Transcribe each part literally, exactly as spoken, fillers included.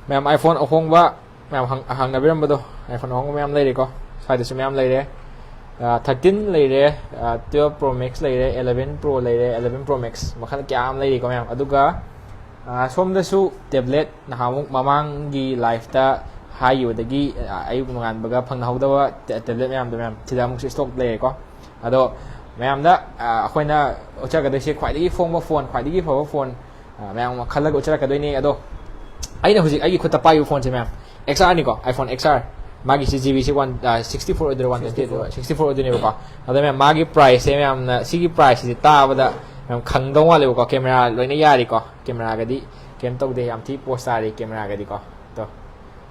ꯃꯌꯥꯝ iPhone ꯑꯍꯣꯡꯕ ꯃꯌꯥꯝ ꯍꯪ- ꯍꯪꯅꯕꯤꯔꯝꯕꯗꯣ, iPhone ꯑꯍꯣꯡꯕ ꯃꯌꯥꯝ ꯂꯩꯔꯦꯀꯣ, ꯁ꯭ꯋꯥꯏꯗꯁꯨ ꯃꯌꯥꯝ ꯂꯩꯔꯦ꯫ ꯊꯥꯔꯇꯤꯟ ꯂꯩꯔꯦ, twelve Pro Max ꯂꯩꯔꯦ, eleven Pro ꯂꯩꯔꯦ, eleven Pro Max, ꯃꯈꯜ ꯀꯌꯥ ꯑꯃ ꯂꯩꯔꯤꯀꯣ ꯃꯌꯥꯝ꯫ ꯑꯗꯨꯒ ꯑ, ꯁꯣꯝꯗꯁꯨ ꯇꯦꯕ꯭ꯂꯦꯠ ꯅꯍꯥꯟꯃꯨꯛ ꯃꯃꯥꯡꯒꯤ ꯂꯥꯏꯐꯇ ꯍꯥꯏꯈꯤꯕꯗꯒꯤ, ꯑ, ꯑꯌꯨꯛ ꯅꯣꯡꯉꯥꯟꯕꯒ ꯐꯪꯅꯍꯧꯗꯕ ꯇꯦ- ꯇꯦꯕ꯭ꯂꯦꯠ ꯃꯌꯥꯝꯗꯣ ꯃꯌꯥꯝ ꯁꯤꯗ ꯑꯃꯨꯛꯁꯨ ꯁ꯭ꯇꯣꯛ ꯂꯩꯔꯦꯀꯣ꯫ ꯑꯗꯣ ꯃꯌꯥꯝꯗ, ꯑ, ꯑꯩꯈꯣꯏꯅ ꯎꯠꯆꯔꯛꯀꯗꯣꯏꯁꯦ ꯈ꯭ꯋꯥꯏꯗꯒꯤ ꯍꯣꯡꯕ ꯐꯣꯟ, ꯈ꯭ꯋꯥꯏꯗꯒꯤ ꯐꯕ ꯐꯣꯟ, ꯑ, ꯃꯌꯥꯝ ꯑꯃ ꯈꯜꯂꯒ ꯎꯠꯆꯔꯛꯀꯗꯣꯏꯅꯦ꯫ ꯑꯗꯣ ꯑꯩꯅ ꯍꯧꯖꯤꯛ ꯑꯩꯒꯤ ꯈꯨꯠꯇ ꯄꯥꯏꯔꯤꯕ ꯐꯣꯟꯁꯦ ꯃꯌꯥꯝ XR ꯅꯤꯀꯣ, iPhone XR꯫ ꯃꯥꯒꯤꯁꯤ GB ꯁꯤ one, ꯑ, sixty four ꯑꯣꯏꯗꯣꯏꯔꯥ, one twenty ꯑꯣꯏꯗꯣꯏꯔꯥ? Sixty four ꯑꯣꯏꯗꯣꯏꯅꯦꯕꯀꯣ꯫ ꯑꯗꯣ ꯃꯌꯥꯝ ꯃꯥꯒꯤ ꯄ꯭ꯔꯥꯏꯁꯁꯦ ꯃꯌꯥꯝꯅ ꯁꯤꯒꯤ ꯄ꯭ꯔꯥꯏꯁꯁꯤꯗꯤ ꯇꯥꯕꯗ ꯃꯌꯥꯝ ꯈꯪꯗꯧ ꯃꯥꯜꯂꯦꯕꯀꯣ꯫ ꯀꯦꯃꯦꯔꯥ ꯂꯣꯏꯅ ꯌꯥꯔꯤꯀꯣ, ꯀꯦꯃꯦꯔꯥꯒꯗꯤ ꯀꯩꯝ ꯇꯧꯗꯦ, ꯌꯥꯝ ꯊꯤ ꯄꯣꯁ ꯇꯥꯔꯤ ꯀꯦꯃꯦꯔꯥꯒꯗꯤꯀꯣ꯫ ꯑꯗꯣ,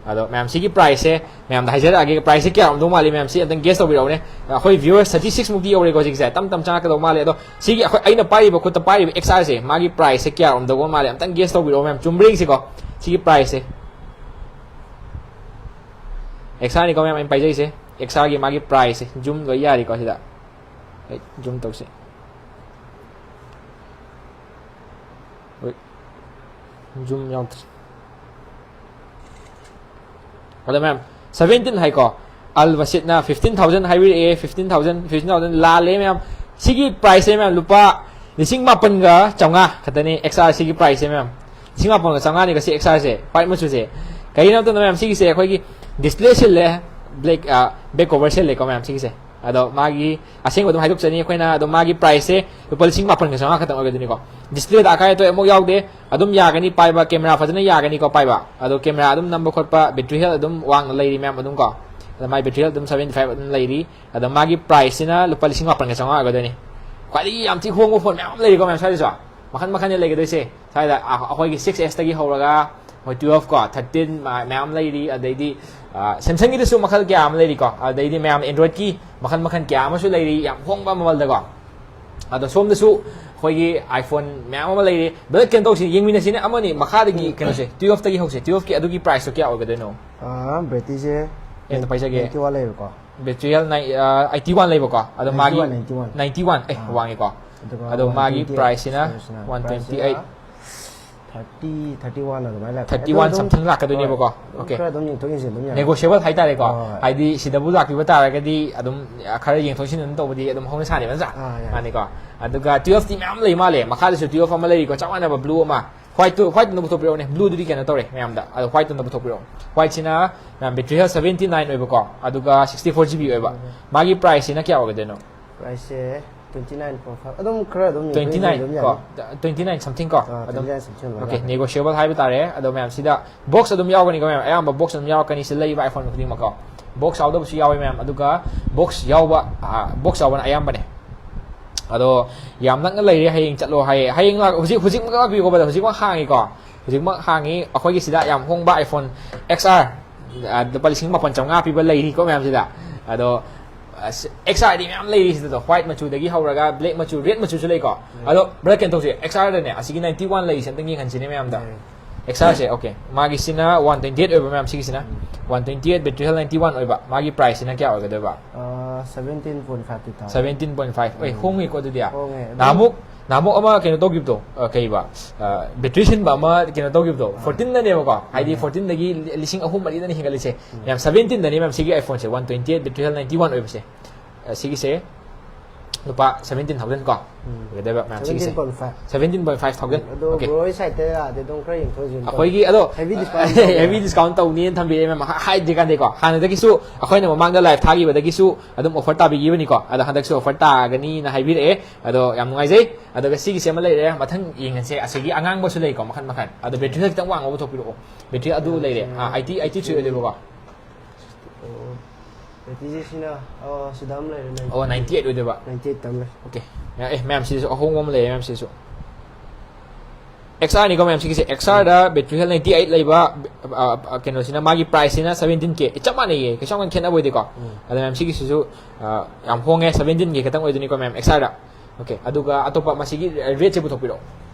ꯑꯗꯣ ꯃꯌꯥꯝ ꯁꯤꯒꯤ ꯄ꯭ꯔꯥꯏꯁꯁꯦ ꯃꯌꯥꯝꯗ ꯍꯥꯏꯖꯔꯛꯑꯒꯦ, ꯄ꯭ꯔꯥꯏꯁꯁꯦ ꯀꯌꯥ ꯑꯣꯏꯔꯝꯗꯧ ꯃꯥꯜꯂꯤ ꯃꯌꯥꯝ, ꯁꯤ ꯑꯝꯇꯪ ꯒꯦꯁ ꯇꯧꯕꯤꯔꯛꯎꯅꯦ꯫ ꯑꯩꯈꯣꯏ viewers thirty six ꯃꯨꯛꯇꯤ ꯌꯧꯔꯦꯀꯣ ꯍꯧꯖꯤꯛꯁꯦ, ꯇꯞ ꯇꯞ ꯆꯪꯉꯛꯀꯗꯧ ꯃꯥꯜꯂꯦ꯫ ꯑꯗꯣ ꯁꯤꯒꯤ ꯑꯩꯈꯣꯏ, ꯑꯩꯅ ꯄꯥꯏꯔꯤꯕ, ꯈꯨꯠꯇ ꯄꯥꯏꯔꯤꯕ XR ꯁꯦ, ꯃꯥꯒꯤ ꯄ꯭ꯔꯥꯏꯁꯁꯦ ꯀꯌꯥ ꯑꯣꯏꯔꯝꯗꯧꯕ ꯃꯥꯜꯂꯦ ꯑꯝꯇꯪ ꯒꯦꯁ ꯇꯧꯕꯤꯔꯛꯑꯣ ꯃꯌꯥꯝ, ꯆꯨꯝꯕ꯭ꯔꯥ ꯌꯦꯡꯁꯤꯀꯣ꯫ ꯁꯤꯒꯤ ꯄ꯭ꯔꯥꯏꯁꯁꯦ, XR ꯅꯤꯀꯣ ꯃꯌꯥꯝ ꯑꯩꯅ ꯄꯥꯏꯖꯩꯁꯦ, XR ꯒꯤ ꯃꯥꯒꯤ ꯄ꯭ꯔꯥꯏꯁꯁꯦ꯫ ꯖꯨꯝ ꯂꯣꯏ ꯌꯥꯔꯤꯀꯣ ꯁꯤꯗ꯫ ꯑꯩ ꯖꯨꯝ ꯇꯧꯁꯦ꯫ ꯍꯣꯏ, ꯖꯨꯝ ꯌꯥꯎꯗ꯭ꯔꯦ꯫ ꯑꯗꯣ ꯃꯌꯥꯝ, seventeen ꯍꯥꯏꯀꯣ, ꯑꯜ ꯕꯁꯤꯠꯅ fifteen thousand ꯍꯥꯏꯕꯤꯔꯛꯑꯦ꯫ Fifteen thousand, fifteen thousand ꯂꯥꯜꯂꯦ ꯃꯌꯥꯝ꯫ ꯁꯤꯒꯤ ꯄ꯭ꯔꯥꯏꯁꯁꯦ ꯃꯌꯥꯝ ꯂꯨꯄꯥ ꯂꯤꯁꯤꯡ ꯃꯥꯄꯟꯒ ꯆꯥꯝꯃꯉꯥ ꯈꯛꯇꯅꯦ, XR ꯁꯤꯒꯤ ꯄ꯭ꯔꯥꯏꯁꯁꯦ ꯃꯌꯥꯝ꯫ ꯂꯤꯁꯤꯡ ꯃꯥꯄꯟꯒ ꯆꯥꯝꯃꯉꯥꯅꯤꯀꯣ ꯁꯤ XR ꯁꯦ, ꯋꯥꯏꯠ ꯃꯆꯨꯁꯦ꯫ ꯀꯩꯒꯤꯅꯣ ꯍꯥꯏꯕ ꯃꯇꯝꯗ ꯃꯌꯥꯝ, ꯁꯤꯒꯤꯁꯦ ꯑꯩꯈꯣꯏꯒꯤ ꯗꯤꯁꯄ꯭ꯂꯦ ꯁꯤꯜꯂꯦ, ꯕ꯭ꯂꯦꯛ, ꯑ, ꯕꯦꯛ ꯀꯣꯕꯔ ꯁꯤꯜꯂꯦꯀꯣ ꯃꯌꯥꯝ ꯁꯤꯒꯤꯁꯦ꯫ ꯑꯗꯣ ꯃꯥꯒꯤ ꯑꯁꯦꯡꯕ ꯑꯗꯨꯝ ꯍꯥꯏꯗꯣꯛꯆꯅꯤ ꯑꯩꯈꯣꯏꯅ꯫ ꯑꯗꯣ ꯃꯥꯒꯤ ꯄ꯭ꯔꯥꯏꯁꯁꯦ ꯂꯨꯄꯥ ꯂꯤꯁꯤꯡ ꯃꯥꯄꯟꯒ ꯆꯥꯝꯃꯉꯥ ꯈꯛꯇꯪ ꯑꯣꯏꯒꯗꯣꯏꯅꯤꯀꯣ꯫ ꯗꯤꯁꯄ꯭ꯂꯦꯗ ꯑꯀꯥꯏ ꯑꯇꯣꯏ ꯑꯃꯨꯛ ꯌꯥꯎꯗꯦ꯫ ꯑꯗꯨꯝ ꯌꯥꯒꯅꯤ ꯄꯥꯏꯕ, ꯀꯦꯃꯦꯔꯥ ꯐꯖꯅ ꯌꯥꯒꯅꯤꯀꯣ ꯄꯥꯏꯕ꯫ ꯑꯗꯣ ꯀꯦꯃꯦꯔꯥ ꯑꯗꯨꯝ ꯅꯝꯕ ꯈꯣꯠꯄ, ꯕꯦꯇ꯭ꯔꯤ ꯍꯦꯜꯊ ꯑꯗꯨꯝ ꯋꯥꯡꯅ ꯂꯩꯔꯤ ꯃꯌꯥꯝ ꯑꯗꯨꯝ ꯀꯣ꯫ ꯑꯗꯣ ꯃꯥꯏ ꯕꯦꯇ꯭ꯔꯤ ꯍꯦꯜꯊ ꯑꯗꯨꯝ seventy five ꯑꯗꯨꯝ ꯂꯩꯔꯤ꯫ ꯑꯗꯣ ꯃꯥꯒꯤ ꯄ꯭ꯔꯥꯏꯁꯁꯤꯅ ꯂꯨꯄꯥ ꯂꯤꯁꯤꯡ ꯃꯥꯄꯟꯒ ꯆꯥꯝꯃꯉꯥ ꯑꯣꯏꯒꯗꯣꯏꯅꯤ꯫ ꯈ꯭ꯋꯥꯏꯗꯒꯤ ꯌꯥꯝ ꯊꯤ ꯍꯣꯡꯕ ꯐꯣꯟ ꯃꯌꯥꯝ ꯑꯃ ꯂꯩꯔꯤꯀꯣ ꯃꯌꯥꯝ ꯁ꯭ꯋꯥꯏꯗꯁꯨ꯫ ꯃꯈꯟ ꯃꯈꯟꯅꯤ ꯂꯩꯒꯗꯣꯏꯁꯦ꯫ ꯁ꯭ꯋꯥꯏꯗ ꯑ-, ꯑꯩꯈꯣꯏꯒꯤ six S ꯇꯒꯤ ꯍꯧꯔꯒ ꯃꯣꯏ twelve ꯀꯣ, thirteen ꯃ-, ꯃꯌꯥꯝ ꯂꯩꯔꯤ꯫ ꯑꯗꯩꯗꯤ, ꯑ, Samsung ꯒꯤꯗꯁꯨ ꯃꯈꯜ ꯀꯌꯥ ꯑꯃ ꯂꯩꯔꯤꯀꯣ꯫ ꯑꯗꯩꯗꯤ ꯃꯌꯥꯝ Android ꯀꯤ ꯃꯈꯜ ꯃꯈꯜ ꯀꯌꯥ ꯑꯃꯁꯨ ꯂꯩꯔꯤ, ꯌꯥꯝ ꯍꯣꯡꯕ ꯃꯃꯜꯗꯀꯣ꯫ ꯑꯗꯣ ꯁꯣꯝꯗꯁꯨ ꯑꯩꯈꯣꯏꯒꯤ iPhone ꯃꯌꯥꯝ ꯑꯃ ꯂꯩꯔꯤ꯫ ꯕ꯭ꯔꯗꯔ, ꯀꯩꯅꯣ ꯇꯧꯁꯤ, ꯌꯦꯡꯃꯤꯟꯅꯁꯤꯅꯦ ꯑꯃꯅꯤ꯫ ꯃꯈꯥꯗꯒꯤ ꯀꯩꯅꯣꯁꯦ, twelve ꯇꯒꯤ ꯍꯧꯁꯦ꯫ Twelve ꯀꯤ ꯑꯗꯨꯒꯤ ꯄ꯭ꯔꯥꯏꯁꯇꯣ ꯀꯌꯥ ꯑꯣꯏꯒꯗꯣꯏꯅꯣ? ꯑꯥ, ꯕꯦꯇ꯭ꯔꯤꯁꯦ ꯑꯦ, ꯑꯝꯇ ꯄꯥꯏꯖꯒꯦ꯫ Ninety one ꯂꯩꯕꯀꯣ꯫ ꯕꯦꯇ꯭ꯔꯤ ꯍꯦꯜꯊ ꯅꯥꯏ-, ꯑ, eighty one ꯂꯩꯕꯀꯣ꯫ ꯑꯗꯣ ꯃꯥꯒꯤ ninety one, ninety one꯫ Ninety one, ꯑꯦ, ꯑꯥ꯫ ꯋꯥꯡꯉꯦꯀꯣ꯫ ꯑꯗꯨꯒ ꯑꯗꯣ ꯃꯥꯒꯤ one twenty eight ꯄ꯭ꯔꯥꯏꯁꯁꯤꯅ price ꯅ, one twenty eight꯫ Price ꯁꯤꯅ ꯊꯥꯔꯇꯤ ꯊꯥꯔꯇꯤ ꯋꯥꯟ ꯑꯗꯨꯃꯥꯏꯅ ꯂꯥꯛꯀꯅꯤ꯫ ꯊꯥꯔꯇꯤ ꯋꯥꯟ ꯑꯗꯨ ꯑꯗꯨꯝ something ꯂꯥꯛꯀꯗꯣꯏꯅꯦꯕꯀꯣ꯫ ꯍꯣꯏ, Okay. ꯈꯔ ꯑꯗꯨꯝ ꯌꯦꯡꯊꯣꯛ ꯌꯦꯡꯁꯤꯟ ꯑꯗꯨꯝ ꯌꯥꯅꯤ꯫ Negotiable ꯍꯥꯏꯇꯥꯔꯦꯀꯣ꯫ ꯍꯣꯏ, ꯍꯣꯏ꯫ ꯍꯥꯏꯗꯤ ꯁꯤꯗꯕꯨ ꯂꯥꯛꯄꯤꯕ ꯇꯥꯔꯒꯗꯤ ꯑꯗꯨꯝ ꯈꯔ ꯌꯦꯡꯊꯣꯛ ꯌꯦꯡꯁꯤꯟ ꯑꯗꯨꯝ ꯇꯧꯕꯗꯤ ꯑꯗꯨꯝ ꯍꯧꯅ ꯁꯥꯅꯦꯕ, ꯅꯠꯇ꯭ꯔꯥ? ꯑꯥ, ꯌꯥꯅꯤ꯫ ꯃꯥꯅꯤꯀꯣ꯫ ꯑꯗꯨꯒ twelve ꯇꯤ ꯃꯌꯥꯝ ꯂꯩ ꯃꯥꯜꯂꯦ꯫ ꯃꯈꯥꯗꯁꯨ twelve ꯑꯃ ꯂꯩꯔꯤꯀꯣ, ꯆꯞ ꯃꯥꯟꯅꯕ blue ꯑꯃ꯫ White ꯇꯨ, white ꯇꯨꯅ ꯄꯨꯊꯣꯛꯄꯤꯔꯛꯑꯣꯅꯦ꯫ Blue ꯗꯨꯗꯤ ꯀꯩꯅꯣ ꯇꯧꯔꯦ ꯃꯌꯥꯝꯗ꯫ ꯑꯗꯣ white ꯇꯨꯅ ꯄꯨꯊꯣꯛꯄꯤꯔꯛꯑꯣ꯫ White ꯁꯤꯅ ꯃꯌꯥꯝ battery health seventy nine ꯑꯣꯏꯕꯀꯣ, ꯑꯗꯨꯒ sixty four GB ꯑꯣꯏꯕ꯫ ꯃꯥꯒꯤ price ꯁꯤꯅ ꯀꯌꯥ ꯑꯣꯏꯒꯗꯣꯏꯅꯣ? Price ꯁꯦ twenty nine point five, ꯑꯗꯨꯝ ꯈꯔ ꯑꯗꯨꯝ ꯌꯦꯡꯊꯣꯛ twenty nine ꯌꯦꯡꯁꯤꯟ ꯑꯗꯨꯝ ꯀꯣ꯫ ꯌꯥꯅꯤ꯫ Twenty nine something ꯀꯣ꯫ ꯑꯥ, ꯑꯗꯨꯝ twenty nine something ꯑꯗꯨꯃꯥꯏꯅ Okay, ꯂꯥꯛꯀꯅꯤ꯫ Negotiable ꯍꯥꯏꯕ ꯇꯥꯔꯦ꯫ ꯑꯗꯣ ꯃꯌꯥꯝ ꯁꯤꯗ box ꯑꯗꯨꯝ ꯌꯥꯎꯒꯅꯤꯀꯣ ꯃꯌꯥꯝ, ꯑꯌꯥꯝꯕ box ꯑꯗꯨꯝ ꯌꯥꯎꯔꯛꯀꯅꯤ ꯁꯤꯗ ꯂꯩꯔꯤꯕ iPhone ꯈꯨꯗꯤꯡꯃꯛꯀꯣ꯫ Box ꯌꯥꯎꯗꯕꯁꯨ ꯌꯥꯎꯋꯤ ꯃꯌꯥꯝ, ꯑꯗꯨꯒ box ꯌꯥꯎꯕ, box ꯌꯥꯎꯕꯅ ꯑꯌꯥꯝꯕꯅꯦ꯫ ꯑꯗꯣ ꯌꯥꯝ ꯅꯛꯅ ꯂꯩꯔꯦ, ꯍꯌꯦꯡ ꯆꯠꯂꯣ ꯍꯥꯏꯌꯦ꯫ ꯍꯌꯦꯡ ꯂꯥꯛ-, ꯍꯧꯖꯤꯛ, ꯍꯧꯖꯤꯛꯃꯛ ꯂꯥꯛꯄꯤꯌꯨꯀꯣ brother, ꯍꯧꯖꯤꯛꯃꯛ ꯍꯥꯡꯉꯤꯀꯣ꯫ ꯍꯧꯖꯤꯛꯃꯛ ꯍꯥꯡꯉꯤ꯫ ꯑꯩꯈꯣꯏꯒꯤ ꯁꯤꯗ ꯌꯥꯝ ꯍꯣꯡꯕ iPhone XR, ꯑ, ꯂꯨꯄꯥ ꯂꯤꯁꯤꯡ ꯃꯥꯄꯟ ꯆꯥꯝꯃꯉꯥ ꯄꯤꯕ ꯂꯩꯔꯤꯀꯣ ꯃꯌꯥꯝꯁꯤꯗ꯫ ꯑꯗꯣ, ꯑꯁ, XR ꯗꯤ ꯃꯌꯥꯝ ꯂꯩꯔꯤ ꯁꯤꯗ, white ꯃꯆꯨꯗꯒꯤ ꯍꯧꯔꯒ black ꯃꯆꯨ, red ꯃꯆꯨꯁꯨ ꯂꯩꯀꯣ꯫ ꯑꯗꯣ brother, ꯀꯩꯅꯣ ꯇꯧꯁꯦ, XR ꯗꯅꯦ ꯑꯁꯤꯒꯤ ninety one ꯂꯩꯔꯤꯁꯦ ꯑꯝꯇꯪ ꯌꯦꯡꯍꯟꯁꯤꯅꯦ ꯃꯌꯥꯝꯗ꯫ XR ꯁꯦ, okay, ꯃꯥꯒꯤꯁꯤꯅ one twenty eight ꯑꯣꯏꯕ ꯃꯌꯥꯝ, ꯁꯤꯒꯤꯁꯤꯅ one twenty eight, battery health ninety one ꯑꯣꯏꯕ꯫ ꯃꯥꯒꯤ price ꯁꯤꯅ ꯀꯌꯥ ꯑꯣꯏꯒꯗꯣꯏꯕ? ꯑꯥ, seventeen point five ꯇꯤ ꯊꯥꯎ꯫ Seventeen point five꯫ ꯑꯦ, ꯍꯣꯡꯉꯤꯀꯣ ꯑꯗꯨꯗꯤ꯫ ꯍꯣꯡꯉꯦ꯫ ꯑꯗꯨꯝ ꯅꯍꯥꯟꯃꯨꯛ, ꯅꯍꯥꯟꯃꯨꯛ ꯑꯃ ꯀꯩꯅꯣ ꯇꯧꯈꯤꯕꯗꯣ, ꯑ, ꯀꯩꯕ, ꯑ, battery ꯁꯤꯟꯕ ꯑꯃ ꯀꯩꯅꯣ ꯇꯧꯈꯤꯕꯗꯣ, fourteen ꯗꯅꯦꯕꯀꯣ, ꯍꯥꯏꯗꯤ fourteen ꯗꯒꯤ ꯂꯤꯁꯤꯡ ꯑꯍꯨꯝ ꯃꯔꯤꯗꯅ ꯍꯦꯟꯒꯠꯂꯤꯁꯦ꯫ ꯃꯌꯥꯝ seventeen ꯗꯅꯦ ꯃꯌꯥꯝ ꯁꯤꯒꯤ iPhone ꯁꯦ one twenty eight battery health ninety one ꯑꯣꯏꯕꯁꯦ꯫ ꯑ, ꯁꯤꯒꯤꯁꯦ ꯂꯨꯄꯥ seventeen thousand ꯀꯣ꯫ ꯑꯣꯏꯒꯗꯣꯏꯕ ꯃꯌꯥꯝ ꯁꯤꯒꯤꯁꯦ꯫ Seventeen point five꯫ Seventeen point five thousand꯫ ꯑꯗꯣ Okay. bro ꯍꯣꯏ site ꯇ ꯌꯥꯔꯗꯤ ꯑꯗꯨꯝ ꯈꯔ ꯌꯦꯡꯊꯣꯛ ꯌꯦꯡꯁꯤꯟ ꯇꯧ꯫ ꯑꯩꯈꯣꯏꯒꯤ ꯑꯗꯣ Heavy discount ꯇꯧꯕ꯫ Heavy discount ꯇꯧꯅꯤꯅ ꯊꯝꯕꯤꯔꯛꯑꯦ ꯃꯌꯥꯝ, ꯍꯥꯏꯗ꯭ꯔꯤꯀꯥꯟꯗꯩꯀꯣ꯫ ꯍꯥꯟꯅꯗꯒꯤꯁꯨ ꯑꯩꯈꯣꯏꯅ ꯃꯃꯥꯡꯗ live ꯊꯥꯈꯤꯕꯗꯒꯤꯁꯨ ꯑꯗꯨꯝ offer ꯇꯥꯕꯤꯈꯤꯕꯅꯤꯀꯣ꯫ ꯑꯗꯣ ꯍꯟꯗꯛꯁꯨ offer ꯇꯥꯒꯅꯤꯅ ꯍꯥꯏꯕꯤꯔꯛꯑꯦ꯫ ꯑꯗꯣ ꯌꯥꯝ ꯅꯨꯡꯉꯥꯏꯖꯩ꯫ ꯑꯗꯨꯒ ꯁꯤꯒꯤꯁꯦ ꯑꯃ ꯂꯩꯔꯦ꯫ ꯃꯊꯪ ꯌꯦꯡꯉꯁꯦ꯫ ꯑꯁꯤꯒꯤ ꯑꯉꯥꯡꯕꯁꯨ ꯂꯩꯀꯣ, ꯃꯈꯟ ꯃꯈꯟ꯫ ꯑꯗꯣ battery health ꯈꯤꯇꯪ ꯋꯥꯡꯕ ꯄꯨꯊꯣꯛꯄꯤꯔꯛꯑꯣ꯫ Battery ꯑꯗꯨ ꯂꯩꯔꯦ꯫ ꯑꯥ, eighty, eighty three ꯑꯣꯏꯗꯣꯏꯕꯀꯣ꯫ ꯑꯣ, battery ꯁꯤꯅ, ꯑꯣ, ꯁꯤꯗ ꯑꯃ ꯂꯩꯔꯦ, ꯑꯣ, ninety eight ꯑꯣꯏꯗꯣꯏꯕ꯫ ninety eight ꯑꯃ ꯂꯩꯔꯦ꯫ Okay. ꯑꯦ, ꯃꯌꯥꯝ ꯁꯤꯗꯁꯨ ꯑꯍꯣꯡꯕ ꯑꯃ ꯂꯩꯔꯦ ꯃꯌꯥꯝ ꯁꯤꯗꯁꯨ꯫ XR ꯅꯤꯀꯣ ꯃꯌꯥꯝ ꯁꯤꯒꯤꯁꯦ꯫ XR ꯗ battery health ninety eight ꯂꯩꯕ, ꯑ, ꯑ, ꯀꯩꯅꯣꯁꯤꯅ ꯃꯥꯒꯤ price ꯁꯤꯅ seventeen K꯫ ꯆꯞ ꯃꯥꯟꯅꯩꯌꯦ꯫ ꯀꯩꯁꯨ ꯌꯥꯝ ꯀꯟꯅ ꯈꯦꯠꯅꯕ ꯑꯣꯏꯗꯦꯀꯣ꯫ ꯑꯗ ꯃꯌꯥꯝ ꯁꯤꯒꯤꯁꯤꯁꯨ, ꯑ, ꯌꯥꯝ ꯍꯣꯡꯉꯦ꯫ Seventeen K ꯈꯛꯇꯪ ꯑꯣꯏꯗꯣꯏꯅꯤꯀꯣ ꯃꯌꯥꯝ XR ꯗ꯫ Okay. ꯑꯗꯨꯒ ꯑꯇꯣꯞꯄ ꯃꯁꯤꯒꯤ red ꯁꯦ ꯄꯨꯊꯣꯛꯄꯤꯔꯛꯑꯣ꯫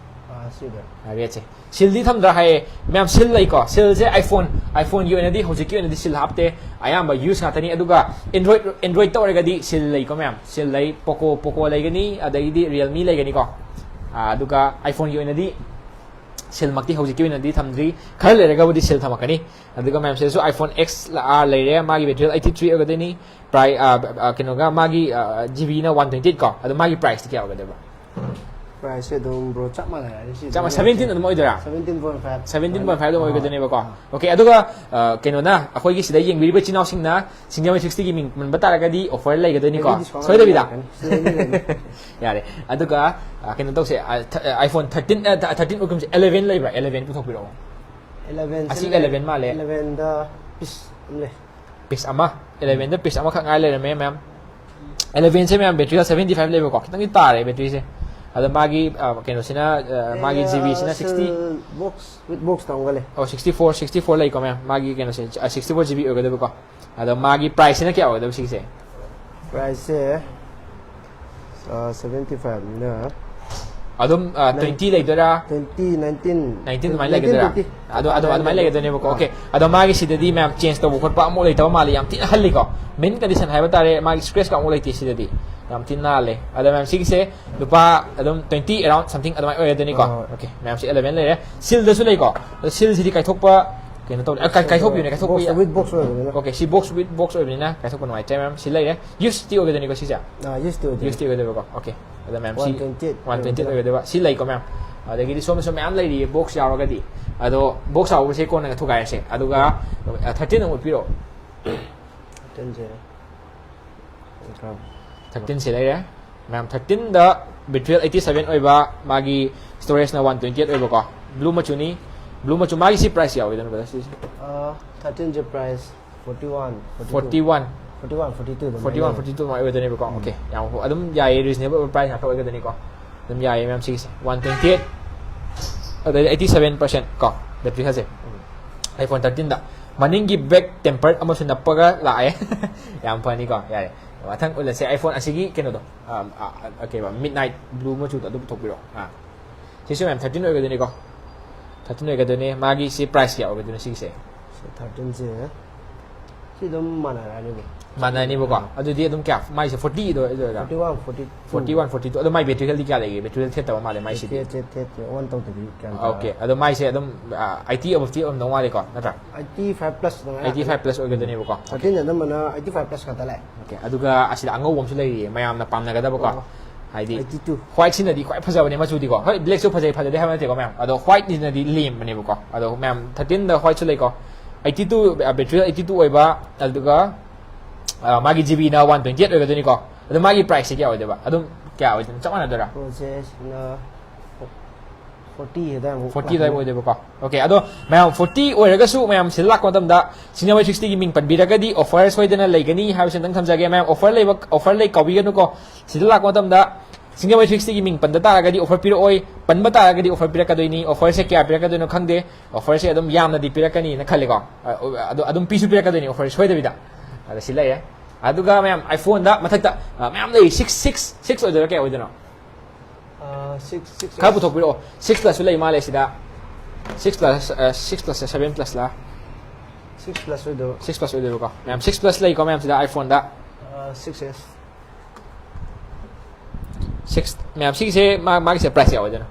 ꯑꯥ, ꯁꯤꯗ꯫ Red ꯁꯦ꯫ Seal ꯗꯤ ꯊꯝꯗ꯭ꯔꯥ ꯍꯥꯏꯌꯦ꯫ ꯃꯌꯥꯝ seal ꯂꯩꯀꯣ꯫ Seal ꯁꯦ iPhone, iPhone ꯒꯤ ꯑꯣꯏꯅꯗꯤ ꯍꯧꯖꯤꯛꯀꯤ ꯑꯣꯏꯅꯗꯤ seal ꯍꯥꯞꯇꯦ꯫ ꯑꯌꯥꯝꯕ use ꯉꯥꯛꯇꯅꯤ꯫ ꯑꯗꯨꯒ Android, Android ꯇ ꯑꯣꯏꯔꯒꯗꯤ seal ꯂꯩꯀꯣ ꯃꯌꯥꯝ꯫ Seal ꯂꯩ, Poco, Poco ꯂꯩꯒꯅꯤ, ꯑꯗꯒꯤꯗꯤ Realme ꯂꯩꯒꯅꯤꯀꯣ꯫ ꯑꯥ, ꯑꯗꯨꯒ iPhone ꯒꯤ ꯑꯣꯏꯅꯗꯤ ꯁꯦꯜꯃꯛꯇꯤ ꯍꯧꯖꯤꯛꯀꯤ ꯑꯣꯏꯅꯗꯤ ꯊꯝꯗ꯭ꯔꯤ, ꯈꯔ ꯂꯩꯔꯒꯕꯨꯗꯤ ꯁꯦꯜ ꯊꯝꯃꯛꯀꯅꯤ꯫ ꯑꯗꯨꯒ ꯃꯌꯥꯝ, ꯁꯤꯗꯁꯨ iPhone X ꯂꯥ-, ꯑꯥ, ꯂꯩꯔꯦ, ꯃꯥꯒꯤ battery eighty three ꯑꯣꯏꯒꯗꯣꯏꯅꯤ꯫ ꯄ꯭ꯔꯥꯏ-, ꯑꯥ, ꯑꯥ, ꯀꯩꯅꯣꯒ ꯃꯥꯒꯤ, ꯑꯥ, ꯖꯤꯕꯤꯅ one twenty eight ꯀꯣ, ꯑꯗꯣ ꯃꯥꯒꯤ priceꯇꯤ ꯀꯌꯥ ꯑꯣꯏꯒꯗꯣꯏꯕ? Priceꯁꯦ ꯑꯗꯨꯝ bro ꯆꯞ ꯃꯥꯟꯅꯔꯅꯤ ꯁꯤ ꯆꯞ ꯃꯥꯟꯅ seventeen ꯑꯗꯨꯝ ꯑꯣꯏꯗꯣꯏꯔꯥ? seventeen point five. Seventeen point five ꯑꯗꯨꯝ ꯑꯥ. ꯑꯣꯏꯒꯗꯣꯏꯅꯦꯕꯀꯣ꯫ Okay, ꯑꯗꯨꯒ ꯑꯥ, ꯀꯩꯅꯣꯅ ꯑꯩꯈꯣꯏꯒꯤ ꯁꯤꯗ ꯌꯦꯡꯕꯤꯔꯤꯕ ꯏꯆꯤꯟ ꯏꯅꯥꯎꯁꯤꯡꯅ ꯁꯤꯡꯖꯃꯩ sixtyꯒꯤ ꯃꯤꯡ ꯄꯟꯕ ꯇꯥꯔꯒꯗꯤ offer ꯂꯩꯒꯗꯣꯏꯅꯤꯀꯣ, ꯂꯩꯅꯤ, discount ꯁꯣꯏꯗꯕꯤꯗ꯫ ꯂꯩꯅꯤ, ꯂꯩꯅꯤ, ꯂꯩꯅꯤ. ꯌꯥꯔꯦ꯫ ꯑꯗꯨꯒ ꯑꯥ, ꯀꯩꯅꯣ ꯇꯧꯁꯦ, ꯑꯥ, th-, iPhone thirteen, ꯑꯥ, th-, thirteen ꯑꯣꯏꯒꯨꯝꯁꯦ, eleven ꯂꯩꯕ꯭ꯔꯥ? Eleven ꯄꯨꯊꯣꯛꯄꯤꯔꯛꯑꯣ꯫ Eleven ꯑꯁꯤ ꯂꯩ. eleven ꯃꯥꯜꯂꯦ꯫ Elevenꯗ piece ꯑꯃ ꯂꯩ. Piece ꯑꯃ, elevenꯗ piece ꯑꯃꯈꯛ ꯉꯥꯏ ꯂꯩꯔꯝꯃꯦ ꯃꯌꯥꯝ꯫ Elevenꯁꯦ ꯃꯌꯥꯝ batteryꯗ seventy five ꯂꯩꯕꯀꯣ, ꯈꯤꯇꯪꯗꯤ ꯇꯥꯔꯦ batteryꯁꯦ꯫ ꯑꯗꯣ ꯃꯥꯒꯤ ꯑꯥ, ꯀꯩꯅꯣꯁꯤꯅ, ꯑꯥ, ꯃꯥꯒꯤ ꯖꯤꯕꯤꯁꯤꯅ sixty, Box, with box ꯇꯧꯔꯒ ꯂꯩ. ꯑꯣ, sixty four, sixty four ꯂꯩꯀꯣ ꯃꯌꯥꯝ꯫ ꯃꯥꯒꯤ ꯀꯩꯅꯣꯁꯦ, ꯑꯥ, sixty four GB ꯑꯣꯏꯒꯗꯕꯀꯣ꯫ ꯑꯗꯣ ꯃꯥꯒꯤ priceꯁꯤꯅ ꯀꯌꯥ ꯑꯣꯏꯒꯗꯕ ꯁꯤꯒꯤꯁꯦ? Priceꯁꯦ ꯑꯥ, seventy fiveꯅꯤꯅ ꯑꯗꯨꯝ ꯑꯥ, Nine- twenty ꯂꯩꯗꯣꯏꯔꯥ? Twenty, nineteen. Nineteen ꯑꯗꯨꯃꯥꯏꯅ ꯂꯩꯒꯗꯣꯏꯔꯥ? ꯑꯗꯣ ꯑꯗꯣ ꯑꯗꯨꯃꯥꯏꯅ ꯂꯩꯒꯗꯣꯏꯅꯦꯕꯀꯣ꯫ Okay, ꯑꯗꯣ ꯃꯥꯒꯤ ꯁꯤꯗꯗꯤ ꯃꯌꯥꯝ change ꯇꯧꯕ ꯈꯣꯠꯄ ꯑꯃꯨꯛ ꯂꯩꯇꯕ ꯃꯥꯜꯂꯦ, ꯌꯥꯝ ꯊꯤꯅ ꯍꯜꯂꯤꯀꯣ꯫ Mint condition ꯍꯥꯏꯕ ꯇꯥꯔꯦ, ꯃꯥꯒꯤ scratchꯀ ꯑꯃꯨꯛ ꯂꯩꯇꯦ ꯁꯤꯗꯗꯤ, ꯌꯥꯝ ꯊꯤꯅ ꯅꯥꯜꯂꯦ꯫ ꯑꯗꯣ ꯃꯌꯥꯝ ꯁꯤꯒꯤꯁꯦ ꯂꯨꯄꯥ ꯑꯗꯨꯝ twenty around something ꯑꯗꯨꯃꯥꯏꯅ ꯑꯣꯏꯔꯗꯣꯏꯅꯤꯀꯣ꯫ ꯑꯥ. Okay, ꯃꯌꯥꯝꯁꯤ eleven ꯂꯩꯔꯦ꯫ Sealꯗꯁꯨ ꯂꯩꯀꯣ꯫ ꯑꯗꯣ sealꯁꯤꯗꯤ ꯀꯥꯏꯊꯣꯛꯄ ꯀꯩꯅꯣ ꯇꯧꯗꯦ, ꯑ, ꯀꯥꯏ-, ꯀꯥꯏꯊꯣꯛꯄꯤꯌꯨꯅꯦ, ꯀꯥꯏꯊꯣꯛꯄ Box, with box ꯑꯣꯏꯕꯅꯤꯅ. Okay, ꯁꯤ box with box ꯑꯣꯏꯕꯅꯤꯅ ꯀꯥꯏꯊꯣꯛꯄ ꯅꯨꯡꯉꯥꯏꯇ꯭ꯔꯦ ꯃꯌꯥꯝ꯫ ꯁꯤ ꯂꯩꯔꯦ, useꯗꯤ ꯑꯣꯏꯒꯗꯣꯏꯅꯤꯀꯣ ꯁꯤꯁꯦ? ꯑꯥ, useꯗꯤ ꯑꯣꯏꯗꯣꯏꯅꯤ. Useꯗꯤ ꯑꯣꯏꯒꯗꯣꯏꯕꯀꯣ꯫ Okay, ꯑꯗꯣ ꯃꯌꯥꯝ ꯁꯤ One twenty eight one twenty eight ꯑꯣꯏꯒꯗꯣꯏꯕ꯫ ꯁꯤ ꯂꯩꯀꯣ ꯃꯌꯥꯝ꯫ ꯑꯗꯒꯤꯗꯤ ꯁꯣꯝꯗꯁꯨ ꯃꯌꯥꯝ ꯂꯩꯔꯤꯌꯦ box ꯌꯥꯎꯔꯒꯗꯤ꯫ ꯑꯗꯣ box ꯌꯥꯎꯕꯁꯦ ꯀꯣꯟꯅ ꯊꯨꯒꯥꯏꯔꯁꯦ꯫ ꯑꯗꯨꯒ thirteen ꯑꯃꯨꯛ ꯎꯠꯄꯤꯔꯛꯑꯣ꯫ Thirteenꯁꯦ. Thirteenꯁꯦ ꯂꯩꯔꯦ꯫ ꯃꯌꯥꯝ, thirteenꯗ battery eighty seven ꯑꯣꯏꯕ, ꯃꯥꯒꯤ storageꯅ one twenty eight ꯑꯣꯏꯕꯀꯣ꯫ Blue ꯃꯆꯨꯅꯤ꯫ Blue ꯃꯆꯨ, ꯃꯥꯒꯤ ꯁꯤ price ꯌꯥꯎꯋꯤꯗꯅ brother, ꯁꯤꯁꯦ꯫ ꯑꯥ, thirteenꯁꯦ price forty one, Forty one, forty one, forty two ꯑꯗꯨꯝ forty one, ꯂꯩ. Forty two ꯑꯗꯨꯃꯥꯏꯅ ꯑꯣꯏꯒꯗꯣꯏꯅꯦꯕꯀꯣ꯫ ꯎꯝ. Okay, ꯌꯥꯝ ꯑꯗꯨꯝ ꯌꯥꯏꯌꯦ, reasonable price ꯉꯥꯛꯇ ꯑꯣꯏꯒꯗꯣꯏꯅꯤꯀꯣ꯫ ꯑꯗꯨꯝ ꯌꯥꯏꯌꯦ ꯃꯌꯥꯝ ꯁꯤꯒꯤꯁꯦ꯫ One twenty eight, ꯑꯗꯩꯗꯤ eighty seven percent ꯀꯣ, battery ꯍꯥꯏꯁꯦ꯫ iPhone thirteenꯗ ꯃꯅꯤꯡꯒꯤ back tempered ꯑꯃꯁꯨ ꯅꯞꯄꯒ ꯂꯥꯛꯑꯦ꯫ ꯌꯥꯝ ꯐꯅꯤꯀꯣ, ꯌꯥꯔꯦ꯫ ꯃꯊꯪ ꯎꯠꯂꯁꯦ, iPhone ꯑꯁꯤꯒꯤ ꯀꯩꯅꯣꯗꯣ, ꯑꯥ, ꯑꯥ, ꯑꯥ, ꯀꯩꯕ, midnight blue ꯃꯆꯨꯗꯣ ꯑꯗꯨ ꯄꯨꯊꯣꯛꯄꯤꯔꯛꯑꯣ꯫ ꯑꯥ, ꯁꯤꯁꯨ ꯃꯌꯥꯝ thirteen ꯑꯣꯏꯒꯗꯣꯏꯅꯤꯀꯣ, thirteen ꯑꯣꯏꯒꯗꯣꯏꯅꯤ꯫ ꯃꯥꯒꯤ ꯁꯤ price ꯀꯌꯥ ꯑꯣꯏꯒꯗꯣꯏꯅꯣ ꯁꯤꯒꯤꯁꯦ? ꯁꯤ thirteenꯁꯦ ꯁꯤ ꯑꯗꯨꯝ ꯃꯥꯟꯅꯔꯛꯑꯅꯤꯕ꯫ ꯃꯥꯟꯅꯅꯤꯕꯀꯣ꯫ ꯑꯗꯨꯗꯤ ꯑꯗꯨꯝ ꯀꯌꯥ, ꯃꯥꯏꯁꯦ ꯐꯣꯔꯇꯤ ꯑꯗꯨ ꯑꯣꯏꯗꯣꯏꯔꯥ? Forty one forty forty one forty two. ꯑꯗꯣ ꯃꯥꯏ ꯕꯦꯇ꯭ꯔꯤ ꯍꯦꯜꯗꯤ ꯀꯌꯥ ꯂꯩꯒꯦ? ꯕꯦꯇ꯭ꯔꯤ ꯍꯦꯜ ꯊꯦꯠꯇꯕ ꯃꯥꯜꯂꯦ ꯃꯥꯏꯁꯤꯗꯤ꯫ ꯊꯦꯠ ꯊꯦꯠ ꯊꯦꯠ ꯑꯣꯟ ꯇꯧꯗꯕꯤ ꯀꯌꯥꯝ ꯑꯣꯀꯦ꯫ ꯑꯗꯣ ꯃꯥꯏꯁꯦ ꯑꯗꯨꯝ ꯑꯩꯠꯇꯤ ꯑꯕꯞꯇꯤ ꯑꯣꯏꯔꯝꯗꯧ ꯃꯥꯜꯂꯦꯀꯣ, ꯅꯠꯇ꯭ꯔꯥ? ꯑꯩꯠꯇꯤ ꯐꯥꯏꯚ ꯄ꯭ꯂꯁ ꯑꯗꯨꯃꯥꯏꯅ ꯑꯩꯠꯇꯤ ꯐꯥꯏꯚ ꯄ꯭ꯂꯁ ꯑꯣꯏꯒꯗꯣꯏꯅꯦꯕꯀꯣ꯫ ꯊꯥꯔꯇꯤꯟ ꯑꯅꯝꯕꯅ ꯑꯩꯠꯇꯤ ꯐꯥꯏꯚ ꯄ꯭ꯂꯁ ꯉꯥꯛꯇ ꯂꯥꯛꯑꯦ꯫ ꯑꯣꯀꯦ꯫ ꯑꯗꯨꯒ ꯑꯁꯤꯗ ꯑꯉꯧꯕ ꯑꯃꯁꯨ ꯂꯩꯔꯤꯌꯦ, ꯃꯌꯥꯝꯅ ꯄꯥꯝꯅꯒꯗꯕꯀꯣ꯫ ꯑꯣ꯫ ꯍꯥꯏꯗꯤ ꯑꯩꯠꯇꯤ ꯇꯨ꯫ ꯋꯥꯏꯠꯁꯤꯅꯗꯤ ꯈ꯭ꯋꯥꯏ ꯐꯖꯕꯅꯦ ꯃꯆꯨꯗꯤꯀꯣ꯫ ꯍꯣꯏ, ꯕ꯭ꯂꯦꯛꯁꯨ ꯐꯖꯩ, ꯐꯖꯗꯦ ꯍꯥꯏꯕ ꯅꯠꯇꯦꯀꯣ ꯃꯌꯥꯝ꯫ ꯑꯗꯣ ꯋꯥꯏꯠꯁꯤꯅꯗꯤ ꯂꯦꯝꯕꯅꯦꯕꯀꯣ꯫ ꯑꯗꯣ ꯃꯌꯥꯝ ꯊꯥꯔꯇꯤꯟꯗ ꯋꯥꯏꯠꯁꯨ ꯂꯩꯀꯣ꯫ Eighty two, battery eighty two ꯑꯣꯏꯕ, ꯑꯗꯨꯒ ꯑ, ꯃꯥꯒꯤ ꯖꯤ ꯕꯤꯅ ꯋꯥꯟ ꯇ꯭ꯋꯦꯟꯇꯤ ꯑꯩꯠ ꯑꯣꯏꯒꯗꯣꯏꯅꯤꯀꯣ꯫ ꯑꯗꯣ ꯃꯥꯒꯤ ꯄ꯭ꯔꯥꯏꯁꯁꯦ ꯀꯌꯥ ꯑꯣꯏꯗꯣꯏꯕ? ꯑꯗꯨꯝ ꯀꯌꯥ ꯑꯣꯏꯗꯣꯏꯅꯣ? ꯆꯞ ꯃꯥꯟꯅꯗꯣꯏꯔꯥ? ꯄꯣꯠꯁꯦ ꯁꯤꯅ ꯐꯣꯔꯇꯤ ꯑꯗꯨꯋꯥꯏꯃꯨꯛ ꯐꯣꯔꯇꯤ ꯑꯗꯨꯋꯥꯏ ꯑꯣꯏꯗꯣꯏꯕꯀꯣ꯫ ꯑꯣꯀꯦ꯫ ꯑꯗꯣ ꯃꯌꯥꯝ, ꯐꯣꯔꯇꯤ ꯑꯣꯏꯔꯒꯁꯨ ꯃꯌꯥꯝ ꯁꯤꯗ ꯂꯥꯛꯄ ꯃꯇꯝꯗ ꯁꯤꯡꯖꯃꯩ ꯁꯤꯛꯁꯇꯤꯒꯤ ꯃꯤꯡ ꯄꯟꯕꯤꯔꯒꯗꯤ ꯑꯣꯐꯔ ꯁꯣꯏꯗꯅ ꯂꯩꯒꯅꯤ ꯍꯥꯏꯕꯁꯤ ꯑꯝꯇꯪ ꯊꯝꯖꯒꯦ ꯃꯌꯥꯝ꯫ ꯑꯣꯐꯔ ꯂꯩꯕ, ꯑꯣꯐꯔ ꯂꯩ ꯀꯥꯎꯕꯤꯒꯅꯨꯀꯣ꯫ ꯁꯤꯗ ꯂꯥꯛꯄ ꯃꯇꯝꯗ ꯁꯤꯡꯖꯃꯩ ꯁꯤꯛꯁꯇꯤꯒꯤ ꯃꯤꯡ ꯄꯟꯗ ꯇꯥꯔꯒꯗꯤ ꯑꯣꯐꯔ ꯄꯤꯔꯛꯑꯣꯏ, ꯄꯟꯕ ꯇꯥꯔꯒꯗꯤ ꯑꯣꯐꯔ ꯄꯤꯔꯛꯀꯗꯣꯏꯅꯤ꯫ ꯑꯣꯐꯔꯁꯦ ꯀꯌꯥ ꯄꯤꯔꯛꯀꯗꯣꯏꯅꯣ ꯈꯪꯗꯦ꯫ ꯑꯣꯐꯔꯁꯦ ꯑꯗꯨꯝ ꯌꯥꯝꯅꯗꯤ ꯄꯤꯔꯛꯀꯅꯤꯅ ꯈꯜꯂꯦꯀꯣ꯫ ꯑ, ꯑꯗꯣ ꯑꯗꯨꯝ ꯄꯤꯁꯨ ꯄꯤꯔꯛꯀꯗꯣꯏꯅꯤ ꯑꯣꯐꯔ ꯁꯣꯏꯗꯕꯤꯗ꯫ ꯑꯗ ꯁꯤ ꯂꯩꯔꯦ꯫ ꯑꯗꯨꯒ ꯃꯌꯥꯝ, ꯑꯥꯏꯐꯣꯟꯗ ꯃꯊꯛꯇ, ꯑ, ꯃꯌꯥꯝ ꯂꯩ꯫ ꯁꯤꯛꯁ, ꯁꯤꯛꯁ, ꯁꯤꯛꯁ ꯑꯣꯏꯗꯣꯏꯔꯥ, ꯀꯌꯥ ꯑꯣꯏꯗꯣꯏꯅꯣ? ꯁꯤꯛꯁ ꯁꯤꯛꯁ ꯈꯔ ꯄꯨꯊꯣꯛꯄꯤꯔꯛꯑꯣ꯫ ꯁꯤꯛꯁ ꯄ꯭ꯂꯁꯁꯨ ꯂꯩ ꯃꯥꯜꯂꯦ ꯁꯤꯗ꯫ ꯁꯤꯛꯁ ꯄ꯭ꯂꯁ, ꯑ, ꯁꯤꯛꯁ ꯄ꯭ꯂꯁꯁꯦ ꯁꯚꯦꯟ ꯄ꯭ꯂꯁꯂ? ꯁꯤꯛꯁ ꯄ꯭ꯂꯁ ꯑꯣꯏꯗꯣꯏꯕ꯫ ꯁꯤꯛꯁ ꯄ꯭ꯂꯁ ꯑꯣꯏꯗꯣꯏꯕꯀꯣ꯫ ꯃꯌꯥꯝ, ꯁꯤꯛꯁ ꯄ꯭ꯂꯁ ꯂꯩꯀꯣ ꯃꯌꯥꯝ ꯁꯤꯗ ꯑꯥꯏꯐꯣꯟꯗ꯫ ꯁꯤꯛꯁ ꯑꯦꯁ꯫ ꯁꯤꯛꯁ, ꯃꯌꯥꯝ ꯁꯤꯒꯤꯁꯦ ꯃꯥ-, ꯃꯥꯒꯤꯁꯦ ꯄ꯭ꯔꯥꯏꯁ ꯀꯌꯥ ꯑꯣꯏꯗꯣꯏꯅꯣ?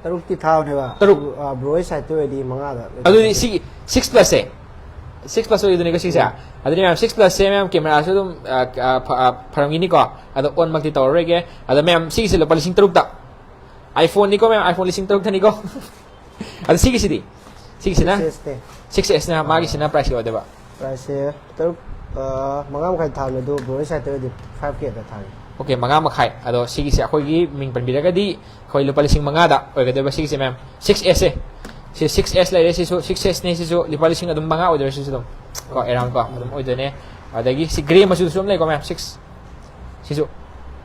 ꯇꯔꯨꯛꯇꯤ ꯊꯥꯕꯅꯦꯕ꯫ ꯇꯔꯨꯛ꯫ ꯕ꯭ꯔꯣ ꯍꯣꯏ ꯁꯥꯏꯠꯇ ꯑꯣꯏꯔꯗꯤ ꯃꯉꯥꯗ꯫ ꯑꯗꯨꯗꯤ ꯁꯤꯒꯤ ꯁꯤꯛꯁ ꯄ꯭ꯂꯁꯁꯦ, ꯁꯤꯛꯁ ꯄ꯭ꯂꯁ ꯑꯣꯏꯗꯣꯏꯅꯤꯀꯣ ꯁꯤꯁꯦ꯫ ꯎꯝ꯫ ꯑꯗꯨꯗꯤ ꯃꯌꯥꯝ, ꯁꯤꯛꯁ ꯄ꯭ꯂꯁꯁꯦ ꯃꯌꯥꯝ ꯀꯦꯃꯦꯔꯥꯁꯨ ꯑꯗꯨꯝ, ꯑ, ꯑ, ꯐ-, ꯑ, ꯐꯔꯝꯒꯤꯅꯤꯀꯣ꯫ ꯑꯗꯣ ꯑꯣꯟꯃꯛꯇꯤ ꯇꯧꯔꯔꯣꯏꯒꯦ꯫ ꯑꯗꯣ ꯃꯌꯥꯝ ꯁꯤꯒꯤꯁꯦ ꯂꯨꯄꯥ ꯂꯤꯁꯤꯡ ꯇꯔꯨꯛꯇ꯫ ꯑꯥꯏꯐꯣꯟꯅꯤꯀꯣ ꯃꯌꯥꯝ, ꯑꯥꯏꯐꯣꯟ ꯂꯤꯁꯤꯡ ꯇꯔꯨꯛꯇꯅꯤꯀꯣ꯫ ꯑꯗꯣ ꯁꯤꯒꯤꯁꯤꯗꯤ? ꯁꯤꯒꯤꯁꯤꯅ? ꯁꯤꯛꯁ ꯑꯦꯁꯅꯦ꯫ ꯁꯤꯛꯁ ꯑꯦꯁꯅ ꯃꯥꯒꯤꯁꯤꯅ ꯄ꯭ꯔꯥꯏꯁ ꯀꯌꯥ ꯑꯣꯏꯗꯣꯏꯕ? ꯄ꯭ꯔꯥꯏꯁꯁꯦ ꯇꯔꯨꯛ, ꯑ, ꯃꯉꯥ ꯃꯈꯥꯏ ꯊꯥꯕꯅꯦ, ꯑꯗꯣ ꯕ꯭ꯔꯣ ꯍꯣꯏ ꯁꯥꯏꯠꯇ ꯑꯣꯏꯔꯗꯤ ꯐꯥꯏꯚ ꯀꯦꯗ ꯊꯥꯒꯦ꯫ ꯑꯣꯀꯦ, ꯃꯉꯥ ꯃꯈꯥꯏ꯫ ꯑꯗꯣ ꯁꯤꯒꯤꯁꯦ ꯑꯩꯈꯣꯏꯒꯤ ꯃꯤꯡ ꯄꯟꯕꯤꯔꯒꯗꯤ ꯑꯩꯈꯣꯏ ꯂꯨꯄꯥ ꯂꯤꯁꯤꯡ ꯃꯉꯥꯗ ꯑꯣꯏꯒꯗꯣꯏꯕ ꯁꯤꯒꯤꯁꯦ ꯃꯌꯥꯝ꯫ ꯁꯤꯛꯁ ꯑꯦꯁꯁꯦ꯫ ꯁꯤ ꯁꯤꯛꯁ ꯑꯦꯁ ꯂꯩꯔꯦ, ꯁꯤꯁꯨ ꯁꯤꯛꯁ ꯑꯦꯁꯅꯦ, ꯁꯤꯁꯨ ꯂꯨꯄꯥ ꯂꯤꯁꯤꯡ ꯑꯗꯨꯝ ꯃꯉꯥ ꯑꯣꯏꯗꯣꯏꯔꯦ ꯁꯤꯁꯨ ꯑꯗꯨꯝ꯫ ꯀꯣ, ꯑꯦꯔꯥꯎꯟ ꯀꯣ, ꯑꯗꯨꯝ ꯑꯣꯏꯗꯣꯏꯅꯦ꯫ ꯑꯗꯒꯤ ꯁꯤ ꯒ꯭ꯔꯦ ꯃꯆꯨꯗꯁꯨ ꯑꯗꯨꯝ ꯂꯩꯀꯣ ꯃꯌꯥꯝ, ꯁꯤꯛꯁ꯫ ꯁꯤꯁꯨ,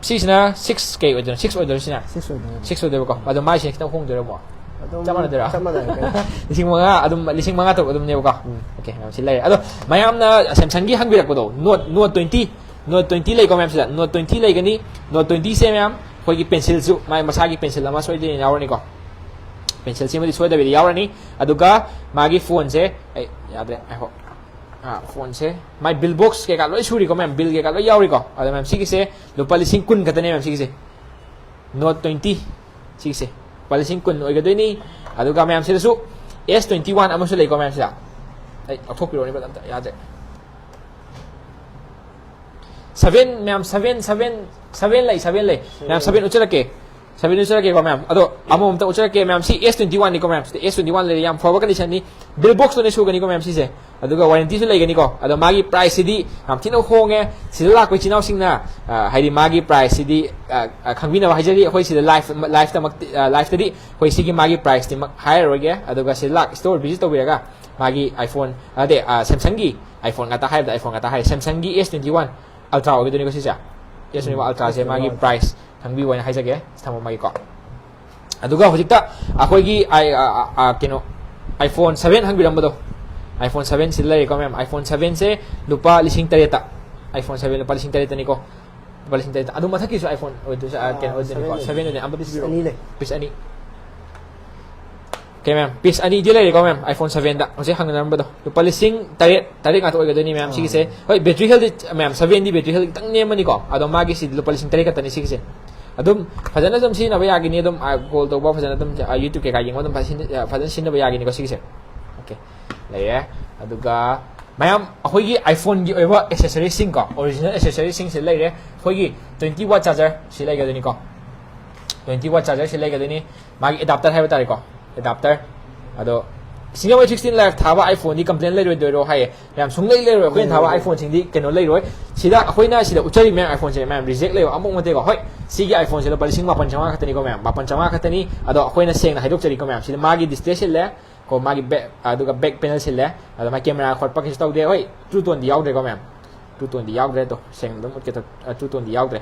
ꯁꯤꯁꯤꯅ ꯁꯤꯛꯁ ꯀꯩ ꯑꯣꯏꯗꯣꯏꯅꯣ? ꯁꯤꯛꯁ ꯑꯣꯏꯗꯣꯏꯔꯣ ꯁꯤꯅ? ꯁꯤꯛꯁ ꯑꯣꯏꯗꯣꯏꯅꯦ꯫ ꯁꯤꯛꯁ ꯑꯣꯏꯗꯣꯏꯕꯀꯣ꯫ ꯑꯗꯣ ꯃꯥꯏꯁꯤꯅ ꯈꯤꯇꯪ ꯍꯣꯡꯗꯣꯏꯔꯣ ꯑꯃꯨꯛ? ꯑꯗꯨꯝ ꯆꯞ ꯃꯥꯟꯅꯗꯣꯏꯔꯥ? ꯆꯞ ꯃꯥꯟꯅꯔꯦ ꯀꯩꯅꯣ꯫ ꯂꯤꯁꯤꯡ ꯃꯉꯥ ꯑꯗꯨꯝ, ꯂꯤꯁꯤꯡ ꯃꯉꯥ ꯇꯔꯨꯛ ꯑꯗꯨꯝꯅꯦꯕꯀꯣ꯫ ꯎꯝ꯫ ꯑꯣꯀꯦ, ꯃꯌꯥꯝ ꯁꯤ ꯂꯩꯔꯦ꯫ ꯑꯗꯣ ꯃꯌꯥꯝꯅ ꯁꯦꯝꯁꯪꯒꯤ ꯍꯪꯕꯤꯔꯛꯄꯗꯣ, note, note twenty, note twenty ꯂꯩꯀꯣ ꯃꯌꯥꯝꯁꯤꯗ, ꯅꯣꯠ ꯇ꯭ꯋꯦꯟꯇꯤ ꯂꯩꯒꯅꯤ꯫ ꯅꯣꯠ ꯇ꯭ꯋꯦꯟꯇꯤꯁꯦ ꯃꯌꯥꯝ ꯑꯩꯈꯣꯏꯒꯤ ꯄꯦꯟꯁꯤꯜꯁꯨ, ꯃꯥꯏ ꯃꯁꯥꯒꯤ ꯄꯦꯟꯁꯤꯜ ꯑꯃ ꯁꯣꯏꯗꯅ ꯌꯥꯎꯔꯅꯤꯀꯣ꯫ ꯄꯦꯟꯁꯤꯜꯁꯤꯃꯗꯤ ꯁꯣꯏꯗꯕꯤꯗ ꯌꯥꯎꯔꯅꯤ꯫ ꯑꯗꯨꯒ ꯃꯥꯒꯤ ꯐꯣꯟꯁꯦ, ꯑꯩ ꯌꯥꯗ꯭ꯔꯦ, ꯉꯥꯏꯈꯣ꯫ ꯐꯣꯟꯁꯦ ꯃꯥꯏ ꯕꯤꯜ ꯕꯣꯛꯁ ꯀꯩꯀꯥ ꯂꯣꯏ ꯁꯨꯔꯤꯀꯣ ꯃꯌꯥꯝ, ꯕꯤꯜ ꯀꯩꯀꯥ ꯂꯣꯏ ꯌꯥꯎꯔꯤꯀꯣ꯫ ꯑꯗꯣ ꯃꯌꯥꯝ ꯁꯤꯒꯤꯁꯦ ꯂꯨꯄꯥ ꯂꯤꯁꯤꯡ ꯀꯨꯟ ꯈꯛꯇꯅꯦ ꯃꯌꯥꯝ ꯁꯤꯒꯤꯁꯦ꯫ ꯅꯣꯠ ꯇ꯭ꯋꯦꯟꯇꯤ ꯁꯤꯒꯤꯁꯦ ꯂꯨꯄꯥ ꯂꯤꯁꯤꯡ ꯀꯨꯟ ꯑꯣꯏꯒꯗꯣꯏꯅꯤ꯫ ꯑꯗꯨꯒ ꯃꯌꯥꯝ ꯁꯤꯗꯁꯨ ꯑꯦꯁ ꯇ꯭ꯋꯦꯟꯇꯤ ꯋꯥꯟ ꯑꯃꯁꯨ ꯂꯩꯀꯣ ꯃꯌꯥꯝ ꯁꯤꯗ꯫ ꯑꯩ ꯂꯧꯊꯣꯛꯄꯤꯔꯛꯑꯣꯅꯦ ꯑꯝꯇ, ꯌꯥꯗ꯭ꯔꯦ꯫ ꯁꯚꯦꯟ ꯃꯌꯥꯝ, ꯁꯚꯦꯟ, ꯁꯚꯦꯟ, ꯁꯚꯦꯟ ꯂꯩ, ꯁꯚꯦꯟ ꯂꯩ꯫ ꯃꯌꯥꯝ ꯁꯚꯦꯟ ꯎꯠꯆꯔꯛꯀꯦ꯫ ꯁꯚꯦꯟ ꯎꯠꯆꯔꯛꯀꯦꯀꯣ ꯃꯌꯥꯝ꯫ ꯑꯗꯣ ꯑꯃꯃꯝꯇ ꯎꯠꯆꯔꯛꯀꯦ ꯃꯌꯥꯝ꯫ ꯁꯤ ꯑꯦꯁ ꯇ꯭ꯋꯦꯟꯇꯤ ꯋꯥꯟꯅꯤꯀꯣ ꯃꯌꯥꯝ꯫ ꯁꯤꯗ ꯑꯦꯁ ꯇ꯭ꯋꯦꯟꯇꯤ ꯋꯥꯟ ꯂꯩꯔꯦ, ꯌꯥꯝ ꯐꯕ ꯀꯟꯗꯤꯁꯟꯅꯤ꯫ ꯕꯤꯜ ꯕꯣꯛꯁꯇꯨꯅꯦ ꯁꯨꯒꯅꯤꯀꯣ ꯃꯌꯥꯝ ꯁꯤꯁꯦ꯫ ꯑꯗꯨꯒ ꯋꯥꯔꯦꯟꯇꯤꯁꯨ ꯂꯩꯒꯅꯤꯀꯣ꯫ ꯑꯗꯣ ꯃꯥꯒꯤ ꯄ꯭ꯔꯥꯏꯁꯁꯤꯗꯤ ꯌꯥꯝ ꯊꯤꯅ ꯍꯣꯡꯉꯦ꯫ ꯁꯤꯗ ꯂꯥꯛꯄ ꯏꯆꯤꯟ ꯏꯅꯥꯎꯁꯤꯡꯅ, ꯑ, ꯍꯥꯏꯗꯤ ꯃꯥꯒꯤ ꯄ꯭ꯔꯥꯏꯁꯁꯤꯗꯤ, ꯑ, ꯑ, ꯈꯪꯕꯤꯅꯕ ꯍꯥꯏꯖꯔꯤ꯫ ꯑꯩꯈꯣꯏ ꯁꯤꯗ ꯂꯥꯏꯐ, ꯂꯥꯏꯐꯇꯃꯛꯇꯤ, ꯑ, ꯂꯥꯏꯐꯇꯗꯤ ꯑꯩꯈꯣꯏ ꯁꯤꯒꯤ ꯃꯥꯒꯤ ꯄ꯭ꯔꯥꯏꯁꯇꯤꯃꯛ ꯍꯥꯏꯔꯔꯣꯏꯒꯦ꯫ ꯑꯗꯨꯒ ꯁꯤꯗ ꯂꯥꯛ ꯁ꯭ꯇꯣꯔ ꯚꯤꯖꯤꯠ ꯇꯧꯕꯤꯔꯒ ꯃꯥꯒꯤ iPhone, ꯅꯠꯇꯦ, ꯑ, Samsungꯒꯤ iPhone ꯉꯥꯛꯇ ꯍꯥꯏꯕꯗ iPhone ꯉꯥꯛꯇ ꯍꯥꯏꯔꯦ꯫ Samsungꯒꯤ ꯑꯦꯁ ꯇ꯭ꯋꯦꯟꯇꯤ ꯋꯥꯟ ꯑꯜꯇ꯭ꯔꯥ ꯑꯣꯏꯒꯗꯣꯏꯅꯤꯀꯣ ꯁꯤꯁꯦ꯫ ꯑꯦꯁ ꯇ꯭ꯋꯦꯟꯇꯤ ꯋꯥꯟ ꯑꯜꯇ꯭ꯔꯥꯁꯦ ꯃꯥꯒꯤ ꯄ꯭ꯔꯥꯏꯁ ꯈꯪꯕꯤꯌꯨ ꯍꯥꯏꯅ ꯍꯥꯏꯖꯒꯦ꯫ ꯊꯝꯃꯝꯃꯒꯦꯀꯣ꯫ ꯑꯗꯨꯒ ꯍꯧꯖꯤꯛꯇ ꯑꯩꯈꯣꯏꯒꯤ ꯑꯥꯏ-, ꯑ, ꯑ, ꯑ, ꯀꯩꯅꯣ, iPhone seven ꯍꯪꯕꯤꯔꯝꯕꯗꯣ, iPhone seven ꯁꯤꯗ ꯂꯩꯔꯦꯀꯣ ꯃꯌꯥꯝ꯫ iPhone sevenꯁꯦ ꯂꯨꯄꯥ ꯂꯤꯁꯤꯡ ꯇꯔꯦꯠꯇ, iPhone seven ꯂꯨꯄꯥ ꯂꯤꯁꯤꯡ ꯇꯔꯦꯠꯇꯅꯤꯀꯣ꯫ ꯂꯨꯄꯥ ꯂꯤꯁꯤꯡ ꯇꯔꯦꯠꯇ꯫ ꯑꯗꯨ ꯃꯊꯛꯀꯤꯁꯨ iPhone ꯑꯣꯏꯗꯣꯏꯁꯦ, ꯑ, ꯀꯩꯅꯣ ꯑꯣꯏꯗꯣꯏꯅꯤꯀꯣ꯫ Seven ꯑꯣꯏꯅ ꯑꯝꯕ ꯄꯤꯕꯤꯔꯣ꯫ ꯑꯅꯤ ꯂꯩ꯫ Piece ꯑꯅꯤ꯫ Okay ꯃꯌꯥꯝ, piece ꯑꯅꯤꯗꯤ ꯂꯩꯔꯦꯀꯣ ꯃꯌꯥꯝ꯫ iPhone sevenꯗ ꯍꯧꯖꯤꯛ ꯍꯪꯅꯔꯝꯕꯗꯣ ꯂꯨꯄꯥ ꯂꯤꯁꯤꯡ ꯇꯔꯦꯠ, ꯇꯔꯦꯠ ꯉꯥꯛꯇ ꯑꯣꯏꯒꯗꯣꯏꯅꯤ ꯃꯌꯥꯝ꯫ ꯑꯥ꯫ ꯁꯤꯒꯤꯁꯦ, ꯍꯣꯏ, battery healthꯗꯤ ꯃꯌꯥꯝ sevenꯗꯤ battery health ꯈꯤꯇꯪ ꯅꯦꯝꯃꯅꯤꯀꯣ꯫ ꯑꯗꯣ ꯃꯥꯒꯤ ꯁꯤꯗꯤ ꯂꯨꯄꯥ ꯂꯤꯁꯤꯡ ꯇꯔꯦꯠ ꯈꯛꯇꯅꯤ ꯁꯤꯒꯤꯁꯦ꯫ ꯑꯗꯨꯝ ꯐꯖꯅ ꯑꯗꯨꯝ ꯁꯤꯖꯤꯟꯅꯕ ꯌꯥꯒꯅꯤ꯫ ꯑꯗꯨꯝ, ꯑ, call ꯇꯧꯕ ꯐꯖꯅ ꯑꯗꯨꯝ, ꯑ, YouTube ꯀꯩꯀꯥ ꯌꯦꯡꯕ ꯑꯗꯨꯝ ꯐꯖꯅ ꯁꯤꯖꯤꯟꯅ-, ꯑ, ꯐꯖꯅ ꯁꯤꯖꯤꯟꯅꯕ ꯌꯥꯒꯅꯤꯀꯣ ꯁꯤꯒꯤꯁꯦ꯫ Okay, ꯂꯩꯔꯦ꯫ ꯑꯗꯨꯒ ꯃꯌꯥꯝ ꯑꯩꯈꯣꯏꯒꯤ iPhoneꯒꯤ ꯑꯣꯏꯕ accessoriesꯁꯤꯡ ꯀꯣ, original accessoriesꯁꯤꯡꯁꯤ ꯂꯩꯔꯦ꯫ ꯑꯩꯈꯣꯏꯒꯤ twenty watt charger ꯁꯤ ꯂꯩꯒꯗꯣꯏꯅꯤꯀꯣ꯫ Twenty watt charger ꯁꯤ ꯂꯩꯒꯗꯣꯏꯅꯤ꯫ ꯃꯥꯒꯤ adapter ꯍꯥꯏꯕ ꯇꯥꯔꯦꯀꯣ, adapter꯫ ꯑꯗꯣ single sixteen live ꯊꯥꯕ iPhoneꯗꯤ complain ꯂꯩꯔꯣꯏꯗꯣꯏꯔꯣ ꯍꯥꯏꯌꯦ꯫ ꯌꯥꯝ ꯁꯨꯡꯂꯩ ꯂꯩꯔꯣꯏ꯫ ꯑꯩꯈꯣꯏꯅ ꯊꯥꯕ ꯂꯩꯔꯣꯏ꯫ iPhoneꯁꯤꯡꯗꯤ ꯀꯩꯅꯣ ꯂꯩꯔꯣꯏ꯫ ꯁꯤꯗ ꯑꯩꯈꯣꯏꯅ ꯁꯤꯗ ꯎꯠꯆꯔꯤꯕ ꯃꯌꯥꯝ iPhoneꯁꯦ ꯃꯌꯥꯝ reject ꯂꯩꯕ ꯑꯃꯐꯥꯎ ꯅꯠꯇꯦꯀꯣ꯫ ꯍꯣꯏ, ꯁꯤꯒꯤ iPhoneꯁꯦ ꯂꯨꯄꯥ ꯂꯤꯁꯤꯡ ꯃꯥꯄꯟ ꯆꯥꯝꯃꯉꯥ ꯈꯛꯇꯅꯤꯀꯣ ꯃꯌꯥꯝ, ꯃꯥꯄꯟ ꯆꯥꯝꯃꯉꯥ ꯈꯛꯇꯅꯤ꯫ ꯑꯗꯣ ꯑꯩꯈꯣꯏꯅ ꯁꯦꯡꯅ ꯍꯥꯏꯗꯣꯛꯆꯔꯤꯀꯣ ꯃꯌꯥꯝ, ꯁꯤꯗ ꯃꯥꯒꯤ display ꯁꯤꯜꯂꯦ ꯀꯣ, ꯃꯥꯒꯤ back, ꯑꯗꯨꯒ back panel ꯁꯤꯜꯂꯦ꯫ ꯑꯗꯣ ꯃꯥꯒꯤ camera ꯈꯣꯠꯄ ꯀꯩꯁꯨ ꯇꯧꯗꯦ꯫ ꯍꯣꯏ, true toneꯗꯤ ꯌꯥꯎꯗ꯭ꯔꯦꯀꯣ ꯃꯌꯥꯝ, true toneꯗꯤ ꯌꯥꯎꯗ꯭ꯔꯦ꯫ ꯑꯗꯣ ꯁꯦꯡꯅ ꯑꯗꯨꯝ ꯎꯠꯀꯦ ꯇꯧ-, ꯑ, true toneꯗꯤ ꯌꯥꯎꯗ꯭ꯔꯦ꯫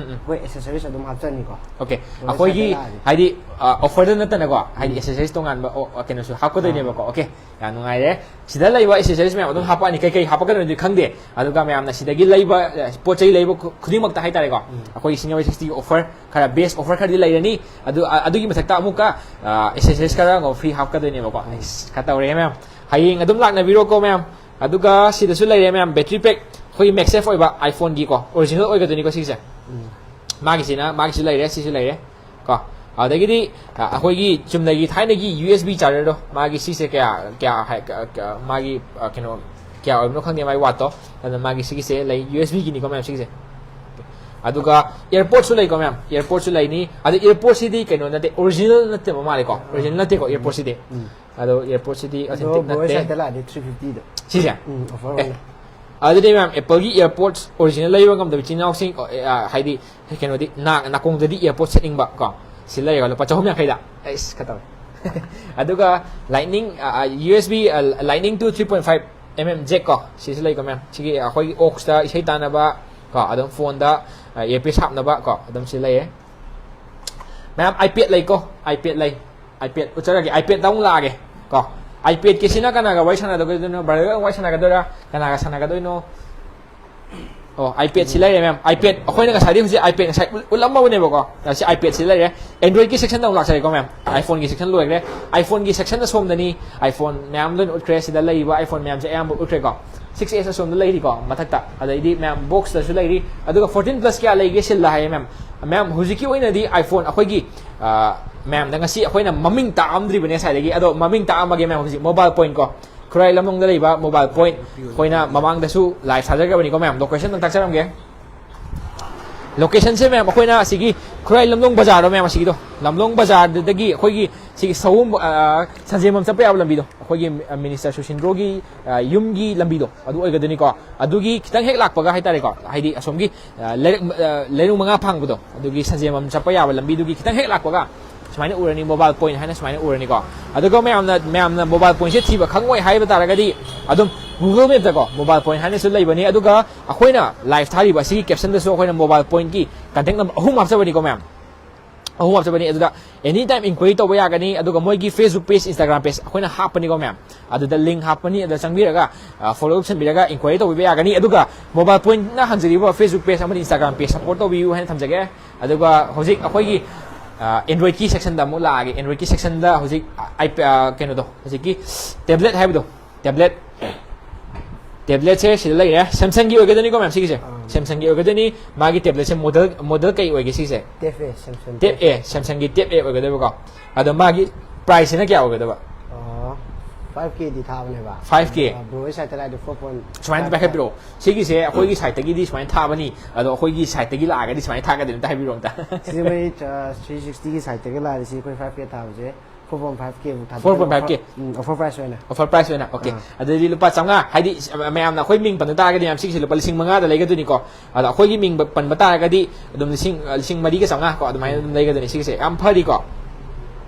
ꯎꯝ, ꯎꯝ꯫ ꯑꯩꯈꯣꯏ ꯑꯦꯁꯦꯁꯔꯤꯁ ꯑꯗꯨꯝ ꯍꯥꯞꯆꯅꯤꯀꯣ꯫ ꯑꯣꯀꯦ, ꯍꯣꯏ, ꯑꯩꯈꯣꯏꯒꯤ ꯁ꯭ꯋꯥꯏꯗ ꯂꯥꯛꯑꯗꯤ꯫ ꯍꯥꯏꯗꯤ ꯑꯣꯐꯔꯗ ꯅꯠꯇꯅꯀꯣ, ꯍꯥꯏꯗꯤ ꯑꯦꯁꯦꯁꯔꯤꯁ ꯇꯣꯉꯥꯟꯕ ꯑꯣ, ꯑꯣ, ꯀꯩꯅꯣꯁꯨ ꯍꯥꯞꯀꯗꯣꯏꯅꯦꯕꯀꯣ꯫ ꯑꯣꯀꯦ, ꯌꯥꯝ ꯅꯨꯡꯉꯥꯏꯔꯦ꯫ ꯁꯤꯗ ꯂꯩꯕ ꯑꯦꯁꯦꯁꯔꯤꯁ ꯃꯌꯥꯝ ꯑꯗꯨꯝ ꯍꯥꯞꯄꯛꯑꯅꯤ, ꯀꯩꯀꯩ ꯍꯥꯞꯄꯛꯀꯗꯣꯏꯅꯣꯗꯤ ꯈꯪꯗꯦ꯫ ꯑꯗꯨꯒ ꯃꯌꯥꯝꯅ ꯁꯤꯗꯒꯤ ꯂꯩꯕ ꯑꯦ, ꯄꯣꯠ ꯆꯩ ꯂꯩꯕ ꯈꯨ- ꯈꯨꯗꯤꯡꯃꯛꯇ ꯍꯥꯏꯇꯥꯔꯦꯀꯣ, ꯑꯩꯈꯣꯏꯒꯤ ꯁꯤꯅꯤꯌꯔ ꯁꯤꯛꯁꯇꯤꯒꯤ ꯑꯣꯐꯔ ꯈꯔ, ꯕꯦꯁ ꯑꯣꯐꯔ ꯈꯔꯗꯤ ꯂꯩꯔꯅꯤ꯫ ꯑꯗꯨ ꯑ- ꯑꯗꯨꯒꯤ ꯃꯊꯛꯇ ꯑꯃꯨꯛꯀ ꯑꯦꯁꯦꯁꯔꯤꯁ ꯈꯔ ꯑꯃꯨꯛ ꯐ꯭ꯔꯤ ꯍꯥꯞꯀꯗꯣꯏꯅꯦꯕꯀꯣ꯫ ꯑꯩꯁ, ꯈꯔ ꯇꯧꯔꯦ ꯃꯌꯥꯝ, ꯍꯌꯦꯡ ꯑꯗꯨꯝ ꯂꯥꯛꯅꯕꯤꯔꯣꯀꯣ ꯃꯌꯥꯝ꯫ ꯑꯗꯨꯒ ꯁꯤꯗꯁꯨ ꯂꯩꯔꯦ ꯃꯌꯥꯝ, ꯕꯦꯇ꯭ꯔꯤ ꯄꯦꯛ, ꯑꯩꯈꯣꯏꯒꯤ ꯃꯦꯛꯁꯦꯐ ꯑꯣꯏꯕ ꯑꯥꯏꯐꯣꯟꯒꯤꯀꯣ, ꯑꯣꯔꯤꯖꯤꯅꯦꯜ ꯑꯣꯏꯒꯗꯣꯏꯅꯤꯀꯣ ꯁꯤꯒꯤꯁꯦ꯫ ꯃꯥꯒꯤꯁꯤꯅ, ꯃꯥꯒꯤꯁꯨ ꯂꯩꯔꯦ, ꯁꯤꯁꯨ ꯂꯩꯔꯦ ꯀꯣ꯫ ꯑꯗꯒꯤꯗꯤ ꯑ, ꯑꯩꯈꯣꯏꯒꯤ ꯆꯨꯝꯅꯒꯤ ꯊꯥꯏꯅꯒꯤ ꯌꯨ ꯑꯦꯁ ꯕꯤ ꯆꯥꯔꯖꯔꯗꯣ, ꯃꯥꯒꯤ ꯁꯤꯁꯦ ꯀꯌꯥ ꯀꯌꯥ ꯍꯥꯏ- ꯀ- ꯀ- ꯃꯥꯒꯤ ꯑ, ꯀꯩꯅꯣ ꯀꯌꯥ ꯑꯣꯏꯕꯅꯣ ꯈꯪꯗꯦ, ꯃꯥꯒꯤ ꯋꯥꯠꯇꯣ꯫ ꯑꯗꯨꯅ ꯃꯥꯒꯤ ꯁꯤꯒꯤꯁꯦ ꯂꯩ, ꯌꯨ ꯑꯦꯁ ꯕꯤꯒꯤꯅꯤꯀꯣ ꯃꯌꯥꯝ ꯁꯤꯒꯤꯁꯦ꯫ ꯑꯗꯨꯒ ꯏꯌꯔꯄꯣꯠꯁꯨ ꯂꯩꯀꯣ ꯃꯌꯥꯝ, ꯏꯌꯔꯄꯣꯠꯁꯨ ꯂꯩꯅꯤ꯫ ꯑꯗ ꯏꯌꯔꯄꯣꯠꯁꯤꯗꯤ ꯀꯩꯅꯣ ꯅꯠꯇꯦ, ꯑꯣꯔꯤꯖꯤꯅꯦꯜ ꯅꯠꯇꯦꯕ ꯃꯥꯜꯂꯦꯀꯣ, ꯑꯣꯔꯤꯖꯤꯅꯦꯜ ꯅꯠꯇꯦꯀꯣ ꯏꯌꯔꯄꯣꯠꯁꯤꯗꯤ꯫ ꯑꯗꯣ ꯏꯌꯔꯄꯣꯠꯁꯤꯗꯤ ꯑꯗꯣ ꯑꯣꯊꯦꯟꯇꯤꯛ ꯕ꯭ꯔꯣ ꯅꯠꯇꯦ ꯁꯥꯏꯠꯇ ꯂꯥꯛꯑꯗꯤ ꯊ꯭ꯔꯤ ꯐꯤꯐꯇꯤꯗ꯫ ꯁꯤꯁꯦ꯫ ꯎꯝ, ꯑꯣꯐꯔ ꯑꯦ, ꯑꯣꯏꯅ꯫ ꯑꯗꯨꯗꯤ ꯃꯌꯥꯝ, ꯑꯦꯄꯜꯒꯤ ꯏꯌꯔꯄꯣꯠꯁ ꯑꯣꯔꯤꯖꯤꯅꯦꯜ ꯂꯩꯕ ꯉꯝꯗꯕ ꯏꯆꯤꯟ ꯏꯅꯥꯎꯁꯤꯡ, ꯑꯣ, ꯑꯦ, ꯑ, ꯍꯥꯏꯗꯤ ꯀꯩꯅꯣꯗꯤ ꯅꯥ- ꯅꯥꯀꯣꯡꯗꯗꯤ ꯏꯌꯔꯄꯣꯠ ꯁꯦꯠꯅꯤꯡꯕ ꯀꯣ, ꯁꯤ ꯂꯩꯔꯒ ꯂꯨꯄꯥ ꯆꯍꯨꯝ ꯌꯥꯡꯈꯩꯗ, ꯑꯩꯁ, ꯈꯔ ꯇꯧꯔꯦ꯫ ꯑꯗꯨꯒ lightning, U S B lightning to three point five M M jack ꯀꯣ, ꯁꯤꯁꯨ ꯂꯩꯀꯣ ꯃꯌꯥꯝ꯫ ꯁꯤꯒꯤ ꯑꯩꯈꯣꯏꯒꯤ ꯑꯣꯛꯁꯇ ꯏꯁꯩ ꯇꯥꯅꯕ ꯀꯣ, ꯑꯗꯨꯝ ꯐꯣꯟꯗ ꯏꯌꯔꯄꯤꯁ ꯍꯥꯞꯅꯕ ꯀꯣ, ꯑꯗꯨꯝ ꯁꯤ ꯂꯩꯌꯦ꯫ ꯃꯌꯥꯝ, ꯑꯥꯏꯄꯦꯗ ꯂꯩꯀꯣ, ꯑꯥꯏꯄꯦꯗ ꯂꯩ꯫ ꯑꯥꯏꯄꯦꯗ ꯎꯠꯆꯔꯒꯦ, ꯑꯥꯏꯄꯦꯗꯇ ꯑꯃꯨꯛ ꯂꯥꯛꯑꯒꯦ ꯀꯣ꯫ ꯑꯥꯏꯄꯦꯗꯀꯤꯁꯤꯅ ꯀꯅꯥꯒ ꯋꯥꯔꯤ ꯁꯥꯟꯅꯒꯗꯣꯏꯅꯣ? ꯕ꯭ꯔꯗꯔꯒ ꯋꯥꯔꯤ ꯁꯥꯟꯅꯒꯗꯣꯏꯔꯥ? ꯀꯅꯥꯒ ꯁꯥꯟꯅꯒꯗꯣꯏꯅꯣ? ꯑꯣ, ꯑꯥꯏꯄꯦꯗꯁꯤ ꯂꯩꯔꯦ ꯃꯌꯥꯝ꯫ ꯑꯥꯏꯄꯦꯗ, ꯑꯩꯈꯣꯏꯅ ꯉꯁꯥꯏꯗꯤ ꯍꯧꯖꯤꯛ ꯑꯥꯏꯄꯦꯗ ꯉꯁꯥꯏ ꯎꯠ- ꯎꯠꯂꯝꯃꯕꯅꯦꯕꯀꯣ꯫ ꯁꯤ ꯑꯥꯏꯄꯦꯗꯁꯤ ꯂꯩꯔꯦ꯫ ꯑꯦꯟꯗ꯭ꯔꯣꯏꯗꯀꯤ ꯁꯦꯛꯁꯟꯗ ꯑꯃꯨꯛ ꯂꯥꯛꯆꯔꯦꯀꯣ ꯃꯌꯥꯝ꯫ ꯑꯥꯏꯐꯣꯟꯒꯤ ꯁꯦꯛꯁꯟ ꯂꯣꯏꯈ꯭ꯔꯦ꯫ ꯑꯥꯏꯐꯣꯟꯒꯤ ꯁꯦꯛꯁꯟ ꯑꯁꯣꯝꯗꯅꯤ꯫ ꯑꯥꯏꯐꯣꯟ ꯃꯌꯥꯝ ꯂꯣꯏꯅ ꯎꯠꯈ꯭ꯔꯦ꯫ ꯁꯤꯗ ꯂꯩꯔꯤꯕ ꯑꯥꯏꯐꯣꯟ ꯃꯌꯥꯝꯁꯦ ꯑꯌꯥꯝꯕ ꯎꯠꯈ꯭ꯔꯦꯀꯣ꯫ ꯁꯤꯛꯁ ꯑꯦꯁ ꯑꯁꯣꯝꯗ ꯂꯩꯔꯤꯀꯣ, ꯃꯊꯛꯇ꯫ ꯑꯗꯩꯗꯤ ꯃꯌꯥꯝ, ꯕꯣꯛꯁꯇꯁꯨ ꯂꯩꯔꯤ꯫ ꯑꯗꯨꯒ ꯐꯣꯔꯇꯤꯟ ꯄ꯭ꯂꯁ ꯀꯌꯥ ꯂꯩꯒꯦ ꯁꯤꯜꯂ ꯍꯥꯏꯌꯦ ꯃꯌꯥꯝ꯫ ꯃꯌꯥꯝ, ꯍꯧꯖꯤꯛꯀꯤ ꯑꯣꯏꯅꯗꯤ ꯑꯥꯏꯐꯣꯟ ꯑꯩꯈꯣꯏꯒꯤ, ꯑ, ꯃꯌꯥꯝꯗ ꯉꯁꯤ ꯑꯩꯈꯣꯏꯅ ꯃꯃꯤꯡ ꯇꯥꯛꯑꯝꯗ꯭ꯔꯤꯕꯅꯦ ꯉꯁꯥꯏꯗꯒꯤ, ꯑꯗꯣ ꯃꯃꯤꯡ ꯇꯥꯛꯑꯝꯃꯒꯦ ꯃꯌꯥꯝ꯫ ꯍꯧꯖꯤꯛ ꯃꯣꯕꯥꯏꯜ ꯄꯣꯏꯟꯠ ꯀꯣ, ꯈꯨꯔꯥꯏ ꯂꯝꯂꯣꯡꯗ ꯂꯩꯕ ꯃꯣꯕꯥꯏꯜ ꯄꯣꯏꯟꯠ, ꯑꯩꯈꯣꯏꯅ ꯃꯃꯥꯡꯗꯁꯨ ꯂꯥꯏꯚ ꯊꯥꯖꯈ꯭ꯔꯕꯅꯤꯀꯣ ꯃꯌꯥꯝ꯫ ꯂꯣꯀꯦꯁꯟ ꯑꯗꯨꯝ ꯇꯥꯛꯆꯔꯝꯒꯦ꯫ ꯂꯣꯀꯦꯁꯟꯁꯦ ꯃꯌꯥꯝ, ꯑꯩꯈꯣꯏꯅ ꯑꯁꯤꯒꯤ ꯈꯨꯔꯥꯏ ꯂꯝꯂꯣꯡ ꯕꯖꯥꯔꯗꯣ ꯃꯌꯥꯝ, ꯑꯁꯤꯒꯤꯗꯣ, ꯂꯝꯂꯣꯡ ꯕꯖꯥꯔꯗꯒꯤ ꯑꯩꯈꯣꯏꯒꯤ ꯁꯤꯒꯤ ꯁꯑꯣꯝ, ꯑ, ꯁꯟꯖꯦꯟꯕꯝ ꯆꯠꯄ ꯌꯥꯕ ꯂꯝꯕꯤꯗꯣ, ꯑꯩꯈꯣꯏꯒꯤ, ꯑ, ꯃꯤꯅꯤꯁꯇꯔ ꯁꯨꯁꯤꯟꯗ꯭ꯔꯣꯒꯤ, ꯑ, ꯌꯨꯝꯒꯤ ꯂꯝꯕꯤꯗꯣ, ꯑꯗꯨ ꯑꯣꯏꯒꯗꯣꯏꯅꯤꯀꯣ꯫ ꯑꯗꯨꯒꯤ ꯈꯤꯇꯪ ꯍꯦꯛ ꯂꯥꯛꯄꯒ ꯍꯥꯏꯇꯥꯔꯦꯀꯣ, ꯍꯥꯏꯗꯤ ꯑꯁꯣꯝꯒꯤ, ꯑ, ꯂꯩꯔꯛ, ꯑ, ꯂꯩꯔꯨꯡ ꯃꯉꯥ ꯐꯥꯡꯕꯗꯣ, ꯑꯗꯨꯒꯤ ꯁꯟꯖꯦꯟꯕꯝ ꯆꯠꯄ ꯌꯥꯕ ꯂꯝꯕꯤꯗꯨꯒꯤ ꯈꯤꯇꯪ ꯍꯦꯛ ꯂꯥꯛꯄꯒ ꯁꯨꯃꯥꯏꯅ ꯎꯔꯅꯤ, ꯃꯣꯕꯥꯏꯜ ꯄꯣꯏꯟ ꯍꯥꯏꯅ ꯁꯨꯃꯥꯏꯅ ꯎꯔꯅꯤꯀꯣ꯫ ꯑꯗꯨꯒ ꯃꯌꯥꯝꯅ ꯃꯌꯥꯝꯅ ꯃꯣꯕꯥꯏꯜ ꯄꯣꯏꯟꯁꯦ ꯊꯤꯕ ꯈꯪꯉꯣꯏ ꯍꯥꯏꯕ ꯇꯥꯔꯒꯗꯤ, ꯑꯗꯨꯝ ꯒꯨꯒꯜ ꯃꯦꯞꯇꯀꯣ ꯃꯣꯕꯥꯏꯜ ꯄꯣꯏꯟ ꯍꯥꯏꯅꯁꯨ ꯂꯩꯕꯅꯤ꯫ ꯑꯗꯨꯒ ꯑꯩꯈꯣꯏꯅ ꯂꯥꯏꯚ ꯊꯥꯔꯤꯕ ꯑꯁꯤꯒꯤ ꯀꯦꯞꯁꯟꯗꯁꯨ ꯑꯩꯈꯣꯏꯅ ꯃꯣꯕꯥꯏꯜ ꯄꯣꯏꯟꯒꯤ ꯀꯟꯇꯦꯛ ꯅꯝꯕꯔ ꯑꯍꯨꯝ ꯍꯥꯞꯆꯕꯅꯤꯀꯣ ꯃꯌꯥꯝ, ꯑꯍꯨꯝ ꯍꯥꯞꯆꯕꯅꯤ꯫ ꯑꯗꯨꯗ ꯑꯦꯅꯤ ꯇꯥꯏꯝ ꯏꯟꯀ꯭ꯋꯥꯏꯔꯤ ꯇꯧꯕ ꯌꯥꯒꯅꯤ꯫ ꯑꯗꯨꯒ ꯃꯣꯏꯒꯤ ꯐꯦꯁꯕꯨꯛ ꯄꯦꯖ, ꯏꯟꯁꯇꯥꯒ꯭ꯔꯥꯝ ꯄꯦꯖ ꯑꯩꯈꯣꯏꯅ ꯍꯥꯞꯄꯅꯤꯀꯣ ꯃꯌꯥꯝ꯫ ꯑꯗꯨꯗ ꯂꯤꯡ ꯍꯥꯞꯄꯅꯤ, ꯑꯗꯨꯗ ꯆꯪꯕꯤꯔꯒ ꯐꯣꯂꯣ ꯇꯧꯁꯟꯕꯤꯔꯒ ꯏꯟꯀ꯭ꯋꯥꯏꯔꯤ ꯇꯧꯕꯤꯕ ꯌꯥꯒꯅꯤ꯫ ꯑꯗꯨꯒ ꯃꯣꯕꯥꯏꯜ ꯄꯣꯏꯟꯅ ꯍꯥꯡꯖꯔꯤꯕ ꯐꯦꯁꯕꯨꯛ ꯄꯦꯖ ꯑꯃꯗꯤ ꯏꯟꯁꯇꯥꯒ꯭ꯔꯥꯝ ꯄꯦꯖ ꯁꯞꯄꯣꯔꯠ ꯇꯧꯕꯤꯌꯨ ꯍꯥꯏꯅ ꯊꯝꯖꯒꯦ꯫ ꯑꯗꯨꯒ ꯍꯧꯖꯤꯛ ꯑꯩꯈꯣꯏꯒꯤ ꯑꯦꯟꯗ꯭ꯔꯣꯏꯗꯀꯤ ꯁꯦꯛꯁꯟꯗ ꯑꯃꯨꯛ ꯂꯥꯛꯑꯒꯦ꯫ ꯑꯦꯟꯗ꯭ꯔꯣꯏꯗꯀꯤ ꯁꯦꯛꯁꯟꯗ ꯍꯧꯖꯤꯛ ꯑꯥꯏ ꯄꯤ ꯀꯩꯅꯣꯗꯣ, ꯍꯧꯖꯤꯛꯀꯤ ꯇꯦꯕ꯭ꯂꯦꯠ ꯍꯥꯏꯕꯗꯣ, ꯇꯦꯕ꯭ꯂꯦꯠ ꯇꯦꯕ꯭ꯂꯦꯠꯁꯦ ꯁꯤꯗ ꯂꯩꯔꯦ꯫ ꯁꯦꯝꯁꯪꯒꯤ ꯑꯣꯏꯒꯗꯣꯏꯅꯤꯀꯣ ꯃꯌꯥꯝ ꯁꯤꯒꯤꯁꯦ꯫ ꯑꯥ꯫ ꯁꯦꯝꯁꯪꯒꯤ ꯑꯣꯏꯒꯗꯣꯏꯅꯤ꯫ ꯃꯥꯒꯤ ꯇꯦꯕ꯭ꯂꯦꯠꯁꯦ ꯃꯣꯗꯦꯜ ꯃꯣꯗꯦꯜ ꯀꯩ ꯑꯣꯏꯒꯦ ꯁꯤꯁꯦ? ꯇꯦꯞ ꯑꯦ, ꯁꯦꯝꯁꯪ ꯇꯦꯞ ꯑꯦ, ꯁꯦꯝꯁꯪꯒꯤ ꯇꯦꯞ ꯑꯦ ꯑꯣꯏꯒꯗꯣꯏꯕꯀꯣ꯫ ꯑꯗꯣ ꯃꯥꯒꯤ ꯄ꯭ꯔꯥꯏꯁꯁꯤꯅ ꯀꯌꯥ ꯑꯣꯏꯒꯗꯕ? ꯐꯥꯏꯚ ꯀꯦꯗꯤ ꯊꯥꯕꯅꯦꯕ꯫ ꯐꯥꯏꯚ ꯀꯦ꯫ ꯕ꯭ꯔꯣ ꯍꯣꯏ ꯁꯥꯏꯠꯇ ꯂꯥꯛꯑꯗꯤ ꯐꯣꯔ ꯄꯣꯏꯟ ꯁꯨꯃꯥꯏꯅ ꯄꯥꯏꯈꯠꯄꯤꯔꯛꯑꯣ꯫ ꯁꯤꯒꯤꯁꯦ ꯑꯩꯈꯣꯏꯒꯤ ꯁꯥꯏꯠꯇꯒꯤꯗꯤ ꯁꯨꯃꯥꯏꯅ ꯊꯥꯕꯅꯤ, ꯑꯗꯣ ꯑꯩꯈꯣꯏꯒꯤ ꯁꯥꯏꯠꯇꯒꯤ ꯂꯥꯛꯑꯒꯗꯤ ꯁꯨꯃꯥꯏꯅ ꯊꯥꯒꯗꯣꯏꯅꯤ ꯑꯝꯇ ꯍꯥꯏꯕꯤꯔꯛꯑꯣ ꯑꯝꯇ꯫ ꯁꯤꯁꯦ ꯃꯣꯏ ꯊ꯭ꯔꯤ ꯁꯤꯛꯁꯇꯤꯒꯤ ꯁꯥꯏꯠꯇꯒꯤ ꯂꯥꯛꯑꯗꯤ ꯁꯤ ꯑꯩꯈꯣꯏ ꯐꯥꯏꯚ ꯀꯦ ꯊꯥꯕꯁꯦ ꯐꯣꯔ ꯄꯣꯏꯟ ꯐꯥꯏꯚ ꯀꯦ ꯑꯃꯨꯛ ꯊꯥꯗꯣꯏꯅꯦ꯫ ꯐꯣꯔ ꯄꯣꯏꯟ ꯐꯥꯏꯚ ꯀꯦ꯫ ꯎꯝ, ꯑꯣꯐꯔ ꯄ꯭ꯔꯥꯏꯁ ꯑꯣꯏꯅ꯫ ꯑꯣꯐꯔ ꯄ꯭ꯔꯥꯏꯁ ꯑꯣꯏꯅ꯫ ꯑꯣꯀꯦ꯫ ꯑꯥ꯫ ꯑꯗꯨꯗꯤ ꯂꯨꯄꯥ ꯆꯥꯝꯃꯉꯥ, ꯍꯥꯏꯗꯤ ꯃꯌꯥꯝꯅ ꯑꯩꯈꯣꯏ ꯃꯤꯡ ꯄꯟꯕ ꯇꯥꯔꯒꯗꯤ ꯃꯌꯥꯝ ꯁꯤꯒꯤꯁꯦ ꯂꯨꯄꯥ ꯂꯤꯁꯤꯡ ꯃꯉꯥꯗ ꯂꯩꯒꯗꯣꯏꯅꯤꯀꯣ꯫ ꯑꯗꯣ ꯑꯩꯈꯣꯏꯒꯤ ꯃꯤꯡ ꯄꯟꯕ ꯇꯥꯔꯒꯗꯤ ꯑꯗꯨꯝ ꯂꯤꯁꯤꯡ, ꯂꯤꯁꯤꯡ ꯃꯔꯤꯒ ꯆꯥꯝꯃꯉꯥ ꯀꯣ, ꯑꯗꯨꯃꯥꯏꯅ ꯑꯗꯨꯝ ꯂꯩꯒꯗꯣꯏꯅꯤ ꯁꯤꯒꯤꯁꯦ꯫ ꯌꯥꯝ ꯐꯔꯤꯀꯣ꯫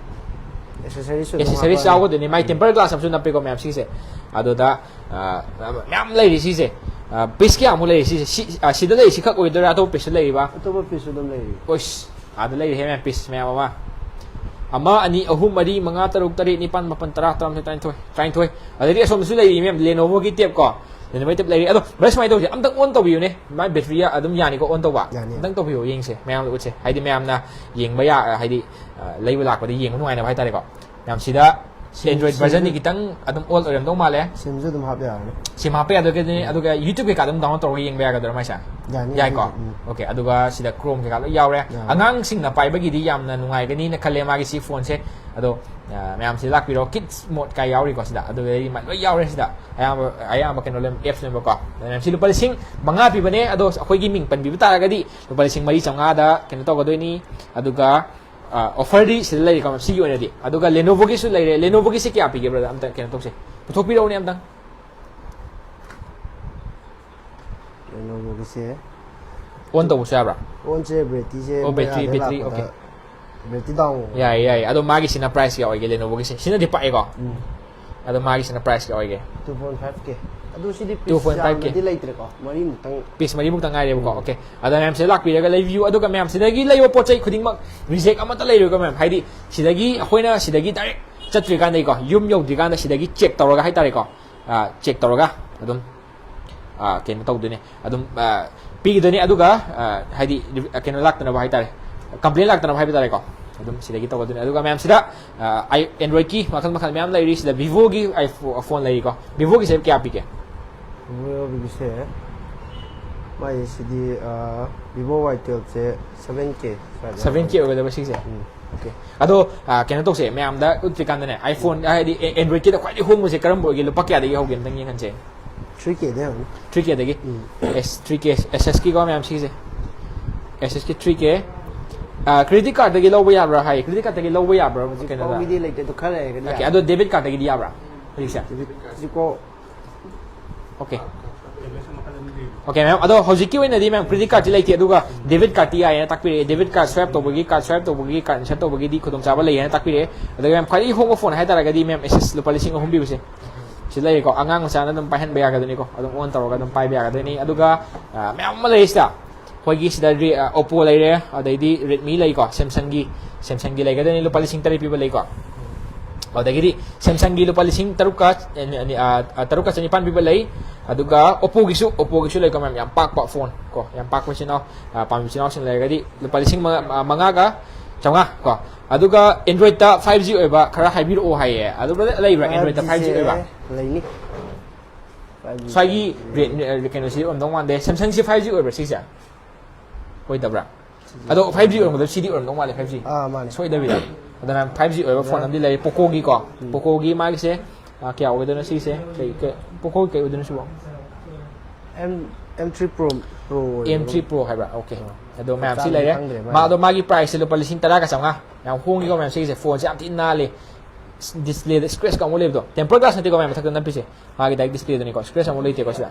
ꯑꯦꯁꯦꯁꯔꯤꯁꯨ ꯑꯗꯨꯝ ꯑꯦꯁꯦꯁꯔꯤꯁ ꯍꯥꯞꯄꯛꯑꯅꯤ꯫ ꯌꯥꯎꯒꯗꯣꯏꯅꯤ꯫ ꯃꯥꯏ ꯇꯦꯝꯄꯔ ꯒ꯭ꯂꯥꯁ ꯑꯃꯁꯨ ꯅꯞꯄꯦꯀꯣ ꯃꯌꯥꯝ ꯁꯤꯒꯤꯁꯦ꯫ ꯑꯗꯨꯗ ꯑ, ꯃꯌꯥꯝ ꯂꯩꯔꯤ ꯁꯤꯁꯦ꯫ ꯄꯤꯁ ꯀꯌꯥꯃꯨꯛ ꯂꯩꯔꯤ ꯁꯤꯁꯦ? ꯁꯤ, ꯑ, ꯁꯤꯗ ꯂꯩꯔꯤ ꯁꯤꯈꯛ ꯑꯣꯏꯗꯣꯏꯔꯥ, ꯑꯇꯣꯞꯄ ꯄꯤꯁꯁꯨ ꯂꯩꯔꯤꯕ? ꯑꯇꯣꯞꯄ ꯄꯤꯁꯁꯨ ꯑꯗꯨꯝ ꯂꯩꯔꯤ꯫ ꯑꯣꯏꯁ, ꯑꯥꯗ ꯂꯩꯔꯤꯍꯦ ꯃꯌꯥꯝ ꯄꯤꯁ ꯃꯌꯥꯝ ꯑꯃ꯫ ꯑꯃ, ꯑꯅꯤ, ꯑꯍꯨꯝ, ꯃꯔꯤ, ꯃꯉꯥ, ꯇꯔꯨꯛ, ꯇꯔꯦꯠ, ꯅꯤꯄꯥꯟ, ꯃꯥꯄꯟ, ꯇꯔꯥ, ꯇꯔꯥꯃꯥꯊꯣꯏ, ꯇꯔꯥꯅꯤꯊꯣꯏ, ꯇꯔꯥꯅꯤꯊꯣꯏ꯫ ꯑꯗꯩꯗꯤ ꯑꯁꯣꯝꯗꯁꯨ ꯂꯩꯔꯤ ꯃꯌꯥꯝ, ꯂꯦꯅꯣꯚꯣꯒꯤ ꯇꯦꯞ ꯀꯣ꯫ ꯂꯦꯅꯣꯚꯣꯒꯤ ꯇꯦꯞ ꯂꯩꯔꯤ꯫ ꯑꯗꯣ ꯕ꯭ꯔꯗꯔ, ꯁꯨꯃꯥꯏꯅ ꯇꯧꯁꯦ, ꯑꯝꯇꯪ ꯑꯣꯟ ꯇꯧꯕꯤꯌꯨꯅꯦ꯫ ꯃꯥꯏ ꯕꯦꯇ꯭ꯔꯤ ꯑꯗꯨꯝ ꯌꯥꯅꯤꯀꯣ ꯑꯣꯟ ꯇꯧꯕ? ꯌꯥꯅꯤ꯫ ꯑꯝꯇꯪ ꯇꯧꯕꯤꯌꯣ ꯌꯦꯡꯁꯦ, ꯃꯌꯥꯝꯗ ꯎꯠꯁꯦ꯫ ꯍꯥꯏꯗꯤ ꯃꯌꯥꯝꯅ ꯌꯦꯡꯕ ꯌꯥ-, ꯍꯥꯏꯗꯤ, ꯑ, ꯂꯩꯕ ꯂꯥꯛꯄꯗ ꯌꯦꯡꯕ ꯅꯨꯡꯉꯥꯏꯅꯕ ꯍꯥꯏꯇꯥꯔꯦꯀꯣ꯫ ꯃꯌꯥꯝ ꯁꯤꯗ ꯁꯤ-, ꯑꯦꯟꯗ꯭ꯔꯣꯏꯗ ꯁꯤꯁꯨ ꯚꯔꯖꯟꯗꯤ ꯈꯤꯇꯪ ꯑꯗꯨꯝ ꯑꯣꯜ ꯑꯣꯏꯔꯝꯗꯧ ꯃꯥꯜꯂꯦ꯫ ꯁꯤꯝꯁꯨ ꯑꯗꯨꯝ ꯍꯥꯞ ꯌꯥꯔꯅꯤ꯫ ꯁꯤꯝ ꯍꯥꯞꯄ ꯌꯥꯗꯣꯏꯒꯗꯤ, ꯑꯗꯨꯒ YouTube ꯀꯩꯀꯥ ꯑꯗꯨꯝ download ꯇꯧꯔꯒ ꯌꯦꯡꯕ ꯌꯥꯒꯗ꯭ꯔꯥ ꯃꯥꯏꯁꯦ? ꯌꯥꯅꯤ, ꯌꯥꯏꯀꯣ? ꯑꯗꯨꯗꯤ, ꯎꯝ꯫ ꯑꯣꯀꯦ, ꯑꯗꯨꯒ ꯁꯤꯗ Chrome ꯀꯩꯀꯥ ꯂꯣꯏ ꯌꯥꯎꯔꯦ꯫ ꯌꯥꯎꯔꯦ꯫ ꯑꯉꯥꯡꯁꯤꯡꯅ ꯄꯥꯏꯕꯒꯤꯗꯤ ꯌꯥꯝꯅ ꯅꯨꯡꯉꯥꯏꯒꯅꯤꯅ ꯈꯜꯂꯦ ꯃꯥꯒꯤ ꯁꯤ ꯐꯣꯟꯁꯦ꯫ ꯑꯗꯣ, ꯑ, ꯃꯌꯥꯝꯁꯤ ꯂꯥꯛꯄꯤꯔꯣ, Kids Mode ꯀꯥꯏ ꯌꯥꯎꯔꯤꯀꯣ ꯁꯤꯗ, ꯑꯗꯨꯗꯩꯗꯤ ꯃ-, ꯂꯣꯏ ꯌꯥꯎꯔꯦ ꯁꯤꯗ꯫ ꯑꯌꯥꯝꯕ, ꯑꯌꯥꯝꯕ ꯀꯩꯅꯣ ꯂꯩ, ꯑꯦꯞꯁꯅꯦꯕꯀꯣ꯫ ꯑꯗꯨꯅ ꯁꯤ ꯂꯨꯄꯥ ꯂꯤꯁꯤꯡ ꯃꯉꯥ ꯄꯤꯕꯅꯦ, ꯑꯗꯣ ꯑꯩꯈꯣꯏꯒꯤ ꯃꯤꯡ ꯄꯟꯕꯤꯕ ꯇꯥꯔꯒꯗꯤ ꯂꯨꯄꯥ ꯂꯤꯁꯤꯡ ꯃꯔꯤ ꯆꯥꯝꯃꯉꯥꯗ ꯀꯩꯅꯣ ꯇꯧꯒꯗꯣꯏꯅꯤ꯫ ꯑꯗꯨꯒ, ꯑ, ꯑꯣꯐꯔꯗꯤ ꯁꯤꯗ ꯂꯩꯔꯦꯀꯣ ꯁꯤꯒꯤ ꯑꯣꯏꯅꯗꯤ꯫ ꯑꯗꯨꯒ Lenovoꯒꯤꯁꯨ ꯂꯩꯔꯦ꯫ Lenovoꯒꯤꯁꯦ ꯀꯌꯥ ꯄꯤꯒꯦ ꯕ꯭ꯔꯗꯔ? ꯑꯝꯇ ꯀꯩꯅꯣ ꯇꯧꯁꯦ, ꯄꯨꯊꯣꯛꯄꯤꯔꯛꯎꯅꯦ ꯑꯝꯇꯪ꯫ Lenovoꯒꯤꯁꯦ ꯑꯣꯟ ꯇꯧꯕꯁꯨ ꯌꯥꯕ꯭ꯔꯥ? ꯑꯣꯟꯁꯦ, ꯕꯦꯇ꯭ꯔꯤꯁꯦ ꯑꯣ, ꯃꯣꯏ ꯕꯦꯇ꯭ꯔꯤ, ꯑꯥꯗ ꯕꯦꯇ꯭ꯔꯤ, ꯂꯥꯛꯄꯗ ꯑꯣꯀꯦ꯫ ꯕꯦꯇ꯭ꯔꯤ ꯗꯥꯎꯟ ꯑꯣꯏ꯫ ꯌꯥꯏꯌꯦ, ꯌꯥꯏꯌꯦ꯫ ꯑꯗꯣ ꯃꯥꯒꯤꯁꯤꯅ ꯄ꯭ꯔꯥꯏꯁ ꯀꯌꯥ ꯑꯣꯏꯒꯦ? ꯂꯦꯅꯣꯚꯣꯒꯤꯁꯦ ꯁꯤꯅꯗꯤ ꯄꯥꯛꯑꯦꯀꯣ? ꯎꯝ꯫ ꯑꯗꯣ ꯃꯥꯒꯤꯁꯤꯅ ꯄ꯭ꯔꯥꯏꯁ ꯀꯌꯥ ꯑꯣꯏꯒꯦ? Two point five K꯫ ꯑꯗꯨ ꯁꯤꯗꯤ Two point five K꯫ ꯌꯥꯝꯅꯗꯤ ꯂꯩꯇ꯭ꯔꯦꯀꯣ, ꯃꯔꯤꯃꯨꯛꯇꯪ꯫ ꯄꯤꯁ ꯃꯔꯤꯃꯨꯛꯇ ꯉꯥꯏꯔꯦꯕꯀꯣ꯫ ꯑꯣꯀꯦ, ꯑꯗ ꯃꯌꯥꯝꯁꯤꯗ ꯂꯥꯛꯄꯤꯔꯒ ꯂꯩꯕꯤꯌꯨ꯫ ꯑꯗꯨꯒ ꯃꯌꯥꯝꯁꯤꯗꯒꯤ ꯂꯩꯕ ꯄꯣꯠ ꯆꯩ ꯈꯨꯗꯤꯡꯃꯛ ꯔꯤꯖꯦꯛ ꯑꯃꯠꯇ ꯂꯩꯔꯣꯏꯀꯣ ꯃꯌꯥꯝ꯫ ꯍꯥꯏꯗꯤ ꯁꯤꯗꯒꯤ ꯑꯩꯈꯣꯏꯅ ꯁꯤꯗꯒꯤ ꯗꯥꯏꯔꯦꯛ ꯆꯠꯇ꯭ꯔꯤꯀꯥꯟꯗꯒꯤꯀꯣ, ꯌꯨꯝ ꯌꯧꯗ꯭ꯔꯤꯀꯥꯟꯗ ꯁꯤꯗꯒꯤ ꯆꯦꯛ ꯇꯧꯔꯒ ꯍꯥꯏꯇꯥꯔꯦꯀꯣ, ꯆꯦꯛ ꯇꯧꯔꯒ ꯑꯗꯨꯝ ꯀꯩꯅꯣ ꯇꯧꯗꯣꯏꯅꯦ, ꯑꯗꯨꯝ ꯄꯤꯈꯤꯗꯣꯏꯅꯦ꯫ ꯑꯗꯨꯒ ꯍꯥꯏꯗꯤ ꯀꯩꯅꯣ ꯂꯥꯛꯇꯅꯕ ꯍꯥꯏꯇꯥꯔꯦ, ꯀꯝꯄ꯭ꯂꯦꯟ ꯂꯥꯛꯇꯅꯕ ꯍꯥꯏꯕ ꯇꯥꯔꯦꯀꯣ꯫ ꯑꯗꯨꯝ ꯁꯤꯗꯒꯤ ꯇꯧꯒꯗꯣꯏꯅꯦ꯫ ꯑꯗꯨꯒ ꯃꯌꯥꯝꯁꯤꯗ ꯑꯦꯟꯗ꯭ꯔꯣꯏꯗꯀꯤ ꯃꯈꯜ ꯃꯈꯜ ꯃꯌꯥꯝ ꯂꯩꯔꯤ꯫ ꯁꯤꯗ ꯚꯤꯚꯣꯒꯤ ꯐꯣꯟ ꯂꯩꯔꯤꯀꯣ꯫ ꯚꯤꯚꯣꯒꯤꯁꯦ ꯀꯌꯥ ꯄꯤꯒꯦ? ꯚꯤꯚꯣꯒꯤꯁꯦ ꯃꯥꯏꯁꯤꯗꯤ, ꯚꯤꯚꯣ ꯋꯥꯏ ꯇꯨꯌꯦꯜꯞꯁꯦ seven K꯫ Seven K ꯑꯣꯏꯒꯗꯕ ꯁꯤꯁꯦ? ꯎꯝ꯫ ꯑꯣꯀꯦ꯫ ꯑꯗꯣ ꯀꯩꯅꯣ ꯇꯧꯁꯦ, ꯃꯌꯥꯝꯗ ꯎꯠꯇ꯭ꯔꯤꯀꯥꯟꯗꯅꯦ, ꯑꯥꯏꯐꯣꯟ ꯍꯥꯏꯗꯤ ꯑꯦꯟꯗ꯭ꯔꯣꯏꯗꯀꯤꯗ ꯈ꯭ꯋꯥꯏꯗꯒꯤ ꯍꯣꯡꯕꯁꯦ ꯀꯔꯝꯕ ꯑꯣꯏꯒꯦ? ꯂꯨꯄꯥ ꯀꯌꯥꯗꯒꯤ ꯍꯧꯒꯦ ꯑꯝꯇꯪ ꯌꯦꯡꯍꯟꯁꯦ꯫ Three Kꯗꯒꯤ ꯍꯧꯅꯤ꯫ Three Kꯗꯒꯤ? ꯎꯝ꯫ ꯑꯦꯁ ꯊ꯭ꯔꯤ ꯀꯦ, ꯑꯦꯁ ꯑꯦꯁꯀꯤꯀꯣ ꯃꯌꯥꯝ ꯁꯤꯁꯦ꯫ ꯑꯦꯁ ꯑꯦꯁꯀꯤ three K꯫ ꯀ꯭ꯔꯦꯗꯤꯠ ꯀꯥꯔꯗꯇꯒꯤ ꯂꯧꯕ ꯌꯥꯕ꯭ꯔꯥ ꯍꯥꯏ? ꯀ꯭ꯔꯦꯗꯤꯠ ꯀꯥꯔꯗꯇꯒꯤ ꯂꯧꯕ ꯌꯥꯕ꯭ꯔꯥ ꯀꯩꯅꯣꯗ? ꯍꯧꯖꯤꯛꯐꯥꯎꯒꯤꯗꯤ ꯂꯩꯇꯦ, ꯑꯗꯣ ꯈꯔ ꯂꯩꯔꯒꯗꯤ ꯑꯣꯀꯦ, ꯌꯥꯔꯦ꯫ ꯑꯗꯣ ꯗꯦꯕꯤꯠ ꯀꯥꯔꯗꯇꯒꯤꯗꯤ ꯌꯥꯕ꯭ꯔꯥ ꯍꯧꯖꯤꯛꯁꯦ? ꯍꯧꯖꯤꯛ ꯍꯧꯖꯤꯛꯐꯥꯎ ꯑꯣꯀꯦ꯫ ꯑꯣꯀꯦ ꯃꯦꯝ, ꯑꯗꯣ ꯍꯧꯖꯤꯛꯀꯤ ꯑꯣꯏꯅꯗꯤ ꯃꯦꯝ ꯀ꯭ꯔꯦꯗꯤꯠ ꯀꯥꯔꯗꯇꯤ ꯂꯩꯇꯦ, ꯑꯗꯨꯒ ꯗꯦꯕꯤꯠ ꯀꯥꯔꯗꯇꯤ ꯌꯥꯏꯌꯦꯅ ꯇꯥꯛꯄꯤꯔꯛꯑꯦ꯫ ꯗꯦꯕꯤꯠ ꯀꯥꯔꯗ ꯁ꯭ꯋꯥꯏꯞ ꯇꯧꯕꯒꯤ, ꯀꯥꯔꯗ ꯁ꯭ꯋꯥꯏꯞ ꯇꯧꯕꯒꯤ, ꯀꯥꯔꯗ ꯏꯟꯁꯔꯠ ꯇꯧꯕꯒꯤꯗꯤ ꯈꯨꯗꯣꯡꯆꯥꯕ ꯂꯩꯌꯦꯅ ꯇꯥꯛꯄꯤꯔꯛꯑꯦ꯫ ꯑꯗꯨꯒ ꯃꯦꯝ ꯈ꯭ꯋꯥꯏꯗꯒꯤ ꯍꯣꯡꯕ ꯐꯣꯟ ꯍꯥꯏꯇꯥꯔꯒꯗꯤ ꯃꯦꯝ ꯑꯦꯁ ꯑꯦꯁ ꯂꯨꯄꯥ ꯂꯤꯁꯤꯡ ꯑꯍꯨꯝ ꯄꯤꯕꯁꯦ ꯁꯤ ꯂꯩꯔꯦꯀꯣ꯫ ꯑꯉꯥꯡ ꯃꯆꯥꯅ ꯑꯗꯨꯝ ꯄꯥꯏꯍꯟꯕ ꯌꯥꯒꯗꯣꯏꯅꯤꯀꯣ, ꯑꯗꯨꯝ ꯑꯣꯟ ꯇꯧꯔꯒ ꯑꯗꯨꯝ ꯄꯥꯏꯕ ꯌꯥꯒꯗꯣꯏꯅꯤ꯫ ꯑꯗꯨꯒ ꯃꯌꯥꯝ ꯑꯃ ꯂꯩꯔꯤ ꯁꯤꯗ꯫ ꯑꯩꯈꯣꯏꯒꯤ ꯁꯤꯗ ꯔꯦ-, ꯑ, Oppo ꯂꯩꯔꯦ, ꯑꯗꯩꯗꯤ Redmi ꯂꯩꯀꯣ, Samsungꯒꯤ, Samsungꯒꯤ ꯂꯩꯒꯗꯣꯏꯅꯤ, ꯂꯨꯄꯥ ꯂꯤꯁꯤꯡ ꯇꯔꯦꯠ ꯄꯤꯕ ꯂꯩꯀꯣ꯫ ꯑꯗꯒꯤꯗꯤ Samsungꯒꯤ ꯂꯨꯄꯥ ꯂꯤꯁꯤꯡ ꯇꯔꯨꯛꯀ, ꯑ, ꯑ, ꯇꯔꯨꯛꯀ ꯆꯅꯤꯄꯥꯟ ꯄꯤꯕ ꯂꯩ꯫ ꯑꯗꯨꯒ Oppoꯒꯤꯁꯨ, Oppoꯒꯤꯁꯨ ꯂꯩꯀꯣ ꯃꯌꯥꯝ, ꯌꯥꯝ ꯄꯥꯛꯄ ꯐꯣꯟ ꯀꯣ, ꯌꯥꯝ ꯄꯥꯛꯄ ꯏꯆꯤꯟ ꯏꯅꯥꯎ, ꯑ, ꯄꯥꯝꯃꯤꯕ ꯏꯆꯤꯟ ꯏꯅꯥꯎꯁꯤꯡ ꯂꯩꯔꯒꯗꯤ ꯂꯨꯄꯥ ꯂꯤꯁꯤꯡ ꯃꯉꯥ, ꯑ, ꯃꯉꯥꯒ ꯆꯥꯝꯃꯉꯥ ꯀꯣ꯫ ꯑꯗꯨꯒ Androidꯇ five G ꯑꯣꯏꯕ ꯈꯔ ꯍꯥꯏꯕꯤꯔꯛꯑꯣ ꯍꯥꯏꯌꯦ꯫ ꯑꯗꯨ ꯂꯩꯕ꯭ꯔꯥ Androidꯇ five G ꯑꯣꯏꯕ? ꯂꯩꯅꯤ꯫ ꯁ꯭ꯋꯥꯏꯒꯤ ꯔꯦ-, ꯔꯦ-, ꯀꯩꯅꯣꯁꯤ ꯑꯣꯏꯔꯝꯗꯧ ꯃꯥꯟꯗꯦ, Samsungꯁꯤ five G ꯑꯣꯏꯕ꯭ꯔꯥ ꯁꯤꯁꯦ? ꯑꯣꯏꯗꯕ꯭ꯔꯥ? ꯑꯗꯣ five G ꯑꯣꯏꯔꯝꯒꯗꯕ ꯁꯤꯗꯤ ꯑꯣꯏꯔꯝꯗꯧ ꯃꯥꯜꯂꯦ, five G꯫ ꯑꯥ, ꯃꯥꯅꯦ꯫ ꯁꯣꯏꯗꯕꯤꯗ꯫ ꯑꯗꯨꯅ five G ꯑꯣꯏꯕ ꯐꯣꯟ ꯑꯃꯗꯤ ꯂꯩꯔꯦ, Pocoꯒꯤꯀꯣ꯫ Pocoꯒꯤ ꯃꯥꯒꯤꯁꯦ, ꯑ, ꯀꯌꯥ ꯑꯣꯏꯒꯗꯣꯏꯅꯣ ꯁꯤꯒꯤꯁꯦ? ꯀꯩ, ꯀꯩ, Pocoꯒꯤ ꯀꯩ ꯑꯣꯏꯗꯣꯏꯅꯣ ꯁꯤꯕꯣ? M, M three Pro, Pro ꯑꯣꯏꯕ꯫ M three Pro ꯍꯥꯏꯕ꯭ꯔꯥ? ꯑꯣꯀꯦ꯫ ꯑꯗꯣ ꯃꯌꯥꯝ ꯁꯤ ꯆꯥꯕꯗꯤ ꯂꯩꯔꯦ꯫ ꯈꯪꯗ꯭ꯔꯦ ꯃꯥꯒꯤ꯫ ꯃꯥ, ꯑꯗꯣ ꯃꯥꯒꯤ priceꯁꯦ ꯂꯨꯄꯥ ꯂꯤꯁꯤꯡ ꯇꯔꯥꯒ ꯆꯥꯝꯃꯉꯥ꯫ ꯌꯥꯝ ꯍꯣꯡꯉꯤꯀꯣ ꯃꯌꯥꯝ ꯁꯤꯒꯤꯁꯦ꯫ ꯐꯣꯟꯁꯦ ꯌꯥꯝ ꯊꯤꯅ ꯅꯥꯜꯂꯤ꯫ Displayꯗ scratchꯀ ꯑꯃꯨꯛ ꯂꯩꯕꯗꯣ꯫ Tempered glass ꯅꯠꯇꯦꯀꯣ ꯃꯌꯥꯝ ꯃꯊꯛꯇ ꯅꯞꯄꯤꯁꯦ꯫ ꯃꯥꯒꯤ direct displayꯗꯨꯅꯤꯀꯣ꯫ Scratch ꯑꯃꯨꯛ ꯂꯩꯇꯦꯀꯣ ꯁꯤꯗ꯫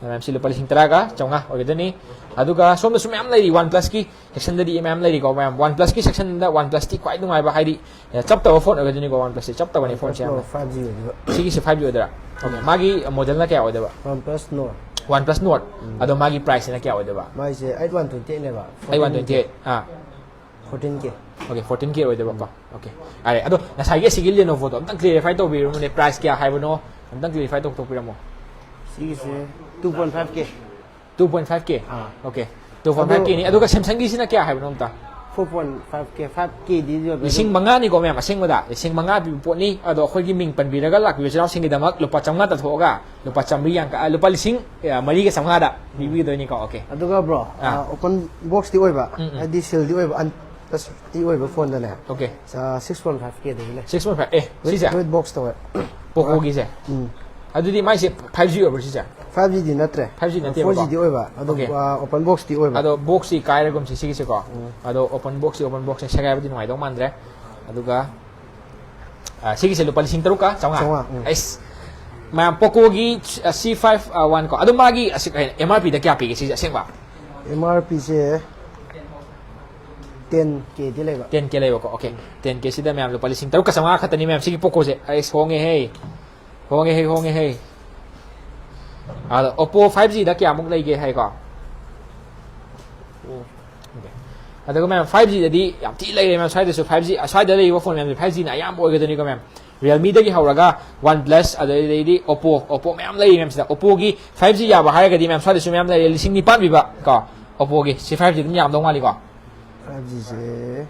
ꯃꯌꯥꯝꯁꯤ ꯂꯨꯄꯥ ꯂꯤꯁꯤꯡ ꯇꯔꯥꯒ ꯆꯥꯝꯃꯉꯥ ꯑꯣꯏꯒꯗꯣꯏꯅꯤ꯫ ꯑꯗꯨꯒ ꯁꯣꯝꯗꯁꯨ ꯃꯌꯥꯝ ꯂꯩꯔꯤ, ꯋꯥꯟ ꯄ꯭ꯂꯁꯀꯤ ꯁꯦꯛꯁꯟꯗꯗꯤ ꯃꯌꯥꯝ ꯂꯩꯔꯤꯀꯣ ꯃꯌꯥꯝ꯫ ꯋꯥꯟ ꯄ꯭ꯂꯁꯀꯤ ꯁꯦꯛꯁꯟꯗ ꯋꯥꯟ ꯄ꯭ꯂꯁꯇꯤ ꯈ꯭ꯋꯥꯏ ꯅꯨꯡꯉꯥꯏꯕ, ꯍꯥꯏꯗꯤ, ꯑꯦ, ꯆꯞꯇꯕ ꯐꯣꯟ ꯑꯣꯏꯒꯗꯣꯏꯅꯤꯀꯣ꯫ ꯋꯥꯟ ꯄ꯭ꯂꯁꯁꯦ ꯆꯞꯇꯕꯅꯤ ꯐꯣꯟꯁꯦ ꯌꯥꯝꯅ꯫ ꯐꯥꯏꯚ ꯖꯤ ꯑꯣꯏꯗꯣꯏꯕ꯫ ꯁꯤꯒꯤꯁꯦ ꯐꯥꯏꯚ ꯖꯤ ꯑꯣꯏꯗꯣꯏꯔꯥ? ꯑꯣꯀꯦ, ꯃꯥꯒꯤ ꯃꯣꯗꯦꯜꯅ ꯀꯌꯥ ꯑꯣꯏꯗꯣꯏꯕ? OnePlus Nord. OnePlus Nord. ꯑꯗꯣ ꯃꯥꯒꯤ ꯄ꯭ꯔꯥꯏꯁꯁꯤꯅ ꯀꯌꯥ ꯑꯣꯏꯗꯣꯏꯕ? ꯃꯥꯏꯁꯦ ꯑꯩꯠ ꯋꯥꯟ ꯇ꯭ꯋꯦꯟꯇꯤ ꯑꯩꯠꯅꯦꯕ꯫ Eight one twenty eight. ꯑꯥ꯫ Forty K. Okay, forty K ꯑꯣꯏꯗꯣꯏꯕꯀꯣ꯫ ꯑꯣꯀꯦ, ꯑꯔꯦ, ꯑꯗꯣ ꯉꯁꯥꯏꯒꯤ ꯑꯁꯤꯒꯤ ꯂꯦꯅꯣꯚꯣꯗꯣ ꯑꯝꯇꯪ ꯀ꯭ꯂꯦꯔꯤꯐꯥꯏ ꯇꯧꯕꯤꯔꯝꯃꯨꯅꯦ, ꯄ꯭ꯔꯥꯏꯁ ꯀꯌꯥ ꯍꯥꯏꯕꯅꯣ? ꯑꯝꯇꯪ ꯀ꯭ꯂꯦꯔꯤꯐꯥꯏ ꯇꯧꯊꯣꯛꯄꯤꯔꯝꯃꯣ꯫ ꯁꯤꯒꯤꯁꯦ two point five K. Two point five K. ꯑꯥ꯫ ꯑꯣꯀꯦ, ꯇꯨ ꯄꯣꯏꯟ ꯐꯥꯏꯚ ꯀꯦꯅꯤ꯫ ꯑꯗꯨꯒ ꯁꯦꯝꯁꯪꯒꯤꯁꯤꯅ ꯀꯌꯥ ꯍꯥꯏꯕꯅꯣ ꯑꯝꯇ? Four point five K. Five ꯀꯦꯗꯤ ꯌꯣꯜꯂꯦ꯫ ꯂꯤꯁꯤꯡ ꯃꯉꯥꯅꯤꯀꯣ ꯃꯌꯥꯝ, ꯑꯁꯦꯡꯕꯗ ꯂꯤꯁꯤꯡ ꯃꯉꯥ ꯄꯤꯕ ꯄꯣꯠꯅꯤ꯫ ꯑꯗꯣ ꯑꯩꯈꯣꯏꯒꯤ ꯃꯤꯡ ꯄꯟꯕꯤꯔꯒ ꯂꯥꯛꯄꯤꯕ ꯏꯆꯤꯜ ꯏꯅꯥꯎꯁꯤꯡꯒꯤꯗꯃꯛ ꯂꯨꯄꯥ ꯆꯥꯝꯃꯉꯥ ꯇꯥꯊꯣꯛꯑꯒ ꯂꯨꯄꯥ ꯆꯥꯝꯃꯔꯤ ꯌꯥꯡꯈꯩ, ꯑ, ꯂꯨꯄꯥ ꯂꯤꯁꯤꯡ, ꯑ, ꯃꯔꯤꯒ ꯆꯥꯝꯃꯉꯥꯗ ꯄꯤꯕꯤꯗꯣꯏꯅꯤꯀꯣ꯫ ꯑꯣꯀꯦ꯫ ꯑꯗꯨꯒ ꯕ꯭ꯔꯣ, ꯑꯥ꯫ ꯑꯣꯄꯟ ꯕꯣꯛꯁꯇꯤ ꯑꯣꯏꯕ, ꯎꯝ, ꯎꯝ꯫ ꯍꯥꯏꯗꯤ ꯁꯤꯜꯗꯤ ꯑꯣꯏꯕ, ꯑꯟ-, ꯇꯤ ꯑꯣꯏꯕ ꯐꯣꯟꯗꯅꯦ꯫ ꯑꯣꯀꯦ꯫ ꯁꯤꯛꯁ ꯄꯣꯏꯟ ꯐꯥꯏꯚ ꯀꯦꯗꯒꯤ ꯂꯩ꯫ Six point five. ꯑꯦ, ꯁꯤꯁꯦ? ꯋꯤꯠ ꯕꯣꯛꯁ ꯇꯧꯋꯦ꯫ ꯄꯣꯀꯣꯒꯤꯁꯦ? ꯎꯝ꯫ ꯑꯗꯨꯗꯤ ꯃꯥꯏꯁꯦ ꯐꯥꯏꯚ ꯖꯤ ꯑꯣꯏꯕ꯭ꯔꯣ ꯁꯤꯁꯦ? ꯐꯥꯏꯚ ꯖꯤꯗꯤ ꯅꯠꯇ꯭ꯔꯦ꯫ ꯐꯥꯏꯚ ꯖꯤ ꯅꯠꯇꯦꯕꯀꯣ? ꯐꯣꯔ ꯖꯤꯗꯤ ꯑꯣꯏꯕ, ꯑꯗꯨ ꯑꯣꯀꯦ꯫ ꯑꯣꯄꯟ ꯕꯣꯛꯁꯇꯤ ꯑꯣꯏꯕ꯫ ꯑꯗꯣ ꯕꯣꯛꯁꯁꯤ ꯀꯥꯏꯔꯒꯨꯝꯁꯤ ꯁꯤꯒꯤꯁꯦꯀꯣ꯫ ꯎꯝ꯫ ꯑꯗꯣ ꯑꯣꯄꯟ ꯕꯣꯛꯁꯁꯤ, ꯑꯣꯄꯟ ꯕꯣꯛꯁꯁꯦ ꯁꯦꯒꯥꯏꯕꯗꯤ ꯅꯨꯡꯉꯥꯏꯗꯧ ꯃꯥꯟꯗ꯭ꯔꯦ꯫ ꯑꯗꯨꯒ, ꯑ, ꯁꯤꯒꯤꯁꯦ ꯂꯨꯄꯥ ꯂꯤꯁꯤꯡ ꯇꯔꯨꯛꯀ ꯆꯥꯝꯃꯉꯥ꯫ ꯆꯥꯝꯃꯉꯥ, ꯎꯝ꯫ ꯑꯩꯁ, ꯃꯌꯥꯝ, ꯄꯣꯀꯣꯒꯤ ꯁꯤ ꯐꯥꯏꯚ, ꯑ, ꯋꯥꯟ ꯀꯣ꯫ ꯑꯗꯣ ꯃꯥꯒꯤ ꯑꯁꯤ ꯑꯦꯝ ꯑꯥꯔ ꯄꯤꯗ ꯀꯌꯥ ꯄꯤꯒꯦ ꯁꯤꯁꯦ ꯑꯁꯦꯡꯕ? ꯑꯦꯝ ꯑꯥꯔ ꯄꯤꯁꯦ ꯇꯦꯟ ꯀꯦꯗꯤ ꯂꯩꯕ꯫ ꯇꯦꯟ ꯀꯦ ꯂꯩꯕꯀꯣ꯫ ꯑꯣꯀꯦ꯫ ꯇꯦꯟ ꯀꯦ ꯁꯤꯗ ꯃꯌꯥꯝ ꯂꯨꯄꯥ ꯂꯤꯁꯤꯡ ꯇꯔꯨꯛꯀ ꯆꯥꯝꯃꯉꯥ ꯈꯛꯇꯅꯤ ꯃꯌꯥꯝ ꯁꯤꯒꯤ ꯄꯣꯀꯣꯁꯦ꯫ ꯑꯩꯁ, ꯍꯣꯡꯉꯦꯍꯦ꯫ ꯍꯣꯡꯉꯦꯍꯦ, ꯍꯣꯡꯉꯦꯍꯦ꯫ ꯑꯗꯣ ꯑꯣꯄꯣ ꯐꯥꯏꯚ ꯖꯤꯗ ꯀꯌꯥꯃꯨꯛ ꯂꯩꯒꯦ ꯍꯥꯏꯀꯣ? ꯑꯣꯀꯦ꯫ ꯑꯗꯨꯒ ꯃꯌꯥꯝ ꯐꯥꯏꯚ ꯖꯤꯗꯗꯤ ꯌꯥꯝ ꯊꯤ ꯂꯩꯔꯦ ꯃꯌꯥꯝ, ꯁ꯭ꯋꯥꯏꯗꯁꯨ ꯐꯥꯏꯚ ꯖꯤ, ꯁ꯭ꯋꯥꯏꯗ ꯂꯩꯔꯤꯕ ꯐꯣꯟ ꯃꯌꯥꯝꯁꯦ ꯐꯥꯏꯚ ꯖꯤꯅ ꯑꯌꯥꯝꯕ ꯑꯣꯏꯒꯗꯣꯏꯅꯤꯀꯣ ꯃꯌꯥꯝ꯫ ꯔꯤꯌꯦꯜꯃꯤꯗꯒꯤ ꯍꯧꯔꯒ ꯋꯥꯟ ꯄ꯭ꯂꯁ, ꯑꯗꯩꯗꯤ ꯑꯣꯄꯣ, ꯑꯣꯄꯣ ꯃꯌꯥꯝ ꯂꯩꯔꯤ ꯃꯌꯥꯝꯁꯤꯗ꯫ ꯑꯣꯄꯣꯒꯤ ꯐꯥꯏꯚ ꯖꯤ ꯌꯥꯕ ꯍꯥꯏꯔꯒꯗꯤ ꯃꯌꯥꯝ ꯁ꯭ꯋꯥꯏꯗꯁꯨ ꯃꯌꯥꯝ ꯂꯩꯔꯦ, ꯂꯤꯁꯤꯡ ꯅꯤꯄꯥꯟ ꯄꯤꯕ ꯀꯣ꯫ ꯑꯣꯄꯣꯒꯤ ꯁꯤ ꯐꯥꯏꯚ ꯖꯤ ꯑꯗꯨꯝ ꯌꯥꯝꯗꯧ ꯃꯥꯜꯂꯤꯀꯣ꯫ ꯐꯥꯏꯚ ꯖꯤꯁꯦ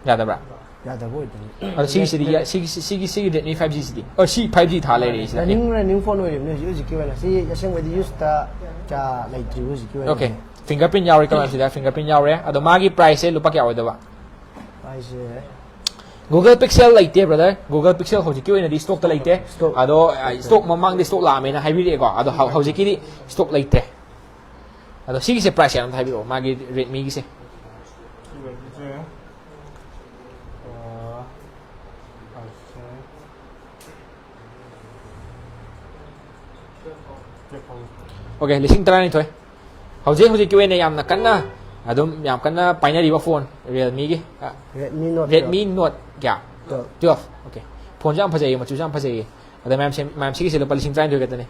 ꯌꯥꯗꯕ꯭ꯔꯥ? ꯌꯥꯗꯕ ꯑꯣꯏꯗꯣꯏꯅꯤ꯫ ꯑꯗꯣ ꯁꯤꯒꯤꯁꯤꯗꯤ ꯌꯥ-, ꯁꯤꯒꯤ, ꯁꯤꯒꯤ, ꯁꯤꯒꯤ ꯔꯦꯗꯃꯤ ꯐꯥꯏꯚ ꯖꯤꯁꯤꯗꯤ, ꯑꯣ, ꯁꯤ ꯐꯥꯏꯚ ꯖꯤ ꯊꯥ ꯂꯩꯔꯦ ꯁꯤꯗ꯫ ꯔꯟꯅꯤꯡ, ꯔꯟꯅꯤꯡ ꯐꯣꯟ ꯑꯣꯏꯔꯤꯕꯅꯦ ꯍꯧꯖꯤꯛ ꯍꯧꯖꯤꯛꯀꯤ ꯑꯣꯏꯅ꯫ ꯁꯤ ꯑꯁꯦꯡꯕꯗꯤ ꯌꯨꯁꯇ ꯀꯌꯥ ꯂꯩꯇ꯭ꯔꯤꯕ ꯍꯧꯖꯤꯛꯀꯤ ꯑꯣꯏꯅ꯫ ꯑꯣꯀꯦ, ꯐꯤꯡꯒꯔ ꯄ꯭ꯔꯤꯟ ꯌꯥꯎꯔꯦ ꯀꯃꯥꯏꯅ ꯁꯤꯗ? ꯐꯤꯡꯒꯔ ꯄ꯭ꯔꯤꯟ ꯌꯥꯎꯔꯦ꯫ ꯑꯗꯣ ꯃꯥꯒꯤ ꯄ꯭ꯔꯥꯏꯁꯁꯦ ꯂꯨꯄꯥ ꯀꯌꯥ ꯑꯣꯏꯗꯕ? ꯍꯥꯏꯁꯦ꯫ ꯒꯨꯒꯜ ꯄꯤꯛꯁꯦꯜ ꯂꯩꯇꯦ ꯕ꯭ꯔꯗꯔ꯫ ꯒꯨꯒꯜ ꯄꯤꯛꯁꯦꯜ ꯍꯧꯖꯤꯛꯀꯤ ꯑꯣꯏꯅꯗꯤ ꯁ꯭ꯇꯣꯛꯇ ꯂꯩꯇꯦ꯫ ꯁ꯭ꯇꯣꯛ꯫ ꯑꯗꯣ, ꯑ, ꯁ꯭ꯇꯣꯛ ꯃꯃꯥꯡꯗ ꯁ꯭ꯇꯣꯛ ꯂꯥꯛꯑꯃꯦꯅ ꯍꯥꯏꯕꯤꯔꯛꯑꯦꯀꯣ꯫ ꯑꯗꯣ ꯍꯧ-, ꯍꯧꯖꯤꯛꯀꯤꯗꯤ ꯁ꯭ꯇꯣꯛ ꯂꯩꯇꯦ꯫ ꯑꯗꯣ ꯁꯤꯒꯤꯁꯦ ꯄ꯭ꯔꯥꯏꯁ ꯀꯌꯥꯅꯣ ꯑꯝꯇ ꯍꯥꯏꯕꯤꯔꯛꯑꯣ, ꯃꯥꯒꯤ ꯔꯦꯗꯃꯤꯒꯤꯁꯦ꯫ ꯁꯤ ꯔꯦꯗꯃꯤꯁꯦ, ꯑ, ꯄ꯭ꯔꯥꯏꯁꯁꯦ ꯇꯨꯌꯦꯜꯐ ꯊꯥꯎꯖꯟ꯫ ꯑꯣꯀꯦ, ꯂꯤꯁꯤꯡ ꯇꯔꯥꯅꯤꯊꯣꯏ꯫ ꯍꯧꯖꯤꯛ ꯍꯧꯖꯤꯛꯀꯤ ꯑꯣꯏꯅ ꯌꯥꯝꯅ ꯀꯟꯅ ꯑꯗꯨꯝ ꯌꯥꯝ ꯀꯟꯅ ꯄꯥꯏꯅꯔꯤꯕ phone ꯔꯤꯌꯦꯜꯃꯤꯒꯤ Redmi Note Redmi note ꯀꯌꯥ? Twelve. ꯇꯨꯌꯦꯜꯐ꯫ ꯑꯣꯀꯦ, ꯐꯣꯟꯁꯨ ꯌꯥꯝ ꯐꯖꯩꯌꯦ, ꯃꯆꯨꯁꯨ ꯌꯥꯝ ꯐꯖꯩꯌꯦ꯫ ꯑꯗ ꯃꯌꯥꯝ ꯁꯦꯝ- ꯃꯌꯥꯝ ꯁꯤꯒꯤꯁꯦ ꯂꯨꯄꯥ ꯂꯤꯁꯤꯡ ꯇꯔꯥꯅꯤꯊꯣꯏ ꯈꯛꯇꯅꯦ꯫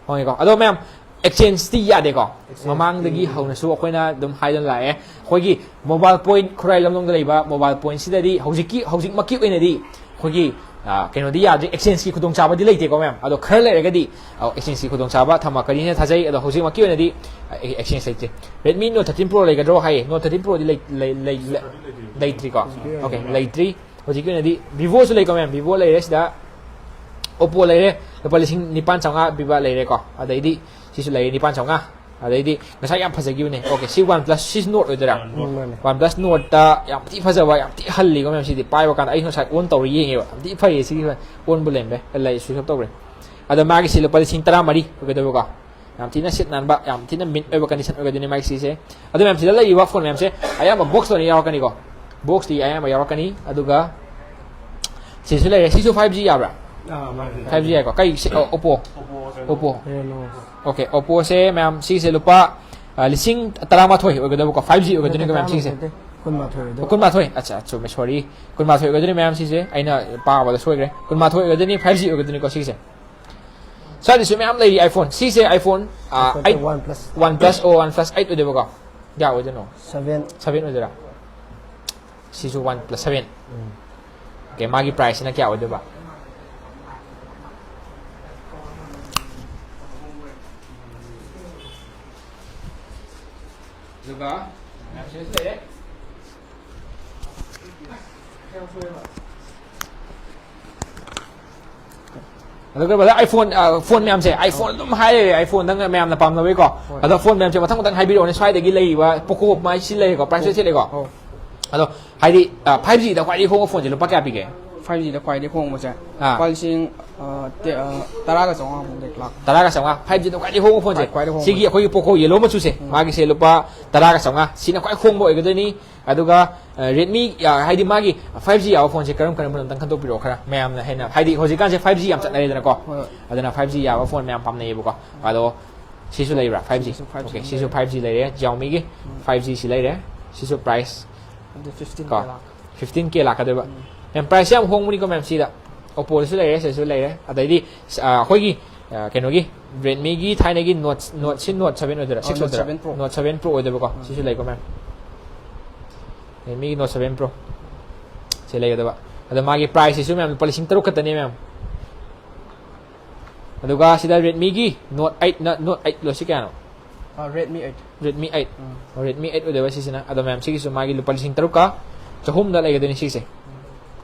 ꯍꯣꯡꯉꯦꯀꯣ? ꯑꯗꯣ ꯃꯌꯥꯝ, ꯑꯦꯛꯁꯆꯦꯟꯖꯇꯤ ꯌꯥꯗꯦꯀꯣ? ꯃꯃꯥꯡꯗꯒꯤ ꯍꯧꯅꯁꯨ ꯑꯩꯈꯣꯏꯅ ꯑꯗꯨꯝ ꯍꯥꯏꯗꯅ ꯂꯥꯛꯑꯦ, ꯑꯩꯈꯣꯏꯒꯤ ꯃꯣꯕꯥꯏꯜ ꯄꯣꯏꯟ ꯈꯨꯔꯥꯏ ꯂꯝꯂꯣꯡꯗ ꯂꯩꯕ ꯃꯣꯕꯥꯏꯜ ꯄꯣꯏꯟꯁꯤꯗꯗꯤ ꯍꯧꯖꯤꯛꯀꯤ ꯍꯧꯖꯤꯛꯃꯛꯀꯤ ꯑꯣꯏꯅꯗꯤ ꯑꯩꯈꯣꯏꯒꯤ ꯑ, ꯀꯩꯅꯣꯗꯤ ꯌꯥꯗ꯭ꯔꯤ, ꯑꯦꯛꯁꯆꯦꯟꯖꯀꯤ ꯈꯨꯗꯣꯡꯆꯥꯕꯗꯤ ꯂꯩꯇꯦꯀꯣ ꯃꯌꯥꯝ꯫ ꯑꯗꯣ ꯈꯔ ꯂꯩꯔꯒꯗꯤ ꯑꯦꯛꯁꯆꯦꯟꯖꯀꯤ ꯈꯨꯗꯣꯡꯆꯥꯕ ꯊꯝꯃꯛꯀꯅꯤꯅ ꯊꯥꯖꯩ꯫ ꯑꯗꯣ ꯍꯧꯖꯤꯛꯃꯛꯀꯤ ꯑꯣꯏꯅꯗꯤ ꯑꯦꯛꯁꯆꯦꯟꯖ ꯂꯩꯇꯦ꯫ ꯔꯦꯗꯃꯤ ꯅꯣꯠ ꯊꯥꯔꯇꯤꯟ ꯄ꯭ꯔꯣ ꯂꯩꯒꯗ꯭ꯔꯣ ꯍꯥꯏꯌꯦ꯫ ꯅꯣꯠ ꯊꯥꯔꯇꯤꯟ ꯄ꯭ꯔꯣꯗꯤ ꯂꯩ- ꯂꯩ- ꯂꯩ- ꯂꯩ- ꯂꯩꯇ꯭ꯔꯤꯀꯣ꯫ ꯑꯣꯀꯦ, ꯂꯩꯇ꯭ꯔꯤ꯫ ꯍꯧꯖꯤꯛꯀꯤ ꯑꯣꯏꯅꯗꯤ ꯚꯤꯚꯣꯁꯨ ꯂꯩꯀꯣ ꯃꯌꯥꯝ, ꯚꯤꯚꯣ ꯂꯩꯔꯦ ꯁꯤꯗ, ꯑꯣꯞꯄꯣ ꯂꯩꯔꯦ, ꯂꯨꯄꯥ ꯂꯤꯁꯤꯡ ꯅꯤꯄꯥꯟ ꯆꯥꯝꯃꯉꯥ ꯄꯤꯕ ꯂꯩꯔꯦꯀꯣ꯫ ꯑꯗꯩꯗꯤ ꯁꯤꯁꯨ ꯂꯩꯔꯦ ꯅꯤꯄꯥꯟ ꯆꯥꯝꯃꯉꯥ꯫ ꯑꯗꯩꯗꯤ ꯉꯁꯥꯏ ꯌꯥꯝ ꯐꯖꯈꯤꯕꯅꯦ꯫ ꯑꯣꯀꯦ, ꯁꯤ ꯋꯥꯟ ꯄ꯭ꯂꯁ, ꯁꯤ ꯅꯣꯠ ꯑꯣꯏꯗꯣꯏꯔꯥ? ꯎꯝ, ꯃꯥꯅꯦ꯫ ꯋꯥꯟ ꯄ꯭ꯂꯁ ꯅꯣꯠꯇ ꯌꯥꯝ ꯊꯤ ꯐꯖꯕ, ꯌꯥꯝ ꯊꯤ ꯍꯜꯂꯤꯀꯣ ꯃꯌꯥꯝ꯫ ꯁꯤꯗꯤ ꯄꯥꯏꯕ ꯀꯥꯟꯗ ꯑꯩ ꯉꯁꯥꯏ ꯑꯣꯟ ꯇꯧꯔ ꯌꯦꯡꯉꯦꯕ, ꯌꯥꯝ ꯊꯤ ꯐꯩꯌꯦ ꯁꯤꯒꯤ ꯐꯣꯟ꯫ ꯑꯣꯟꯕꯨ ꯂꯩꯔꯝꯃꯦ, ꯂꯩ ꯁ꯭ꯋꯤꯆ ꯑꯣꯐ ꯇꯧꯈ꯭ꯔꯦ꯫ ꯑꯗꯣ ꯃꯥꯒꯤꯁꯤ ꯂꯨꯄꯥ ꯂꯤꯁꯤꯡ ꯇꯔꯥꯃꯔꯤ ꯑꯣꯏꯒꯗꯕꯀꯣ꯫ ꯌꯥꯝ ꯊꯤꯅ ꯁꯤꯠ ꯅꯥꯟꯕ, ꯌꯥꯝ ꯊꯤꯅ ꯃꯤꯟ ꯑꯣꯏꯕ ꯀꯟꯗꯤꯁꯟ ꯑꯣꯏꯒꯗꯣꯏꯅꯤ ꯃꯥꯒꯤ ꯁꯤꯁꯦ꯫ ꯑꯗꯣ ꯃꯌꯥꯝ ꯁꯤꯗ ꯂꯩꯔꯤꯕ ꯐꯣꯟ ꯃꯌꯥꯝꯁꯦ ꯑꯌꯥꯝꯕ ꯕꯣꯛꯁ ꯂꯣꯏꯅ ꯌꯥꯎꯔꯛꯀꯅꯤꯀꯣ꯫ ꯕꯣꯛꯁꯇꯤ ꯑꯌꯥꯝꯕ ꯌꯥꯎꯔꯛꯀꯅꯤ꯫ ꯑꯗꯨꯒ ꯁꯤꯁꯨ ꯂꯩꯔꯦ꯫ ꯁꯤꯁꯨ ꯐꯥꯏꯚ ꯖꯤ ꯌꯥꯕ꯭ꯔꯥ? ꯑꯥ, ꯃꯥꯅꯦ꯫ ꯐꯥꯏꯚ ꯖꯤ ꯌꯥꯏꯀꯣ꯫ ꯀꯩ ꯁꯤ-, ꯑꯣ, Oppo. Oppo. Oppo. Reno. Okay, ꯑꯣꯞꯄꯣꯁꯦ ꯃꯌꯥꯝ ꯁꯤꯁꯦ ꯂꯨꯄꯥ, ꯑ, ꯂꯤꯁꯤꯡ ꯇꯔꯥꯃꯥꯊꯣꯏ ꯑꯣꯏꯒꯗꯕꯀꯣ꯫ ꯐꯥꯏꯚ ꯖꯤ ꯑꯣꯏꯒꯗꯣꯏꯅꯤꯀꯣ ꯃꯌꯥꯝ ꯁꯤꯁꯦ꯫ ꯀꯨꯟꯃꯥꯊꯣꯏ ꯑꯣꯏꯗꯣꯏꯕ꯫ ꯀꯨꯟꯃꯥꯊꯣꯏ꯫ ꯑꯠꯆꯥ, ꯆꯨꯝꯃꯦ, ꯁꯣꯔꯤ꯫ ꯀꯨꯟꯃꯥꯊꯣꯏ ꯑꯣꯏꯒꯗꯣꯏꯅꯤ ꯃꯌꯥꯝ ꯁꯤꯁꯦ꯫ ꯑꯩꯅ ꯄꯥꯕꯗ ꯁꯣꯏꯈ꯭ꯔꯦ꯫ ꯀꯨꯟꯃꯥꯊꯣꯏ ꯑꯣꯏꯒꯗꯣꯏꯅꯤ, ꯐꯥꯏꯚ ꯖꯤ ꯑꯣꯏꯒꯗꯣꯏꯅꯤꯀꯣ ꯁꯤꯁꯦ꯫ ꯁ꯭ꯋꯥꯏꯗꯁꯨ ꯃꯌꯥꯝ ꯂꯩꯔꯤ ꯑꯥꯏꯐꯣꯟ꯫ ꯁꯤꯁꯦ ꯑꯥꯏꯐꯣꯟ, ꯑ, iPhone eight, one plus. One plus, ꯑꯣ, ꯋꯥꯟ ꯄ꯭ꯂꯁ ꯑꯩꯠ ꯑꯣꯏꯗꯣꯏꯕꯀꯣ꯫ ꯀꯌꯥ ꯑꯣꯏꯗꯣꯏꯅꯣ? Seven. ꯁꯚꯦꯟ ꯑꯣꯏꯗꯣꯏꯔꯥ? ꯁꯤꯁꯨ ꯋꯥꯟ ꯄ꯭ꯂꯁ ꯁꯚꯦꯟ꯫ ꯑꯣꯀꯦ, ꯃꯥꯒꯤ ꯄ꯭ꯔꯥꯏꯁꯁꯤꯅ ꯀꯌꯥ ꯑꯣꯏꯗꯣꯏꯕ? ꯑꯗꯨꯒ ꯃꯌꯥꯝ ꯁꯤꯗꯁꯨ ꯂꯩꯔꯦ꯫ ꯑꯗꯨꯒ brother, iPhone, ꯑ, ꯐꯣꯟ ꯃꯌꯥꯝꯁꯦ, iPhone ꯑꯗꯨꯝ ꯍꯥꯏ ꯂꯩꯔꯦ, iPhone-ꯗꯪ ꯃꯌꯥꯝꯅ ꯄꯥꯝꯅꯕꯒꯤꯀꯣ꯫ ꯍꯣꯏ꯫ ꯑꯗꯣ ꯐꯣꯟ ꯃꯌꯥꯝꯁꯦ ꯃꯊꯪ ꯃꯊꯪ ꯍꯥꯏꯕꯤꯔꯛꯑꯣꯅꯦ, ꯁ꯭ꯋꯥꯏꯗꯒꯤ ꯂꯩꯔꯤꯕ Poco ꯃꯥꯏ ꯁꯤ ꯂꯩꯔꯦꯀꯣ, price list ꯂꯩꯀꯣ꯫ ꯑꯧ꯫ ꯑꯗꯣ ꯍꯥꯏꯗꯤ, ꯑ, five G-ꯗ ꯈ꯭ꯋꯥꯏꯗꯒꯤ ꯍꯣꯡꯕ ꯐꯣꯟꯁꯦ ꯂꯨꯄꯥ ꯀꯌꯥ ꯄꯤꯒꯦ? Five G-ꯗ ꯈ꯭ꯋꯥꯏꯗꯒꯤ ꯍꯣꯡꯕꯁꯦ ꯑꯥ꯫ ꯂꯨꯄꯥ ꯂꯤꯁꯤꯡ, ꯑ, ꯇꯦ-, ꯑ, ꯇꯔꯥꯒ ꯆꯥꯝꯃꯉꯥ ꯐꯥꯎꯗ ꯂꯥꯛ꯫ ꯇꯔꯥꯒ ꯆꯥꯝꯃꯉꯥ, five G-ꯗ ꯈ꯭ꯋꯥꯏꯗꯒꯤ ꯍꯣꯡꯕ ꯐꯣꯟꯁꯦ꯫ ꯈ꯭ꯋꯥꯏ-, ꯈ꯭ꯋꯥꯏꯗꯒꯤ ꯍꯣꯡꯕ꯫ ꯁꯤꯒꯤ ꯑꯩꯈꯣꯏꯒꯤ Poco yellow ꯃꯆꯨꯁꯦ, ꯎꯝ꯫ ꯃꯥꯒꯤꯁꯦ ꯂꯨꯄꯥ ꯇꯔꯥꯒ ꯆꯥꯝꯃꯉꯥ, ꯁꯤꯅ ꯈ꯭ꯋꯥꯏ ꯍꯣꯡꯕ ꯑꯣꯏꯒꯗꯣꯏꯅꯤ꯫ ꯑꯗꯨꯒ, ꯑ, Redmi, ꯑ, ꯍꯥꯏꯗꯤ ꯃꯥꯒꯤ five G ꯌꯥꯕ ꯐꯣꯟꯁꯦ ꯀꯔꯝ ꯀꯔꯝꯕꯅꯣ ꯑꯝꯇꯪ ꯈꯟꯗꯣꯛꯄꯤꯔꯛꯑꯣ ꯈꯔ ꯃꯌꯥꯝꯅ ꯍꯦꯟꯅ, ꯍꯥꯏꯗꯤ ꯍꯧꯖꯤꯛꯀꯥꯟꯁꯦ five G ꯌꯥꯝ ꯆꯠꯅꯔꯦꯗꯅꯀꯣ꯫ ꯍꯣꯏ꯫ ꯑꯗꯨꯅ five G ꯌꯥꯕ ꯐꯣꯟ ꯃꯌꯥꯝ ꯄꯥꯝꯅꯩꯌꯦꯕꯀꯣ꯫ ꯑꯗꯣ ꯁꯤꯁꯨ ꯂꯩꯕ꯭ꯔꯥ? Five G? ꯁꯤꯁꯨ ꯐꯥꯏꯚ ꯖꯤ ꯑꯣꯀꯦ, ꯂꯩꯔꯦ꯫ ꯁꯤꯁꯨ ꯐꯥꯏꯚ ꯖꯤ ꯂꯩꯔꯦ, Xiaomi ꯒꯤ ꯎꯝ꯫ ꯐꯥꯏꯚ ꯖꯤ ꯁꯤ ꯂꯩꯔꯦ꯫ ꯁꯤꯁꯨ ꯄ꯭ꯔꯥꯏꯁ ꯑꯗꯨ ꯐꯤꯐꯇꯤꯟ ꯀꯣ ꯀꯦ ꯂꯥꯛ ꯐꯤꯐꯇꯤꯟ ꯀꯦ ꯂꯥꯛꯀꯗꯣꯏꯕ꯫ ꯎꯝ꯫ ꯃꯦꯝ, ꯄ꯭ꯔꯥꯏꯁ ꯌꯥꯝ ꯍꯣꯡꯕꯅꯤꯀꯣ ꯃꯦꯝ꯫ ꯁꯤꯗ Oppo ꯗꯁꯨ ꯂꯩꯔꯦ, ꯁꯤꯗꯁꯨ ꯂꯩꯔꯦ꯫ ꯑꯗꯩꯗꯤ ꯑ, ꯑꯩꯈꯣꯏꯒꯤ ꯑ, ꯀꯩꯅꯣꯒꯤ Redmi ꯒꯤ ꯊꯥꯏꯅꯒꯤ Note, Note ꯁꯤ Note seven ꯑꯣꯏꯗꯣꯏꯔꯥ? ꯑ, Six Note ꯑꯣꯏꯗꯣꯏꯔꯥ? seven Pro꯫ Note seven Pro ꯑꯣꯏꯗꯣꯏꯕꯀꯣ꯫ ꯎꯝ꯫ ꯁꯤꯁꯨ ꯂꯩꯀꯣ ꯃꯦꯝ꯫ Redmi ꯒꯤ Note seven Pro ꯁꯤ ꯂꯩꯒꯗꯕ꯫ ꯑꯗꯣ ꯃꯥꯒꯤ ꯄ꯭ꯔꯥꯏꯁꯁꯤꯁꯨ ꯃꯦꯝ ꯂꯨꯄꯥ ꯂꯤꯁꯤꯡ ꯇꯔꯨꯛ ꯈꯛꯇꯅꯦ ꯃꯦꯝ꯫ ꯑꯗꯨꯒ ꯁꯤꯗ Redmi ꯒꯤ Note eight ꯅ, Note eight ꯂꯣ ꯁꯤ ꯀꯌꯥꯅꯣ? ꯑ, Redmi eight꯫ Redmi eight꯫ ꯎꯝ꯫ Redmi eight ꯑꯣꯏꯗꯣꯏꯕ ꯁꯤꯁꯤꯅ꯫ ꯑꯗꯣ ꯃꯦꯝ ꯁꯤꯒꯤꯁꯨ ꯃꯥꯒꯤ ꯂꯨꯄꯥ ꯂꯤꯁꯤꯡ ꯇꯔꯨꯛꯀ ꯆꯍꯨꯝꯗ ꯂꯩꯒꯗꯣꯏꯅꯤ ꯁꯤꯁꯦ꯫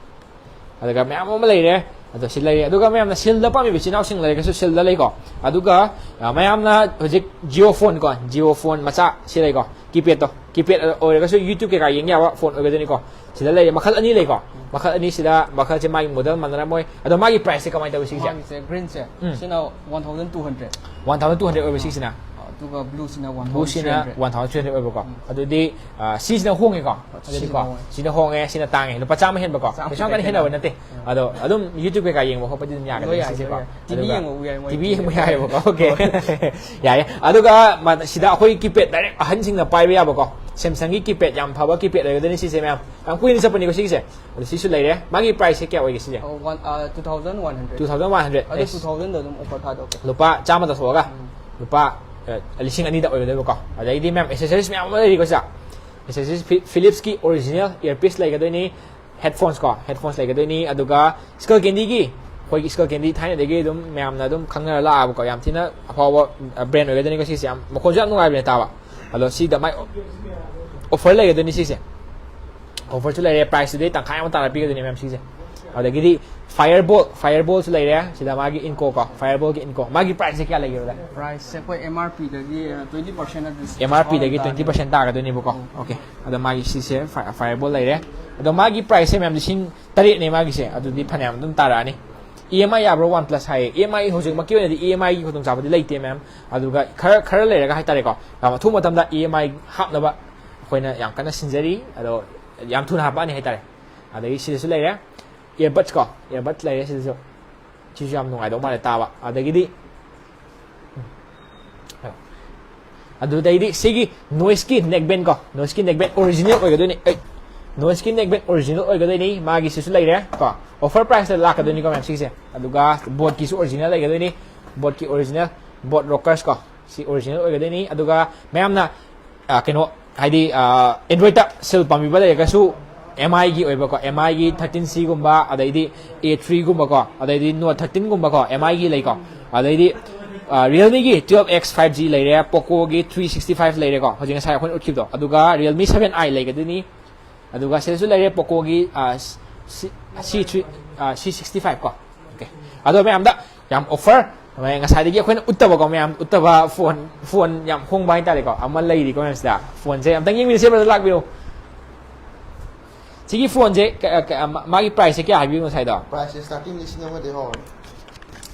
ꯑꯗꯨꯒ ꯃꯌꯥꯝ ꯑꯃ ꯂꯩꯔꯦ꯫ ꯑꯗꯣ ꯁꯤ ꯂꯩꯔꯦ꯫ ꯑꯗꯨꯒ ꯃꯌꯥꯝꯅ ꯁꯤꯜꯗ ꯄꯥꯝꯃꯤꯕ ꯏꯆꯤꯟ ꯏꯅꯥꯎꯁꯤꯡ ꯂꯩꯔꯒꯁꯨ ꯁꯤꯜꯗ ꯂꯩꯀꯣ꯫ ꯑꯗꯨꯒ ꯑ, ꯃꯌꯥꯝꯅ ꯍꯧꯖꯤꯛ Jio phone ꯀꯣ, Jio phone ꯃꯆꯥ ꯁꯤ ꯂꯩꯀꯣ꯫ Keypad ꯇꯣ, keypad ꯑꯣꯏꯔꯒꯁꯨ YouTube ꯀꯩꯀꯥ ꯌꯦꯡ ꯌꯥꯕ phone ꯑꯣꯏꯒꯗꯣꯏꯅꯤꯀꯣ꯫ ꯁꯤꯗ ꯂꯩꯔꯦ ꯃꯈꯜ ꯑꯅꯤ ꯂꯩꯀꯣ꯫ ꯃꯈꯜ ꯑꯅꯤꯁꯤꯗ ꯃꯈꯜꯁꯦ ꯃꯥꯒꯤ model ꯃꯥꯟꯅꯔꯝꯃꯣꯏ꯫ ꯑꯗꯣ ꯃꯥꯒꯤ ꯄ꯭ꯔꯥꯏꯁꯁꯦ ꯀꯃꯥꯏꯅ ꯇꯧꯏ ꯁꯤꯒꯤꯁꯦ? ꯃꯥꯒꯤꯁꯦ green ꯁꯦ ꯎꯝ꯫ ꯁꯤꯅ one thousand two hundred꯫ One thousand two hundred ꯑꯣꯏꯕ ꯁꯤꯒꯤꯁꯤꯅ꯫ ꯑꯗꯨꯒ blue ꯁꯤꯅ Blue ꯁꯤꯅ one thousand three hundred꯫ One thousand three hundred ꯑꯣꯏꯕꯀꯣ꯫ ꯎꯝ꯫ ꯑꯗꯨꯗꯤ ꯑ, ꯁꯤꯁꯤꯅ ꯍꯣꯡꯉꯦꯀꯣ꯫ ꯁꯤꯅ ꯑꯗꯨꯗꯤꯀꯣ ꯍꯣꯡꯉꯦ꯫ ꯁꯤꯅ ꯍꯣꯡꯉꯦ, ꯁꯤꯅ ꯇꯥꯡꯉꯦ꯫ ꯂꯨꯄꯥ ꯆꯥꯝꯃ ꯍꯦꯟꯕꯀꯣ꯫ ꯆꯥꯝꯃ ꯀꯩꯁꯨ ꯌꯥꯝ ꯀꯟꯅ ꯈꯦꯠꯅꯕ꯫ ꯍꯦꯟꯅꯕ ꯅꯠꯇꯦ꯫ ꯎꯝ꯫ ꯑꯗꯣ ꯑꯗꯨꯝ YouTube ꯀꯩꯀꯥ ꯌꯦꯡꯕ ꯈꯣꯠꯄꯗꯤ ꯑꯗꯨꯝ ꯌꯥꯒꯅꯤ ꯂꯣꯏ ꯌꯥꯏ, ꯁꯤꯁꯦꯀꯣ꯫ ꯂꯣꯏ ꯌꯥꯏ꯫ TV ꯑꯗꯨꯒ ꯌꯦꯡꯕ ꯌꯥꯏ, ꯃꯣꯏ TV TV ꯌꯦꯡꯕ ꯌꯦꯡꯕ ꯌꯥꯏꯑꯕꯀꯣ꯫ ꯑꯣꯀꯦ꯫ ꯌꯥꯏꯌꯦ꯫ ꯑꯗꯨꯒ ꯃ-, ꯁꯤꯗ ꯑꯩꯈꯣꯏ keypad direct ꯑꯍꯟꯁꯤꯡꯅ ꯄꯥꯏꯕ ꯌꯥꯕꯀꯣ꯫ Samsung ꯒꯤ keypad ꯌꯥꯝ ꯐꯕ keypad ꯑꯣꯏꯒꯗꯣꯏꯅꯤ ꯁꯤꯁꯦ ꯃꯌꯥꯝ꯫ ꯌꯥꯝ ꯀꯨꯏꯅ ꯆꯠꯄꯅꯤꯀꯣ ꯁꯤꯒꯤꯁꯦ꯫ ꯑꯗꯣ ꯁꯤꯁꯨ ꯂꯩꯔꯦ꯫ ꯃꯥꯒꯤ ꯄ꯭ꯔꯥꯏꯁꯁꯦ ꯀꯌꯥ ꯑꯣꯏꯒꯦ ꯁꯤꯁꯦ? ꯑꯣ, one, ꯑ, two thousand one hundred꯫ Two thousand one hundred꯫ ꯑꯗꯣ ꯑꯦꯁ꯫ Two thousand ꯗ ꯑꯗꯨꯝ offer ꯊꯥꯗꯣꯛꯀꯦ꯫ ꯂꯨꯄꯥ ꯆꯥꯝꯃ ꯇꯧꯊꯣꯛꯑꯒ ꯎꯝ꯫ ꯂꯨꯄꯥ, ꯑ, ꯂꯤꯁꯤꯡ ꯑꯅꯤꯗ ꯑꯣꯏꯒꯗꯣꯏꯕꯀꯣ꯫ ꯑꯗꯩꯗꯤ ꯃꯌꯥꯝ accessories ꯃꯌꯥꯝ ꯑꯃ ꯂꯩꯔꯤꯀꯣ ꯁꯤꯗ꯫ Accessories Phi-, Philips ꯀꯤ original earpiece ꯂꯩꯒꯗꯣꯏꯅꯤ, headphones ꯀꯣ, headphones ꯂꯩꯒꯗꯣꯏꯅꯤ, ꯑꯗꯨꯒ Skullcandy ꯒꯤ, ꯑꯩꯈꯣꯏꯒꯤ Skullcandy ꯊꯥꯏꯅꯗꯒꯤ ꯑꯗꯨꯝ ꯃꯌꯥꯝꯅ ꯑꯗꯨꯝ ꯈꯪꯅꯔ ꯂꯥꯛꯑꯕꯀꯣ, ꯌꯥꯝ ꯊꯤꯅ ꯑꯐꯥꯎꯕ, ꯑ, brand ꯑꯣꯏꯒꯗꯣꯏꯅꯤꯀꯣ ꯁꯤꯁꯦ꯫ ꯌꯥꯝ ꯃꯈꯣꯟꯁꯨ ꯌꯥꯝ ꯅꯨꯡꯉꯥꯏꯕꯅꯦ ꯇꯥꯕ꯫ ꯑꯗꯣ ꯁꯤꯗ ꯃꯥꯏ offer ꯂꯩꯒꯗꯣꯏꯅꯤ ꯁꯤꯁꯦ꯫ Offer ꯁꯨ ꯂꯩꯔꯦ, price ꯇꯨꯗꯤ ꯇꯪꯈꯥꯏ ꯑꯃ ꯇꯥꯔ ꯄꯤꯒꯗꯣꯏꯅꯦ ꯃꯦꯝ ꯁꯤꯁꯦ꯫ ꯑꯗꯒꯤꯗꯤ Fireball, Fireball ꯁꯨ ꯂꯩꯔꯦ꯫ ꯁꯤꯗ ꯃꯥꯒꯤ Inco ꯀꯣ, Fireball ꯒꯤ Inco꯫ ꯃꯥꯒꯤ price ꯁꯦ ꯀꯌꯥ ꯂꯩꯒꯦ, brother? Price ꯁꯦ ꯑꯩꯈꯣꯏ M R P ꯗꯒꯤ, ꯑ, twenty percent ꯑꯗꯨ M R P ꯗꯒꯤ twenty percent ꯇꯥꯒꯗꯣꯏꯅꯦꯕꯀꯣ꯫ Okay꯫ ꯑꯗꯣ ꯃꯥꯒꯤ ꯁꯤꯁꯦ Fi-, Fireball ꯂꯩꯔꯦ꯫ ꯑꯗꯣ ꯃꯥꯒꯤ price ꯁꯦ ꯃꯌꯥꯝ ꯂꯤꯁꯤꯡ ꯇꯔꯦꯠꯅꯦ ꯃꯥꯒꯤꯁꯦ꯫ ꯑꯗꯨꯗꯤ ꯐꯅꯌꯥꯝ ꯑꯗꯨꯝ ꯇꯥꯔꯛꯑꯅꯤ꯫ E M I ꯌꯥꯕ꯭ꯔꯣ OnePlus ꯍꯥꯏꯌꯦ꯫ E M I ꯍꯧꯖꯤꯛꯃꯛꯀꯤ ꯑꯣꯏꯅꯗꯤ E M I ꯒꯤ ꯈꯨꯗꯣꯡꯆꯥꯕꯗꯤ ꯂꯩꯇꯦ ꯃꯦꯝ꯫ ꯑꯗꯨꯒ ꯈꯔ, ꯈꯔ ꯂꯩꯔꯒ ꯍꯥꯏꯇꯥꯔꯦꯀꯣ, ꯌꯥꯝ ꯑꯊꯨꯕ ꯃꯇꯝꯗ E M I ꯍꯥꯞꯅꯕ ꯑꯩꯈꯣꯏꯅ ꯌꯥꯝ ꯀꯟꯅ ꯁꯤꯟꯖꯔꯤ꯫ ꯑꯗꯣ ꯌꯥꯝ ꯊꯨꯅ ꯍꯥꯄꯛꯑꯅꯤ ꯍꯥꯏꯇꯥꯔꯦ꯫ ꯑꯗꯒꯤ ꯁꯤꯗꯁꯨ ꯂꯩꯔꯦ earbuds ꯀꯣ, earbuds ꯂꯩꯔꯦ ꯁꯤꯗꯁꯨ꯫ ꯁꯤꯁꯨ ꯌꯥꯝ ꯅꯨꯡꯉꯥꯏꯗꯧ ꯃꯥꯜꯂꯦ ꯇꯥꯕ꯫ ꯑꯗꯒꯤꯗꯤ ꯑꯗꯨꯗꯩꯗꯤ ꯁꯤꯒꯤ ꯅꯣꯏꯁꯀꯤ ꯅꯦꯛ ꯕꯦꯟ ꯀꯣ, ꯅꯣꯏꯁꯀꯤ ꯅꯦꯛ ꯕꯦꯟ ꯑꯣꯔꯤꯖꯤꯅꯦꯜ ꯑꯣꯏꯒꯗꯣꯏꯅꯤ꯫ ꯑꯩ, ꯅꯣꯏꯁꯀꯤ ꯅꯦꯛ ꯕꯦꯟ ꯑꯣꯔꯤꯖꯤꯅꯦꯜ ꯑꯣꯏꯒꯗꯣꯏꯅꯤ꯫ ꯃꯥꯒꯤ ꯁꯤꯁꯨ ꯂꯩꯔꯦ ꯀꯣ, ꯑꯣꯐꯔ ꯄ꯭ꯔꯥꯏꯁꯇ ꯂꯥꯛꯀꯗꯣꯏꯅꯤꯀꯣ ꯃꯌꯥꯝ ꯁꯤꯒꯤꯁꯦ꯫ ꯑꯗꯨꯒ ꯕꯣꯠꯀꯤꯁꯨ ꯑꯣꯔꯤꯖꯤꯅꯦꯜ ꯂꯩꯒꯗꯣꯏꯅꯤ, ꯕꯣꯠꯀꯤ ꯑꯣꯔꯤꯖꯤꯅꯦꯜ, ꯕꯣꯠ ꯔꯣꯀꯔꯁ ꯀꯣ, ꯁꯤ ꯑꯣꯔꯤꯖꯤꯅꯦꯜ ꯑꯣꯏꯒꯗꯣꯏꯅꯤ꯫ ꯑꯗꯨꯒ ꯃꯌꯥꯝꯅ, ꯑ, ꯀꯩꯅꯣ, ꯍꯥꯏꯗꯤ, ꯑꯦꯟꯗ꯭ꯔꯣꯏꯗꯇ ꯁꯦꯜ ꯄꯥꯝꯕꯤꯕ ꯂꯩꯔꯒꯁꯨ, ꯑꯦꯝ ꯑꯥꯏꯒꯤ ꯑꯣꯏꯕꯀꯣ, ꯑꯦꯝ ꯑꯥꯏꯒꯤ ꯊꯥꯔꯇꯤꯟ ꯁꯤꯒꯨꯝꯕ, ꯑꯗꯩꯗꯤ ꯑꯦ ꯊ꯭ꯔꯤꯒꯨꯝꯕꯀꯣ, ꯑꯗꯩꯗꯤ ꯅꯣꯠ ꯊꯥꯔꯇꯤꯟꯒꯨꯝꯕꯀꯣ, ꯑꯦꯝ ꯑꯥꯏꯒꯤ ꯂꯩꯀꯣ, ꯑꯗꯩꯗꯤ, ꯑ, ꯔꯤꯌꯦꯜꯃꯤꯒꯤ ꯇꯨꯌꯦꯜꯞ ꯑꯦꯛꯁ ꯐꯥꯏꯚ ꯖꯤ ꯂꯩꯔꯦ, ꯄꯣꯀꯣꯒꯤ ꯊ꯭ꯔꯤ ꯁꯤꯛꯁꯇꯤ ꯐꯥꯏꯚ ꯂꯩꯔꯦꯀꯣ, ꯍꯧꯖꯤꯛ ꯉꯁꯥꯏ ꯑꯩꯈꯣꯏꯅ ꯎꯠꯈꯤꯕꯗꯣ, ꯑꯗꯨꯒ ꯔꯤꯌꯦꯜꯃꯤ ꯁꯚꯦꯟ ꯑꯥꯏ ꯂꯩꯒꯗꯣꯏꯅꯤ꯫ ꯑꯗꯨꯒ ꯁꯤꯗꯁꯨ ꯂꯩꯔꯦ ꯄꯣꯀꯣꯒꯤ, ꯑ, ꯁꯤ, ꯁꯤ ꯊ꯭ꯔꯤ, ꯑ, ꯁꯤ ꯁꯤꯛꯁꯇꯤ ꯐꯥꯏꯚ ꯀꯣ꯫ ꯑꯣꯀꯦ꯫ ꯑꯗꯣ ꯃꯌꯥꯝꯗ ꯌꯥꯝ ꯑꯣꯐꯔ, ꯉꯁꯥꯏꯗꯒꯤ ꯑꯩꯈꯣꯏꯅ ꯎꯠꯇꯕꯀꯣ, ꯃꯌꯥꯝ ꯎꯠꯇꯕ ꯐꯣꯟ, ꯐꯣꯟ ꯌꯥꯝ ꯍꯣꯡꯕ ꯍꯥꯏꯇꯥꯔꯦꯀꯣ, ꯑꯃ ꯂꯩꯔꯤꯀꯣ ꯃꯌꯥꯝꯁꯤꯗ꯫ ꯐꯣꯟꯁꯦ ꯑꯝꯇꯪ ꯌꯦꯡꯃꯤꯟꯅꯁꯦ, ꯕ꯭ꯔꯗꯔ, ꯂꯥꯛꯄꯤꯔꯣ꯫ ꯁꯤꯒꯤ ꯐꯣꯟꯁꯦ ꯀ-, ꯀ-, ꯃꯥꯒꯤ ꯄ꯭ꯔꯥꯏꯁꯁꯦ ꯀꯌꯥ ꯍꯥꯏꯕꯤꯕꯅꯣ ꯉꯁꯥꯏꯗꯣ? ꯄ꯭ꯔꯥꯏꯁꯁꯦ ꯁ꯭ꯇꯥꯔꯇꯤꯡ ꯂꯤꯁꯤꯡ ꯑꯃꯗꯒꯤ ꯍꯧꯔꯅꯤ꯫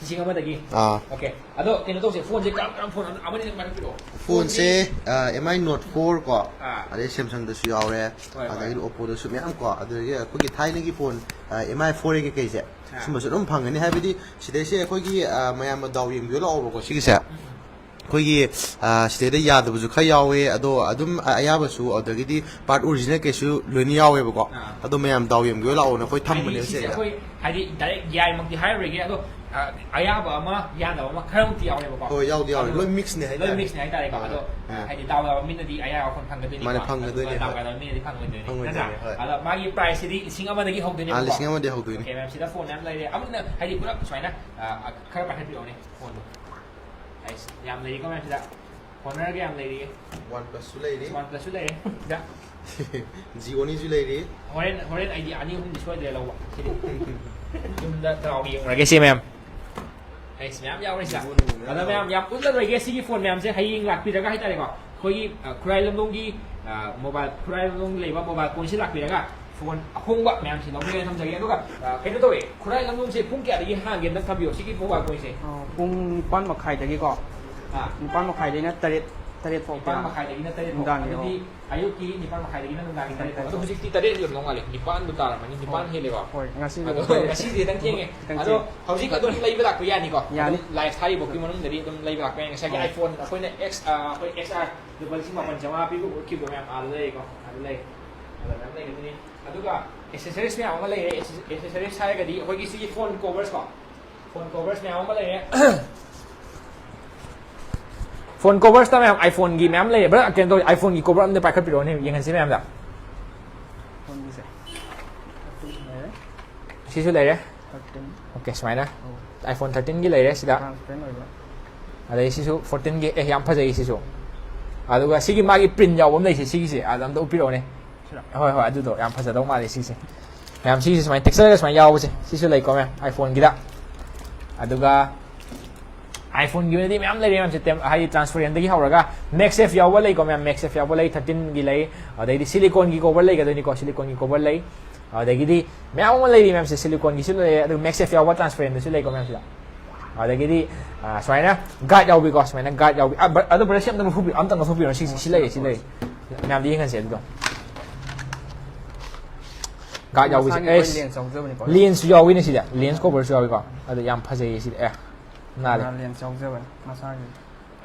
ꯂꯤꯁꯤꯡ ꯑꯃꯗꯒꯤ? ꯑꯥ꯫ ꯑꯣꯀꯦ꯫ ꯑꯗꯣ ꯀꯩꯅꯣ ꯇꯧꯁꯦ, ꯐꯣꯟꯁꯦ ꯀꯔꯝ ꯀꯔꯝ ꯐꯣꯟ ꯑꯃꯅꯤ ꯃꯔꯛ ꯄꯤꯔꯛꯑꯣ꯫ ꯐꯣꯟꯁꯦ, ꯑ, ꯑꯦꯝ ꯑꯥꯏ ꯅꯣꯠ ꯐꯣꯔ ꯀꯣ, ꯑꯥ꯫ ꯑꯗꯩ ꯁꯦꯝꯁꯪꯗꯁꯨ ꯌꯥꯎꯔꯦ, ꯍꯣꯏ, ꯍꯣꯏ꯫ ꯑꯗꯒꯤ ꯑꯣꯞꯄꯣꯗꯁꯨ ꯃꯌꯥꯝ ꯀꯣ, ꯑꯗꯒꯤ ꯑꯩꯈꯣꯏꯒꯤ ꯊꯥꯏꯅꯒꯤ ꯐꯣꯟ, ꯑ, ꯑꯦꯝ ꯑꯥꯏ ꯐꯣꯔ ꯑꯦ ꯀꯩꯀꯩꯁꯦ, ꯑꯥ꯫ ꯁꯨꯝꯕꯁꯨ ꯑꯗꯨꯝ ꯐꯪꯒꯅꯤ꯫ ꯍꯥꯏꯕꯗꯤ ꯁꯤꯗꯩꯁꯦ ꯑꯩꯈꯣꯏꯒꯤ, ꯑ, ꯃꯌꯥꯝꯅ ꯗꯥꯎ ꯌꯦꯡꯕꯤꯌꯨ ꯂꯥꯛꯑꯣꯕꯀꯣ ꯁꯤꯒꯤꯁꯦ꯫ ꯎꯝ꯫ ꯑꯩꯈꯣꯏꯒꯤ, ꯑ, ꯁꯤꯗꯩꯗ ꯌꯥꯗꯕꯁꯨ ꯈꯔ ꯌꯥꯎꯋꯦ, ꯑꯗꯣ ꯑꯗꯨꯝ ꯑ-, ꯑꯌꯥꯕꯁꯨ, ꯑꯗꯒꯤꯗꯤ ꯄꯥꯔꯠ ꯑꯣꯔꯤꯖꯤꯅꯦꯜ ꯀꯩꯁꯨ ꯂꯣꯏꯅ ꯌꯥꯎꯋꯦꯕꯀꯣ꯫ ꯑꯥ꯫ ꯑꯗꯣ ꯃꯌꯥꯝ ꯗꯥꯎ ꯌꯦꯡꯕꯤꯌꯨ ꯂꯥꯛꯑꯣꯅ ꯑꯩꯈꯣꯏ ꯊꯝꯕꯅꯦꯕ ꯍꯥꯏꯗꯤ ꯁꯤꯁꯦ ꯁꯤꯗ꯫ ꯑꯩꯈꯣꯏ ꯍꯥꯏꯗꯤ ꯗꯥꯏꯔꯦꯛ ꯌꯥꯏꯃꯛꯇꯤ ꯍꯥꯏꯔꯔꯣꯏꯒꯦ, ꯑꯗꯣ, ꯑ, ꯑꯌꯥꯕ ꯑꯃ ꯌꯥꯗꯕ ꯑꯃ ꯈꯔꯃꯨꯛꯇꯤ ꯌꯥꯎꯔꯦꯕꯀꯣ꯫ ꯍꯣꯏ, ꯌꯥꯎꯗꯤ ꯌꯥꯎꯔꯦ꯫ ꯑꯗꯣ ꯂꯣꯏ ꯃꯤꯛꯁꯅꯦ ꯂꯣꯏ ꯍꯥꯏꯇꯥꯔꯦ꯫ ꯃꯤꯛꯁꯅꯦ ꯍꯥꯏꯇꯥꯔꯦꯀꯣ꯫ ꯍꯣꯏ꯫ ꯑꯗꯣ, ꯑꯥ꯫ ꯍꯥꯏꯗꯤ ꯗꯥꯎ ꯌꯥꯕ ꯃꯤꯅꯗꯤ ꯑꯌꯥꯕ ꯐꯣꯟ ꯐꯪꯒꯗꯣꯏꯅꯤꯀꯣ꯫ ꯃꯥꯅꯦ, ꯐꯪꯒꯗꯣꯏꯅꯦ, ꯑꯗꯨꯒ ꯗꯥꯎ ꯍꯣꯏ꯫ ꯌꯥꯗꯕ ꯃꯤꯅꯗꯤ ꯐꯪꯉꯣꯏꯗꯣꯏꯅꯤ, ꯐꯪꯉꯣꯏꯗꯣꯏꯅꯦ, ꯅꯠꯇ꯭ꯔꯥ? ꯍꯣꯏ꯫ ꯑꯗꯣ ꯃꯥꯒꯤ ꯄ꯭ꯔꯥꯏꯁꯁꯤꯗꯤ ꯂꯤꯁꯤꯡ ꯑꯃꯗꯒꯤ ꯍꯧꯗꯣꯏꯅꯦꯕꯀꯣ꯫ ꯑꯥ, ꯂꯤꯁꯤꯡ ꯑꯃꯗꯒꯤ ꯍꯧꯗꯣꯏꯅꯦ꯫ ꯑꯣꯀꯦ, ꯃꯌꯥꯝ ꯁꯤꯗ ꯐꯣꯟ ꯃꯌꯥꯝ ꯂꯩꯔꯦ꯫ ꯑꯃꯅ ꯍꯥꯏꯗꯤ ꯄꯨꯂꯞ ꯁꯨꯃꯥꯏꯅ, ꯑ, ꯑ, ꯈꯔ ꯄꯥꯏꯈꯠꯄꯤꯔꯛꯑꯣꯅꯦ ꯐꯣꯟꯗꯣ꯫ ꯑꯩꯁ, ꯌꯥꯝ ꯂꯩꯔꯤꯀꯣ ꯃꯌꯥꯝ ꯁꯤꯗ꯫ ꯍꯣꯅꯔꯒ ꯌꯥꯝ ꯂꯩꯔꯤꯌꯦ꯫ OnePlus ꯁꯨ ꯂꯩꯔꯤ꯫ OnePlus ꯁꯨ ꯂꯩꯔꯦ꯫ ꯁꯤꯗ꯫ Xiaomi ꯁꯨ ꯂꯩꯔꯤ꯫ ꯍꯣꯔꯦꯟ, ꯍꯣꯔꯦꯟ ꯑꯩꯗꯤ ꯑꯅꯤ ꯑꯍꯨꯝꯗꯤ ꯁꯣꯏꯗ꯭ꯔꯦ ꯂꯧꯕ꯫ ꯁꯤꯗꯤ꯫ ꯌꯨꯝꯗ ꯗꯥꯎ ꯌꯦꯡꯉꯨꯔꯒꯦ ꯁꯤ ꯃꯌꯥꯝ꯫ ꯑꯩꯁ, ꯃꯌꯥꯝ ꯌꯥꯎꯔꯤ ꯁꯤꯗ꯫ Vivo ꯅꯨꯡ ꯃꯌꯥꯝ ꯑꯗꯣ ꯃꯌꯥꯝ ꯌꯥꯎꯔꯤ꯫ ꯌꯥꯝ ꯎꯠꯂꯔꯣꯏꯒꯦ ꯁꯤꯒꯤ ꯐꯣꯟ ꯃꯌꯥꯝꯁꯦ꯫ ꯍꯌꯦꯡ ꯂꯥꯛꯄꯤꯔꯒ ꯍꯥꯏꯇꯥꯔꯦꯀꯣ, ꯑꯩꯈꯣꯏꯒꯤ, ꯑ, ꯈꯨꯔꯥꯏ ꯂꯝꯂꯣꯡꯒꯤ, ꯑ, ꯃꯣꯕꯥꯏꯜ, ꯈꯨꯔꯥꯏ ꯂꯝꯂꯣꯡꯗ ꯂꯩꯕ ꯃꯣꯕꯥꯏꯜ ꯄꯣꯏꯟꯠꯁꯤ ꯂꯥꯛꯄꯤꯔꯒ ꯐꯣꯟ ꯑꯍꯣꯡꯕ ꯃꯌꯥꯝꯁꯤ ꯂꯧꯕꯤꯒꯦꯅ ꯊꯝꯖꯒꯦ꯫ ꯑꯗꯨꯒ, ꯑ, ꯀꯩꯅꯣ ꯇꯧꯋꯦ, ꯈꯨꯔꯥꯏ ꯂꯝꯂꯣꯡꯁꯦ ꯄꯨꯡ ꯀꯌꯥꯗꯒꯤ ꯍꯥꯡꯒꯦ ꯑꯝꯇ ꯊꯝꯕꯤꯌꯣ, ꯁꯤꯒꯤ ꯃꯣꯕꯥꯏꯜ ꯄꯣꯏꯟꯠꯁꯦ? ꯑ, ꯄꯨꯡ ꯅꯤꯄꯥꯟ ꯃꯈꯥꯏꯗꯒꯤꯀꯣ, ꯑꯥ꯫ ꯅꯤꯄꯥꯟ ꯃꯈꯥꯏꯗꯩꯅ ꯇꯔꯦꯠ ꯇꯔꯦꯠ ꯐꯥꯎ ꯅꯤꯄꯥꯟ ꯃꯈꯥꯏꯗꯒꯤꯅ ꯇꯔꯦꯠ ꯐꯥꯎ꯫ ꯅꯨꯡꯗꯥꯡꯒꯤ, ꯑꯗꯨꯗꯤ ꯑꯣ꯫ ꯑꯌꯨꯛꯀꯤ ꯅꯤꯄꯥꯟ ꯃꯈꯥꯏꯗꯒꯤꯅ ꯅꯨꯡꯗꯥꯡꯒꯤ ꯇꯔꯦꯠ ꯐꯥꯎ꯫ ꯑꯗꯣ ꯅꯨꯡꯗꯥꯡꯒꯤ ꯍꯧꯖꯤꯛꯇꯤ ꯇꯔꯦꯠ ꯌꯧꯔꯝꯗꯧ ꯃꯥꯜꯂꯦ, ꯅꯤꯄꯥꯟꯕꯨ ꯇꯥꯔꯝꯃꯅꯤ, ꯅꯤꯄꯥꯟ ꯍꯣꯏ꯫ ꯍꯦꯜꯂꯦꯀꯣ꯫ ꯍꯣꯏ, ꯉꯁꯤꯗꯤ ꯑꯗꯣ ꯈꯤꯇꯪ ꯉꯁꯤꯗꯤ ꯈꯤꯇꯪ ꯊꯦꯡꯉꯦ꯫ ꯈꯤꯇꯪ ꯑꯗꯣ ꯊꯦꯡꯉꯦ꯫ ꯍꯧꯖꯤꯛ ꯑꯗꯨꯝ ꯂꯩꯕ ꯂꯥꯛꯄ ꯌꯥꯅꯤꯀꯣ? ꯌꯥꯅꯤ꯫ ꯑꯗꯨꯝ ꯂꯥꯏꯐ ꯊꯥꯔꯤꯐꯥꯎꯒꯤ ꯃꯅꯨꯡꯗꯗꯤ ꯑꯗꯨꯝ ꯂꯩꯕ ꯂꯥꯛꯄ ꯌꯥꯅꯤ꯫ ꯉꯁꯥꯏꯒꯤ ꯍꯣꯏ꯫ ꯑꯥꯏꯐꯣꯟ ꯑꯩꯈꯣꯏꯅ ꯑꯦꯛꯁ ꯑꯩꯈꯣꯏ ꯑꯦꯛꯁ ꯑꯥꯔ ꯂꯨꯄꯥ ꯂꯤꯁꯤꯡ ꯃꯥꯄꯟ ꯆꯥꯝꯃꯉꯥ ꯄꯤꯕ ꯎꯠꯈꯤꯕꯗꯣ ꯃꯌꯥꯝ ꯑꯥꯗ ꯂꯩꯀꯣ, ꯑꯥꯗ ꯂꯩ꯫ ꯑꯗ ꯃꯌꯥꯝ ꯂꯩꯒꯅꯤ꯫ ꯑꯗꯨꯒ ꯑꯦꯁꯦꯁꯔꯤꯁ ꯃꯌꯥꯝ ꯑꯃ ꯂꯩꯔꯦ꯫ ꯑꯦꯁꯦꯁꯔꯤꯁ ꯍꯥꯏꯔꯒꯗꯤ ꯑꯩꯈꯣꯏꯒꯤ ꯁꯤꯒꯤ ꯐꯣꯟ ꯀꯣꯕꯔꯁ ꯀꯣ, ꯐꯣꯟ ꯀꯣꯕꯔꯁ ꯃꯌꯥꯝ ꯑꯃ ꯂꯩꯔꯦ꯫ ꯐꯣꯟ ꯀꯣꯕꯔꯁꯇ ꯃꯌꯥꯝ ꯑꯥꯏꯐꯣꯟꯒꯤ ꯃꯌꯥꯝ ꯂꯩꯔꯦ꯫ ꯕ꯭ꯔꯗꯔ, ꯀꯩꯅꯣ ꯇꯧꯋꯤ, ꯑꯥꯏꯐꯣꯟꯒꯤ ꯀꯣꯕꯔ ꯑꯝꯇ ꯄꯥꯏꯈꯠꯄꯤꯔꯛꯑꯣꯅꯦ, ꯌꯦꯡꯍꯟꯁꯤ ꯃꯌꯥꯝꯗ꯫ ꯐꯣꯟꯒꯤꯁꯦ꯫ ꯂꯩꯔꯦ꯫ ꯁꯤꯁꯨ ꯂꯩꯔꯦ꯫ ꯊꯥꯔꯇꯤꯟ꯫ ꯑꯣꯀꯦ, ꯁꯨꯃꯥꯏꯅ꯫ ꯑꯣ꯫ ꯑꯥꯏꯐꯣꯟ ꯊꯥꯔꯇꯤꯟꯒꯤ ꯂꯩꯔꯦ ꯁꯤꯗ꯫ ꯇ꯭ꯔꯥꯟꯁꯄꯦꯔꯦꯟ ꯑꯣꯏꯕ꯫ ꯑꯗꯩ ꯁꯤꯁꯨ ꯐꯣꯔꯇꯤꯟꯒꯤ꯫ ꯑꯦ, ꯌꯥꯝ ꯐꯖꯩ ꯁꯤꯁꯨ꯫ ꯑꯗꯨꯒ ꯁꯤꯒꯤ ꯃꯥꯒꯤ ꯄ꯭ꯔꯤꯟ ꯌꯥꯎꯕ ꯑꯃ ꯂꯩꯁꯦ, ꯁꯤꯒꯤꯁꯦ ꯑꯗ ꯑꯝꯇ ꯎꯞꯄꯤꯔꯛꯑꯣꯅꯦ꯫ ꯁꯤꯔꯣ? ꯍꯣꯏ, ꯍꯣꯏ, ꯑꯗꯨꯗꯣ ꯌꯥꯝ ꯐꯖꯗꯧ ꯃꯥꯜꯂꯦ ꯁꯤꯁꯦ꯫ ꯃꯌꯥꯝ ꯁꯤꯒꯤꯁꯦ ꯁꯨꯃꯥꯏꯅ ꯇꯦꯛꯆꯔꯒ ꯁꯨꯃꯥꯏꯅ ꯌꯥꯎꯕꯁꯦ, ꯁꯤꯁꯨ ꯂꯩꯀꯣ ꯃꯌꯥꯝ ꯑꯥꯏꯐꯣꯟꯒꯤꯗ꯫ ꯑꯗꯨꯒ ꯑꯥꯏꯐꯣꯟꯒꯤ ꯑꯣꯏꯅꯗꯤ ꯃꯌꯥꯝ ꯂꯩꯔꯦ ꯃꯌꯥꯝꯁꯦ, ꯇꯦꯝ-, ꯍꯥꯏꯗꯤ ꯇ꯭ꯔꯥꯟꯁꯄꯦꯔꯦꯟꯗꯒꯤ ꯍꯧꯔꯒ ꯃꯦꯛꯁꯦꯐ ꯌꯥꯎꯕ ꯂꯩꯀꯣ ꯃꯌꯥꯝ, ꯃꯦꯛꯁꯦꯐ ꯌꯥꯎꯕ ꯂꯩ, ꯊꯥꯔꯇꯤꯟꯒꯤ ꯂꯩ, ꯑꯗꯩꯗꯤ ꯁꯤꯂꯤꯀꯣꯟꯒꯤ ꯀꯣꯕꯔ ꯂꯩꯒꯗꯣꯏꯅꯤꯀꯣ, ꯁꯤꯂꯤꯀꯣꯟꯒꯤ ꯀꯣꯕꯔ ꯂꯩ꯫ ꯑꯗꯒꯤꯗꯤ ꯃꯌꯥꯝ ꯑꯃ ꯂꯩꯔꯤ ꯃꯌꯥꯝꯁꯦ, ꯁꯤꯂꯤꯀꯣꯟꯒꯤꯁꯨ ꯂꯩꯔꯦ, ꯑꯗꯨꯒ ꯃꯦꯛꯁꯦꯐ ꯌꯥꯎꯕ ꯇ꯭ꯔꯥꯟꯁꯄꯦꯔꯦꯟꯗꯁꯨ ꯂꯩꯀꯣ ꯃꯌꯥꯝꯁꯤꯗ꯫ ꯑꯗꯒꯤꯗꯤ, ꯑ, ꯁꯨꯃꯥꯏꯅ ꯒꯥꯔꯗ ꯌꯥꯎꯕꯤꯀꯣ, ꯁꯨꯃꯥꯏꯅ ꯒꯥꯔꯗ ꯌꯥꯎꯕꯤ꯫ ꯑ, ꯕ꯭ꯔ-, ꯑꯗꯣ ꯕ꯭ꯔꯗꯔ, ꯁꯤ ꯑꯝꯇꯪ ꯂꯧꯊꯣꯛꯄꯤꯔꯣ, ꯑꯝꯇꯪ ꯂꯧꯊꯣꯛꯄꯤꯔꯣ, ꯁꯤ, ꯁꯤ ꯂꯩꯔꯦ, ꯁꯤ ꯂꯩꯔꯦ꯫ ꯃꯌꯥꯝꯗ ꯌꯦꯡꯍꯟꯁꯦ ꯑꯗꯨꯗꯣ꯫ ꯒꯥꯔꯗ ꯌꯥꯎꯕꯤꯁꯦ꯫ ꯃꯁꯥꯒꯤ ꯑꯩꯈꯣꯏ ꯑꯦꯁ, ꯂꯦꯟꯁ ꯌꯥꯎꯖꯕꯅꯤꯀꯣ꯫ ꯂꯦꯟꯁꯁꯨ ꯌꯥꯎꯋꯤꯅꯦ ꯁꯤꯗ, ꯂꯦꯟꯁ ꯀꯣꯕꯔꯁꯨ ꯌꯥꯎꯋꯤꯀꯣ꯫ ꯑꯗꯣ ꯌꯥꯝ ꯐꯖꯩꯌꯦ ꯁꯤꯗꯤ꯫ ꯑꯦ, ꯅꯥꯜꯂꯦ꯫ ꯂꯦꯟꯁ ꯌꯥꯎꯖꯕꯅꯤ ꯃꯁꯥꯒꯤ꯫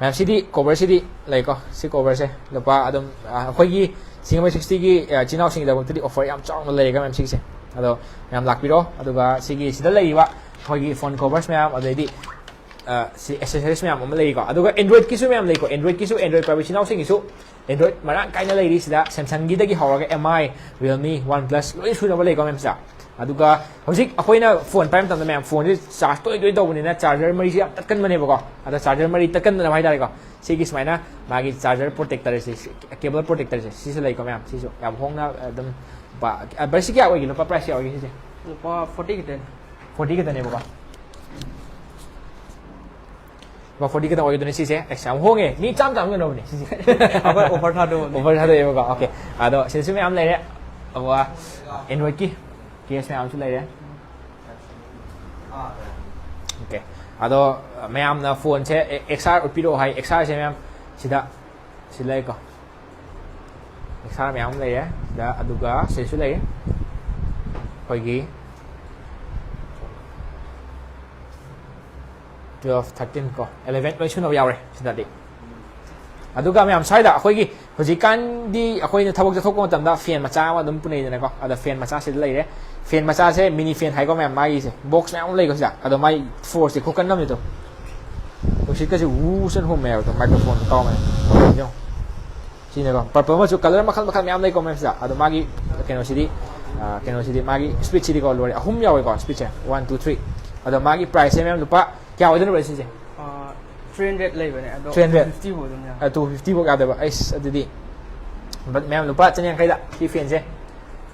ꯃꯌꯥꯝ ꯁꯤꯗꯤ ꯀꯣꯕꯔꯁꯤꯗꯤ ꯂꯩꯀꯣ, ꯁꯤ ꯀꯣꯕꯔꯁꯦ ꯂꯨꯄꯥ ꯑꯗꯨꯝ, ꯑ, ꯑꯩꯈꯣꯏꯒꯤ ꯁꯤꯡꯒꯜ ꯁꯤꯛꯁꯇꯤꯒꯤ, ꯑ, ꯏꯆꯤꯟ ꯏꯅꯥꯎꯁꯤꯡꯒꯤꯗꯃꯛꯇꯗꯤ ꯑꯣꯐꯔ ꯌꯥꯝ ꯆꯥꯎꯅ ꯂꯩꯔꯦꯀꯣ ꯃꯌꯥꯝ ꯁꯤꯒꯤꯁꯦ꯫ ꯑꯗꯣ ꯃꯌꯥꯝ ꯂꯥꯛꯄꯤꯔꯣ, ꯑꯗꯨꯒ ꯁꯤꯒꯤ ꯁꯤꯗ ꯂꯩꯔꯤꯕ ꯑꯩꯈꯣꯏꯒꯤ ꯐꯣꯟ ꯀꯣꯕꯔꯁ ꯃꯌꯥꯝ, ꯑꯗꯩꯗꯤ, ꯑ, ꯁꯤ ꯑꯦꯁꯦꯁꯔꯤꯁ ꯃꯌꯥꯝ ꯑꯃ ꯂꯩꯔꯤꯀꯣ꯫ ꯑꯗꯨꯒ ꯑꯦꯟꯗ꯭ꯔꯣꯏꯗꯀꯤꯁꯨ ꯃꯌꯥꯝ ꯂꯩꯀꯣ, ꯑꯦꯟꯗ꯭ꯔꯣꯏꯗꯀꯤꯁꯨ, ꯑꯦꯟꯗ꯭ꯔꯣꯏꯗ ꯄꯥꯏꯕ ꯏꯆꯤꯟ ꯏꯅꯥꯎꯁꯤꯡꯒꯤꯁꯨ ꯑꯦꯟꯗ꯭ꯔꯣꯏꯗ ꯃꯔꯥꯡ ꯀꯥꯏꯅ ꯂꯩꯔꯤ ꯁꯤꯗ, ꯁꯦꯝꯁꯪꯒꯤꯗꯒꯤ ꯍꯧꯔꯒ ꯑꯦꯝ ꯑꯥꯏ, ꯔꯤꯌꯦꯜꯃꯤ, ꯋꯥꯟ ꯄ꯭ꯂꯁ ꯂꯣꯏ ꯁꯨꯅꯕ ꯂꯩꯀꯣ ꯃꯌꯥꯝ ꯁꯤꯗ꯫ ꯑꯗꯨꯒ ꯍꯧꯖꯤꯛ ꯑꯩꯈꯣꯏꯅ ꯐꯣꯟ ꯄꯥꯏꯕ ꯃꯇꯝꯗ ꯃꯌꯥꯝ ꯐꯣꯟꯁꯦ ꯆꯥꯔꯖ ꯇꯣꯏ ꯇꯣꯏ ꯇꯧꯕꯅꯤꯅ ꯆꯥꯔꯖꯔ ꯃꯔꯤꯁꯦ ꯌꯥꯝ ꯇꯠꯀꯟꯕꯅꯦꯕꯀꯣ꯫ ꯑꯗ ꯆꯥꯔꯖꯔ ꯃꯔꯤ ꯇꯠꯀꯟꯗꯅꯕ ꯍꯥꯏꯇꯥꯔꯦꯀꯣ, ꯁꯤꯒꯤ ꯁꯨꯃꯥꯏꯅ ꯃꯥꯒꯤ ꯆꯥꯔꯖꯔ ꯄ꯭ꯔꯣꯇꯦꯛꯇꯔꯁꯦ, ꯀꯦꯕꯜ ꯄ꯭ꯔꯣꯇꯦꯛꯇꯔꯁꯦ ꯁꯤꯁꯨ ꯂꯩꯀꯣ ꯃꯌꯥꯝ꯫ ꯁꯤꯁꯨ ꯌꯥꯝ ꯍꯣꯡꯅ ꯑꯗꯨꯝ ꯂꯨꯄꯥ, ꯑ, ꯕ꯭ꯔꯗꯔ, ꯁꯤ ꯀꯌꯥ ꯑꯣꯏꯒꯦ? ꯂꯨꯄꯥ ꯄ꯭ꯔꯥꯏꯁ ꯀꯌꯥ ꯑꯣꯏꯒꯦ ꯁꯤꯁꯦ? ꯂꯨꯄꯥ ꯐꯣꯔꯇꯤ ꯈꯛꯇꯅꯤ꯫ ꯐꯣꯔꯇꯤ ꯈꯛꯇꯅꯦꯕꯀꯣ꯫ ꯂꯨꯄꯥ ꯐꯣꯔꯇꯤ ꯈꯛꯇꯪ ꯑꯣꯏꯒꯗꯣꯏꯅꯦ ꯁꯤꯁꯦ꯫ ꯑꯦꯁ, ꯌꯥꯝ ꯍꯣꯡꯉꯦ, ꯃꯤ ꯆꯥꯝ ꯆꯥꯝ ꯌꯣꯟꯅꯕꯅꯦ ꯁꯤꯁꯦ꯫ ꯑꯩꯈꯣꯏ ꯑꯣꯐꯔ ꯊꯥꯗꯣꯛꯑꯕꯅꯦ꯫ ꯑꯣꯐꯔ ꯊꯥꯗꯣꯛꯑꯦꯕꯀꯣ꯫ ꯑꯣꯀꯦ, ꯑꯗꯣ ꯁꯤꯗꯁꯨ ꯃꯌꯥꯝ ꯂꯩꯔꯦ꯫ ꯑꯗꯨꯒ ꯑꯦꯟꯗ꯭ꯔꯣꯏꯗꯀꯤ ꯀꯦꯁ ꯃꯌꯥꯝꯁꯨ ꯂꯩꯔꯦ꯫ ꯑꯣꯀꯦ, ꯑꯗꯣ ꯃꯌꯥꯝꯅ ꯐꯣꯟꯁꯦ ꯑꯦꯛꯁ ꯑꯥꯔ ꯎꯠꯄꯤꯔꯛꯑꯣ ꯍꯥꯏ꯫ ꯑꯦꯛꯁ ꯑꯥꯔꯁꯦ ꯃꯌꯥꯝ ꯁꯤꯗ ꯁꯤ ꯂꯩꯀꯣ, ꯑꯦꯛꯁ ꯑꯥꯔ ꯃꯌꯥꯝ ꯑꯃ ꯂꯩꯔꯦ ꯁꯤꯗ, ꯑꯗꯨꯒ ꯁꯤꯁꯨ ꯂꯩ ꯑꯩꯈꯣꯏꯒꯤ ꯇꯨꯌꯦꯜꯐ, ꯊꯥꯔꯇꯤꯟ ꯀꯣ, ꯑꯦꯂꯦꯚꯦꯟ ꯂꯣꯏ ꯁꯨꯅꯕ ꯌꯥꯎꯔꯦ ꯁꯤꯗꯗꯤ꯫ ꯑꯗꯨꯒ ꯃꯌꯥꯝ ꯁ꯭ꯋꯥꯏꯗ ꯑꯩꯈꯣꯏꯒꯤ ꯍꯧꯖꯤꯛꯀꯥꯟꯗꯤ ꯑꯩꯈꯣꯏꯅ ꯊꯕꯛ ꯆꯠꯊꯣꯛꯄ ꯃꯇꯝꯗ ꯐꯦꯟ ꯃꯆꯥ ꯑꯃ ꯑꯗꯨꯝ ꯄꯨꯅꯩꯗꯅꯀꯣ, ꯑꯗ ꯐꯦꯟ ꯃꯆꯥ ꯁꯤꯗ ꯂꯩꯔꯦ꯫ ꯐꯦꯟ ꯃꯆꯥꯁꯦ ꯃꯤꯅꯤ ꯐꯦꯟ ꯍꯥꯏꯀꯣ ꯃꯌꯥꯝ, ꯃꯥꯒꯤꯁꯦ ꯕꯣꯛꯁ ꯃꯌꯥꯝ ꯑꯃ ꯂꯩꯀꯣ ꯁꯤꯗ, ꯑꯗꯣ ꯃꯥꯒꯤ ꯐꯣꯔꯁꯁꯦ ꯈꯨꯀꯟ ꯑꯃꯅꯤꯗꯣ, ꯅꯨꯡꯁꯤꯠꯀꯁꯦ ꯋꯨ ꯁꯟ ꯍꯨꯝꯃꯦꯕ ꯑꯗꯣ ꯃꯥꯏꯀ꯭ꯔꯣꯐꯣꯟꯗꯣ ꯇꯥꯎ ꯃꯌꯥꯝ꯫ ꯌꯦꯡꯉꯣ꯫ ꯁꯤꯅꯦꯀꯣ, ꯄꯔꯄꯜ ꯃꯆꯨ ꯀꯂꯔ ꯃꯈꯜ ꯃꯈꯜ ꯃꯌꯥꯝ ꯂꯩꯀꯣ ꯃꯌꯥꯝ ꯁꯤꯗ꯫ ꯑꯗꯣ ꯃꯥꯒꯤ ꯀꯩꯅꯣꯁꯤꯗꯤ, ꯑ, ꯀꯩꯅꯣꯁꯤꯗꯤ ꯃꯥꯒꯤ ꯁ꯭ꯄꯤꯠꯁꯤꯗꯤꯀꯣ ꯂꯣꯏꯔꯦ, ꯑꯍꯨꯝ ꯌꯥꯎꯋꯦꯀꯣ ꯁ꯭ꯄꯤꯠꯁꯦ, ꯋꯥꯟ, ꯇꯨ, ꯊ꯭ꯔꯤ꯫ ꯑꯗꯣ ꯃꯥꯒꯤ ꯄ꯭ꯔꯥꯏꯁꯁꯦ ꯃꯌꯥꯝ ꯂꯨꯄꯥ ꯀꯌꯥ ꯑꯣꯏꯗꯣꯏꯅꯣ ꯁꯤꯁꯦ? ꯊ꯭ꯔꯤ ꯍꯟꯗ꯭ꯔꯦꯗ ꯂꯩꯕꯅꯦ ꯑꯗꯣ ꯊ꯭ꯔꯤ ꯍꯟꯗ꯭ꯔꯦꯗ? ꯐꯤꯐꯇꯤ ꯐꯥꯎ ꯑꯗꯨꯝ ꯌꯥꯔꯦ꯫ ꯇꯨ ꯐꯤꯐꯇꯤ ꯐꯥꯎ ꯌꯥꯗꯕ꯫ ꯑꯩꯁ, ꯑꯗꯨꯗꯤ, but ꯃꯌꯥꯝ ꯂꯨꯄꯥ ꯆꯅꯤꯌꯥꯡꯈꯩꯗ ꯁꯤ ꯐꯦꯟꯁꯦ꯫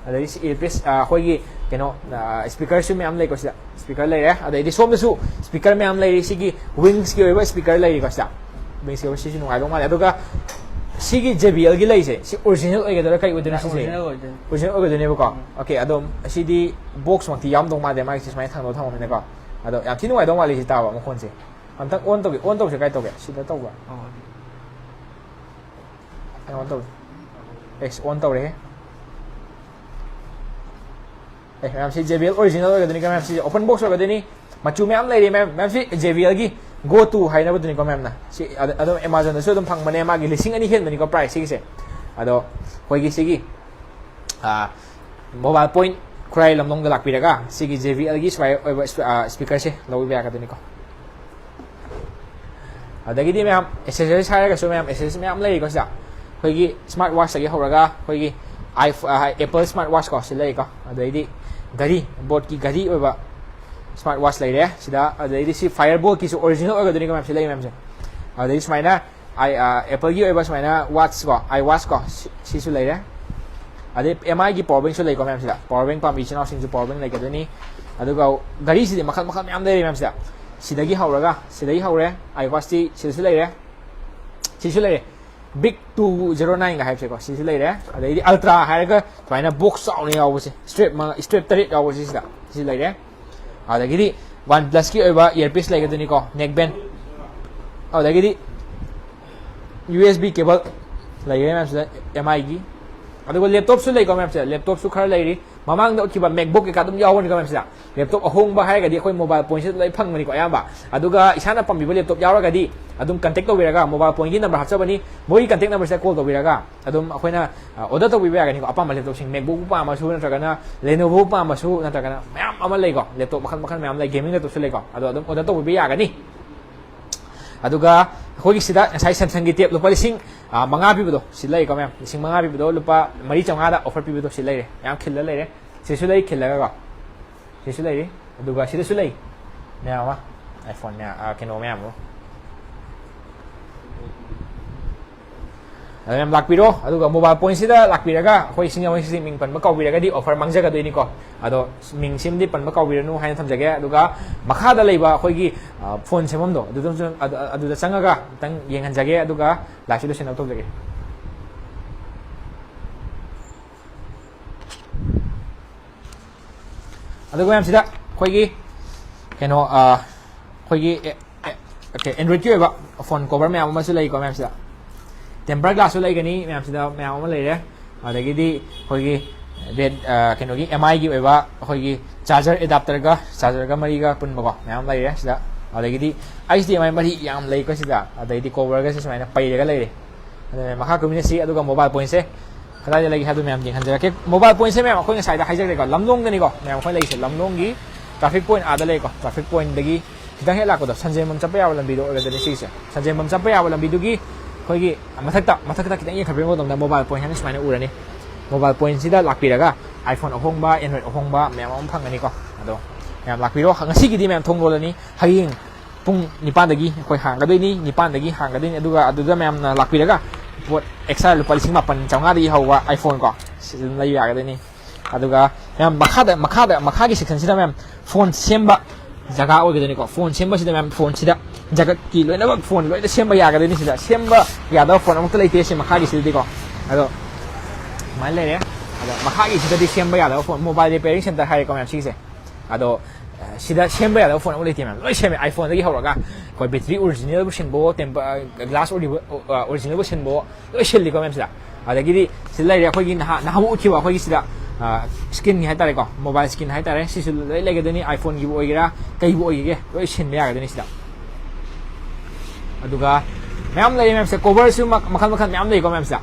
ꯑꯗꯩꯗꯤ ꯁꯤ ꯏꯌꯔꯄꯤꯁ, ꯑ, ꯑꯩꯈꯣꯏꯒꯤ ꯀꯩꯅꯣ, ꯁ꯭ꯄꯤꯀꯔꯁꯨ ꯃꯌꯥꯝ ꯂꯩꯀꯣ ꯁꯤꯗ꯫ ꯁ꯭ꯄꯤꯀꯔ ꯂꯩꯔꯦ, ꯑꯗꯩꯗꯤ ꯁꯣꯝꯗꯁꯨ ꯁ꯭ꯄꯤꯀꯔ ꯃꯌꯥꯝ ꯂꯩꯔꯤ꯫ ꯁꯤꯒꯤ ꯋꯤꯡꯁꯀꯤ ꯑꯣꯏꯕ ꯁ꯭ꯄꯤꯀꯔ ꯂꯩꯔꯤꯀꯣ ꯁꯤꯗ꯫ ꯋꯤꯡꯁꯀꯤ ꯑꯣꯏꯕ ꯁꯤꯁꯨ ꯅꯨꯡꯉꯥꯏꯗꯧ ꯃꯥꯜꯂꯦ꯫ ꯑꯗꯨꯒ ꯁꯤꯒꯤ ꯖꯦ ꯕꯤ ꯑꯦꯜꯒꯤ ꯂꯩꯁꯦ, ꯁꯤ ꯑꯣꯔꯤꯖꯤꯅꯦꯜ ꯑꯣꯏꯒꯗꯣꯏꯔꯥ ꯀꯩ ꯑꯣꯏꯗꯣꯏꯅꯣ ꯁꯤꯁꯦ? ꯑꯣꯔꯤꯖꯤꯅꯦꯜ ꯑꯣꯏꯗꯣꯏꯅꯦ꯫ ꯑꯣꯔꯤꯖꯤꯅꯦꯜ ꯑꯣꯏꯒꯗꯣꯏꯅꯦꯕꯀꯣ꯫ ꯎꯝ꯫ ꯑꯣꯀꯦ, ꯑꯗꯣ ꯁꯤꯗꯤ ꯕꯣꯛꯁꯃꯛꯇꯤ ꯌꯥꯎꯔꯝꯗꯧ ꯃꯥꯟꯗꯦ, ꯃꯥꯒꯤꯁꯦ ꯁꯨꯃꯥꯏꯅ ꯊꯥꯡꯗꯣꯛꯑ ꯊꯝꯃꯕꯅꯤꯅꯀꯣ꯫ ꯑꯗꯣ ꯌꯥꯝ ꯊꯤ ꯅꯨꯡꯉꯥꯏꯗꯧ ꯃꯥꯜꯂꯦ ꯁꯤ ꯇꯥꯕ ꯃꯈꯣꯟꯁꯦ꯫ ꯑꯝꯇꯪ ꯑꯣꯟ ꯇꯧꯒꯦ꯫ ꯑꯣꯟ ꯇꯧꯁꯦ ꯀꯥꯏ ꯇꯧꯒꯦ? ꯁꯤꯗ ꯇꯧꯕ꯭ꯔꯥ? ꯑꯣ꯫ ꯑꯩ ꯑꯣꯟ ꯇꯧꯔꯦ꯫ ꯑꯦꯁ, ꯑꯣꯟ ꯇꯧꯔꯦ꯫ ꯑꯦ, ꯃꯌꯥꯝ, ꯁꯤ ꯖꯦ ꯕꯤ ꯑꯦꯜ ꯑꯣꯔꯤꯖꯤꯅꯦꯜ ꯑꯣꯏꯒꯗꯣꯏꯅꯤ ꯃꯌꯥꯝ꯫ ꯁꯤ ꯑꯣꯄꯟ ꯕꯣꯛꯁ ꯑꯣꯏꯒꯗꯣꯏꯅꯤ꯫ ꯃꯆꯨ ꯃꯌꯥꯝ ꯂꯩꯔꯤ ꯃꯌꯥꯝ꯫ ꯃꯌꯥꯝ, ꯁꯤ ꯖꯦ ꯕꯤ ꯑꯦꯜꯒꯤ ꯒꯣ ꯇꯨ ꯍꯥꯏꯅꯕꯗꯨꯅꯤꯀꯣ ꯃꯌꯥꯝꯅ꯫ ꯁꯤ ꯑꯗ-, ꯑꯗꯨꯝ ꯑꯦꯃꯥꯖꯣꯟꯗꯁꯨ ꯑꯗꯨꯝ ꯐꯪꯕꯅꯦ꯫ ꯃꯥꯒꯤ ꯂꯤꯁꯤꯡ ꯑꯅꯤ ꯍꯦꯟꯕꯅꯤꯀꯣ ꯄ꯭ꯔꯥꯏꯁ ꯁꯤꯒꯤꯁꯦ꯫ ꯑꯗꯣ ꯑꯩꯈꯣꯏꯒꯤ ꯁꯤꯒꯤ, ꯑ, ꯃꯣꯕꯥꯏꯜ ꯄꯣꯏꯟꯠ ꯈꯨꯔꯥꯏ ꯂꯝꯂꯣꯡꯗ ꯂꯥꯛꯄꯤꯔꯒ ꯁꯤꯒꯤ ꯖꯦ ꯕꯤ ꯑꯦꯜꯒꯤ ꯁꯨꯃꯥꯏꯅ ꯑꯣꯏꯕ ꯁ꯭ꯄꯤ-, ꯑ, ꯁ꯭ꯄꯤꯀꯔꯁꯦ ꯂꯧꯕꯤꯕ ꯌꯥꯒꯗꯣꯏꯅꯤꯀꯣ꯫ ꯑꯗꯒꯤꯗꯤ ꯃꯌꯥꯝ ꯑꯦꯁꯦꯁꯔꯤꯁ ꯍꯥꯏꯔꯒꯁꯨ ꯃꯌꯥꯝ ꯑꯦꯁꯦꯁꯔꯤꯁ ꯃꯌꯥꯝ ꯂꯩꯔꯤꯀꯣ ꯁꯤꯗ꯫ ꯑꯩꯈꯣꯏꯒꯤ ꯁ꯭ꯃꯥꯔꯠ ꯋꯥꯠꯆꯇꯒꯤ ꯍꯧꯔꯒ ꯑꯩꯈꯣꯏꯒꯤ ꯑꯥꯏꯐ-, ꯑ, ꯑꯦꯄꯜ ꯁ꯭ꯃꯥꯔꯠ ꯋꯥꯠꯆ ꯀꯣ ꯁꯤ ꯂꯩꯔꯤꯀꯣ꯫ ꯑꯗꯩꯗꯤ ꯘꯔꯤ, ꯕꯣꯠꯀꯤ ꯘꯔꯤ ꯑꯣꯏꯕ ꯁ꯭ꯃꯥꯔꯠ ꯋꯥꯠꯆ ꯂꯩꯔꯦ ꯁꯤꯗ꯫ ꯑꯗꯩꯗꯤ ꯁꯤ ꯐꯥꯏꯌꯔ ꯕꯣꯜꯠꯀꯤꯁꯨ ꯑꯣꯔꯤꯖꯤꯅꯦꯜ ꯑꯣꯏꯒꯗꯣꯏꯅꯤꯀꯣ ꯃꯌꯥꯝ ꯁꯤ ꯂꯩꯔꯤ ꯃꯌꯥꯝꯁꯦ꯫ ꯑꯗꯩ ꯁꯨꯃꯥꯏꯅ ꯑꯥꯏ-, ꯑ, ꯑꯦꯄꯜꯒꯤ ꯑꯣꯏꯕ ꯁꯨꯃꯥꯏꯅ ꯋꯥꯠꯆ ꯀꯣ, ꯑꯥꯏ ꯋꯥꯠꯆ ꯀꯣ, ꯁꯤ-, ꯁꯤꯁꯨ ꯂꯩꯔꯦ꯫ ꯑꯗꯩ ꯑꯦꯝ ꯑꯥꯏꯒꯤ ꯄꯥꯋꯔ ꯕꯦꯡꯁꯨ ꯂꯩꯀꯣ ꯃꯌꯥꯝꯁꯤꯗ꯫ ꯄꯥꯋꯔ ꯕꯦꯡ ꯄꯥꯝꯕ ꯏꯆꯤꯟ ꯏꯅꯥꯎꯁꯤꯡꯁꯨ ꯄꯥꯋꯔ ꯕꯦꯡ ꯂꯩꯒꯗꯣꯏꯅꯤ꯫ ꯑꯗꯨꯒ ꯘꯔꯤꯁꯤꯗꯤ ꯃꯈꯜ ꯃꯈꯜ ꯃꯌꯥꯝ ꯂꯩꯔꯦ ꯃꯌꯥꯝꯁꯤꯗ꯫ ꯁꯤꯗꯒꯤ ꯍꯧꯔꯒ, ꯁꯤꯗꯒꯤ ꯍꯧꯔꯦ, ꯑꯥꯏ ꯋꯥꯠꯆꯇꯤ ꯁꯤꯗꯁꯨ ꯂꯩꯔꯦ, ꯁꯤꯁꯨ ꯂꯩꯔꯦ꯫ ꯕꯤꯛ ꯇꯨ ꯖꯦꯔꯣ ꯅꯥꯏꯟꯒ ꯍꯥꯏꯕꯁꯦꯀꯣ, ꯁꯤꯁꯨ ꯂꯩꯔꯦ꯫ ꯑꯗꯩꯗꯤ ꯑꯜꯇ꯭ꯔꯥ ꯍꯥꯏꯔꯒ ꯁꯨꯃꯥꯏꯅ ꯕꯣꯛꯁ ꯆꯥꯎꯅ ꯌꯥꯎꯕꯁꯦ, ꯏꯁꯇ꯭ꯔꯦꯞ ꯃ-, ꯏꯁꯇ꯭ꯔꯦꯞ ꯇꯔꯦꯠ ꯌꯥꯎꯕꯁꯦ ꯁꯤꯗ, ꯁꯤ ꯂꯩꯔꯦ꯫ ꯑꯗꯒꯤꯗꯤ ꯋꯥꯟ ꯄ꯭ꯂꯁꯀꯤ ꯑꯣꯏꯕ ꯏꯌꯔꯄꯤꯁ ꯂꯩꯒꯗꯣꯏꯅꯤꯀꯣ, ꯅꯦꯛ ꯕꯦꯟ꯫ ꯑꯗꯒꯤꯗꯤ ꯌꯨ ꯑꯦꯁ ꯕꯤ cable ꯂꯩꯔꯦ ꯃꯌꯥꯝꯁꯤꯗ, ꯑꯦꯝ ꯑꯥꯏꯒꯤ꯫ ꯑꯗꯨꯒ laptopꯁꯨ ꯂꯩꯀꯣ ꯃꯌꯥꯝꯁꯤꯗ, laptopꯁꯨ ꯈꯔ ꯂꯩꯔꯤ꯫ ꯃꯃꯥꯡꯗ ꯎꯠꯈꯤꯕ MacBook ꯀꯩꯀꯥ ꯑꯗꯨꯝ ꯌꯥꯎꯕꯅꯤꯀꯣ ꯃꯌꯥꯝꯁꯤꯗ꯫ Laptop ꯑꯍꯣꯡꯕ ꯍꯥꯏꯔꯒꯗꯤ ꯑꯩꯈꯣꯏ mobile pointꯁꯤꯗ ꯂꯣꯏ ꯐꯪꯕꯅꯤꯀꯣ ꯑꯌꯥꯝꯕ꯫ ꯑꯗꯨꯒ ꯏꯁꯥꯅ ꯄꯥꯝꯕꯤꯕ laptop ꯌꯥꯎꯔꯒꯗꯤ ꯑꯗꯨꯝ contact ꯇꯧꯕꯤꯔꯒ, mobile pointꯀꯤ number ꯍꯥꯞꯆꯕꯅꯤ, ꯃꯣꯏꯒꯤ contact numberꯁꯤꯗ call ꯇꯧꯕꯤꯔꯒ ꯑꯗꯨꯝ ꯑꯩꯈꯣꯏꯅ, ꯑ, order ꯇꯧꯕꯤꯕ ꯌꯥꯒꯅꯤꯀꯣ꯫ ꯑꯄꯥꯝꯕ laptopꯁꯤꯡ, MacBookꯄꯨ ꯄꯥꯝꯃꯁꯨ, ꯅꯠꯇ꯭ꯔꯒꯅ Lenovoꯕꯨ ꯄꯥꯝꯃꯁꯨ, ꯅꯠꯇ꯭ꯔꯒꯅ ꯃꯌꯥꯝ ꯑꯃ ꯂꯩꯀꯣ, laptop ꯃꯈꯜ ꯃꯈꯜ ꯃꯌꯥꯝ ꯂꯩ, gaming laptopꯁꯨ ꯂꯩꯀꯣ, ꯑꯗꯣ ꯑꯗꯨꯝ order ꯇꯧꯕꯤꯕ ꯌꯥꯒꯅꯤ꯫ ꯑꯗꯨꯒ ꯑꯩꯈꯣꯏꯒꯤ ꯁꯤꯗ ꯉꯁꯥꯏ Samsungꯒꯤ tab ꯂꯨꯄꯥ ꯂꯤꯁꯤꯡ, ꯑ, ꯃꯉꯥ ꯄꯤꯕꯗꯣ ꯁꯤ ꯂꯩꯀꯣ ꯃꯌꯥꯝ, ꯂꯤꯁꯤꯡ ꯃꯉꯥ ꯄꯤꯕꯗꯣ ꯂꯨꯄꯥ ꯃꯔꯤ ꯆꯥꯝꯃꯉꯥꯗ offer ꯄꯤꯕꯗꯣ ꯁꯤ ꯂꯩꯔꯦ, ꯌꯥꯝ ꯈꯤꯜꯂ ꯂꯩꯔꯦ꯫ ꯁꯤꯁꯨ ꯂꯩ ꯈꯤꯜꯂꯒꯀꯣ, ꯁꯤꯁꯨ ꯂꯩꯔꯤ, ꯑꯗꯨꯒ ꯁꯤꯗꯁꯨ ꯂꯩ ꯃꯌꯥꯝ ꯑꯃ, iPhone ꯃꯌꯥꯝ, ꯑ, ꯀꯩꯅꯣ ꯃꯌꯥꯝ ꯑꯃ꯫ ꯑꯗꯨ ꯃꯌꯥꯝ ꯂꯥꯛꯄꯤꯔꯣ, ꯑꯗꯨꯒ mobile pointꯁꯤꯗ ꯂꯥꯛꯄꯤꯔꯒ ꯑꯩꯈꯣꯏ ꯁꯤꯡꯖꯃꯩꯁꯤ ꯃꯤꯡ ꯄꯟꯕ ꯀꯥꯎꯕꯤꯔꯒꯗꯤ offer ꯃꯥꯡꯖꯒꯗꯣꯏꯅꯤꯀꯣ꯫ ꯑꯗꯣ ꯃꯤꯡꯁꯤꯃꯗꯤ ꯄꯟꯕ ꯀꯥꯎꯕꯤꯔꯅꯨ ꯍꯥꯏꯅ ꯊꯝꯖꯒꯦ꯫ ꯑꯗꯨꯒ ꯃꯈꯥꯗ ꯂꯩꯕ ꯑꯩꯈꯣꯏꯒꯤ, ꯑ, phone ꯁꯦꯝꯐꯝꯗꯣ ꯑꯗꯨꯗꯁꯨ, ꯑꯗꯨ, ꯑꯗꯨꯗ ꯆꯪꯉꯒ ꯑꯝꯇꯪ ꯌꯦꯡꯍꯟꯖꯒꯦ, ꯑꯗꯨꯒ liveꯁꯤ ꯂꯣꯏꯁꯤꯟꯅꯕ ꯇꯧꯖꯒꯦ꯫ ꯑꯗꯨꯒ ꯃꯌꯥꯝꯁꯤꯗ ꯑꯩꯈꯣꯏꯒꯤ ꯀꯩꯅꯣ, ꯑ, ꯑꯩꯈꯣꯏꯒꯤ ꯑꯦ-, ꯑꯦ-, ꯑꯣꯀꯦ, Androidꯀꯤ ꯑꯣꯏꯕ phone cover ꯃꯌꯥꯝ ꯑꯃꯁꯨ ꯂꯩꯀꯣ ꯃꯌꯥꯝꯁꯤꯗ꯫ Tempered glassꯁꯨ ꯂꯩꯒꯅꯤ ꯃꯌꯥꯝꯁꯤꯗ, ꯃꯌꯥꯝ ꯑꯃ ꯂꯩꯔꯦ꯫ ꯑꯗꯒꯤꯗꯤ ꯑꯩꯈꯣꯏꯒꯤ red, ꯑ, ꯀꯩꯅꯣꯒꯤ MIꯒꯤ ꯑꯣꯏꯕ ꯑꯩꯈꯣꯏꯒꯤ charger adapterꯒ, chargerꯒ ꯃꯔꯤꯒ ꯄꯨꯟꯕꯀꯣ ꯃꯌꯥꯝ ꯂꯩꯔꯦ ꯁꯤꯗ꯫ ꯑꯗꯒꯤꯗꯤ HDMI ꯃꯔꯤ ꯌꯥꯝ ꯂꯩꯀꯣ ꯁꯤꯗ꯫ ꯑꯗꯩꯗꯤ coverꯒꯁꯦ ꯁꯨꯃꯥꯏꯅ ꯄꯩꯔꯒ ꯂꯩꯔꯦ꯫ ꯑꯗꯨꯅ ꯃꯈꯥ ꯀꯨꯝꯃꯤꯟꯅꯁꯤ, ꯑꯗꯨꯒ mobile pointꯁꯦ ꯀꯗꯥꯏꯗ ꯂꯩꯒꯦ ꯍꯥꯏꯕꯗꯨ ꯃꯌꯥꯝ ꯌꯦꯡꯍꯟꯖꯔꯛꯀꯦ꯫ Mobile pointꯁꯦ ꯃꯌꯥꯝ ꯑꯩꯈꯣꯏ ꯉꯁꯥꯏꯗ ꯍꯥꯏꯖꯈ꯭ꯔꯦꯀꯣ, ꯂꯝꯂꯣꯡꯗꯅꯤꯀꯣ ꯃꯌꯥꯝ ꯑꯩꯈꯣꯏ ꯂꯩꯔꯤꯁꯦ, ꯂꯝꯂꯣꯡꯒꯤ traffic point ꯑꯥꯗ ꯂꯩꯀꯣ, traffic pointꯗꯒꯤ ꯈꯤꯇꯪ ꯍꯦꯛ ꯂꯥꯛꯄꯗꯣ ꯁꯟꯖꯦꯟꯕꯝ ꯆꯠꯄ ꯌꯥꯕ ꯂꯝꯕꯤꯗꯣ ꯑꯣꯏꯒꯗꯣꯏꯅꯤ ꯁꯤꯒꯤꯁꯦ꯫ ꯁꯟꯖꯦꯟꯕꯝ ꯆꯠꯄ ꯌꯥꯕ ꯂꯝꯕꯤꯗꯨꯒꯤ ꯑꯩꯈꯣꯏꯒꯤ ꯃꯊꯛꯇ, ꯃꯊꯛꯇ ꯈꯤꯇꯪ ꯌꯦꯡꯈꯠꯄꯤꯕ ꯃꯇꯝꯗ mobile point ꯍꯥꯏꯅ ꯁꯨꯃꯥꯏꯅ ꯎꯔꯅꯤ꯫ Mobile pointꯁꯤꯗ ꯂꯥꯛꯄꯤꯔꯒ iPhone ꯑꯍꯣꯡꯕ, Android ꯑꯍꯣꯡꯕ ꯃꯌꯥꯝ ꯑꯃ ꯐꯪꯒꯅꯤꯀꯣ꯫ ꯑꯗꯣ ꯃꯌꯥꯝ ꯂꯥꯛꯄꯤꯔꯣ, ꯉꯁꯤꯒꯤꯗꯤ ꯃꯌꯥꯝ ꯊꯣꯡ ꯂꯣꯜꯂꯅꯤ꯫ ꯍꯌꯦꯡ ꯄꯨꯡ ꯅꯤꯄꯥꯟꯗꯒꯤ ꯑꯩꯈꯣꯏ ꯍꯥꯡꯒꯗꯣꯏꯅꯤ, ꯅꯤꯄꯥꯟꯗꯒꯤ ꯍꯥꯡꯒꯗꯣꯏꯅꯤ꯫ ꯑꯗꯨꯒ ꯑꯗꯨꯗ ꯃꯌꯥꯝꯅ ꯂꯥꯛꯄꯤꯔꯒ ꯄꯣꯠ extra ꯂꯨꯄꯥ ꯂꯤꯁꯤꯡ ꯃꯥꯄꯟ ꯆꯥꯝꯃꯉꯥꯗꯒꯤ ꯍꯧꯕ iPhone ꯀꯣ, ꯁꯤ ꯑꯗꯨꯝ ꯂꯩꯕ ꯌꯥꯒꯗꯣꯏꯅꯤ꯫ ꯑꯗꯨꯒ ꯃꯌꯥꯝ ꯃꯈꯥꯗ, ꯃꯈꯥꯗ, ꯃꯈꯥꯒꯤ sectionꯁꯤꯗ ꯃꯌꯥꯝ phone ꯁꯦꯝꯕ ꯖꯒꯥ ꯑꯣꯏꯒꯗꯣꯏꯅꯤꯀꯣ꯫ Phone ꯁꯦꯝꯕꯁꯤꯗ ꯃꯌꯥꯝ phoneꯁꯤꯗ ꯖꯒꯠꯀꯤ ꯂꯣꯏꯅꯃꯛ phone ꯂꯣꯏꯅ ꯁꯦꯝꯕ ꯌꯥꯒꯗꯣꯏꯅꯤ꯫ ꯁꯤꯗ ꯁꯦꯝꯕ ꯌꯥꯗꯕ phone ꯑꯃꯠꯇ ꯂꯩꯇꯦ ꯁꯤ ꯃꯈꯥꯒꯤꯁꯤꯗꯗꯤꯀꯣ꯫ ꯑꯗꯣ ꯑꯗꯨꯃꯥꯏꯅ ꯂꯩꯔꯦ꯫ ꯑꯗꯣ ꯃꯈꯥꯒꯤꯁꯤꯗꯗꯤ ꯁꯦꯝꯕ ꯌꯥꯗꯕ phone, mobile repairing center ꯍꯥꯏꯔꯦꯀꯣ ꯃꯌꯥꯝ ꯁꯤꯒꯤꯁꯦ꯫ ꯑꯗꯣ ꯁꯤꯗ ꯁꯦꯝꯕ ꯌꯥꯗꯕ ꯐꯣꯟ ꯑꯃ ꯂꯩꯇꯦ ꯃꯌꯥꯝ, ꯂꯣꯏ ꯁꯦꯝꯃꯦ꯫ ꯑꯥꯏꯐꯣꯟꯗꯒꯤ ꯍꯧꯔꯒ ꯑꯩꯈꯣꯏ ꯕꯦꯇ꯭ꯔꯤ ꯑꯣꯔꯤꯖꯤꯅꯦꯜꯕꯨ ꯁꯤꯟꯕꯣ, ꯇꯦꯝꯄ-, ꯒ꯭ꯂꯥꯁ ꯑꯣꯔꯤꯖꯤꯅꯦꯜꯕꯨ ꯁꯤꯟꯕꯣ, ꯂꯣꯏ ꯁꯤꯜꯂꯤꯀꯣ ꯃꯌꯥꯝ ꯁꯤꯗ꯫ ꯑꯗꯒꯤꯗꯤ ꯁꯤꯗ ꯂꯩꯔꯦ ꯑꯩꯈꯣꯏꯒꯤ ꯅꯍꯥ-, ꯅꯍꯥꯟꯃꯨꯛ ꯎꯠꯈꯤꯕ ꯑꯩꯈꯣꯏꯒꯤ ꯁꯤꯗ, ꯑ, ꯁ꯭ꯀꯤꯟꯒꯤ ꯍꯥꯏꯇꯥꯔꯦꯀꯣ, ꯃꯣꯕꯥꯏꯜ ꯁ꯭ꯀꯤꯟ ꯍꯥꯏꯇꯥꯔꯦ, ꯁꯤꯁꯨ ꯂꯣꯏ ꯂꯩꯒꯗꯣꯏꯅꯤ꯫ ꯑꯥꯏꯐꯣꯟꯒꯤꯕꯨ ꯑꯣꯏꯒꯦꯔꯥ, ꯀꯩꯕꯨ ꯑꯣꯏꯒꯦꯒꯦ, ꯂꯣꯏ ꯁꯤꯟꯕ ꯌꯥꯒꯗꯣꯏꯅꯤ ꯁꯤꯗ꯫ ꯑꯗꯨꯒ ꯃꯌꯥꯝ ꯂꯩꯔꯦ ꯃꯌꯥꯝꯁꯦ, ꯀꯣꯕꯔꯁꯨ ꯃꯈ-, ꯃꯈꯜ ꯃꯈꯜ ꯃꯌꯥꯝ ꯂꯩꯀꯣ ꯃꯌꯥꯝꯁꯤꯗ꯫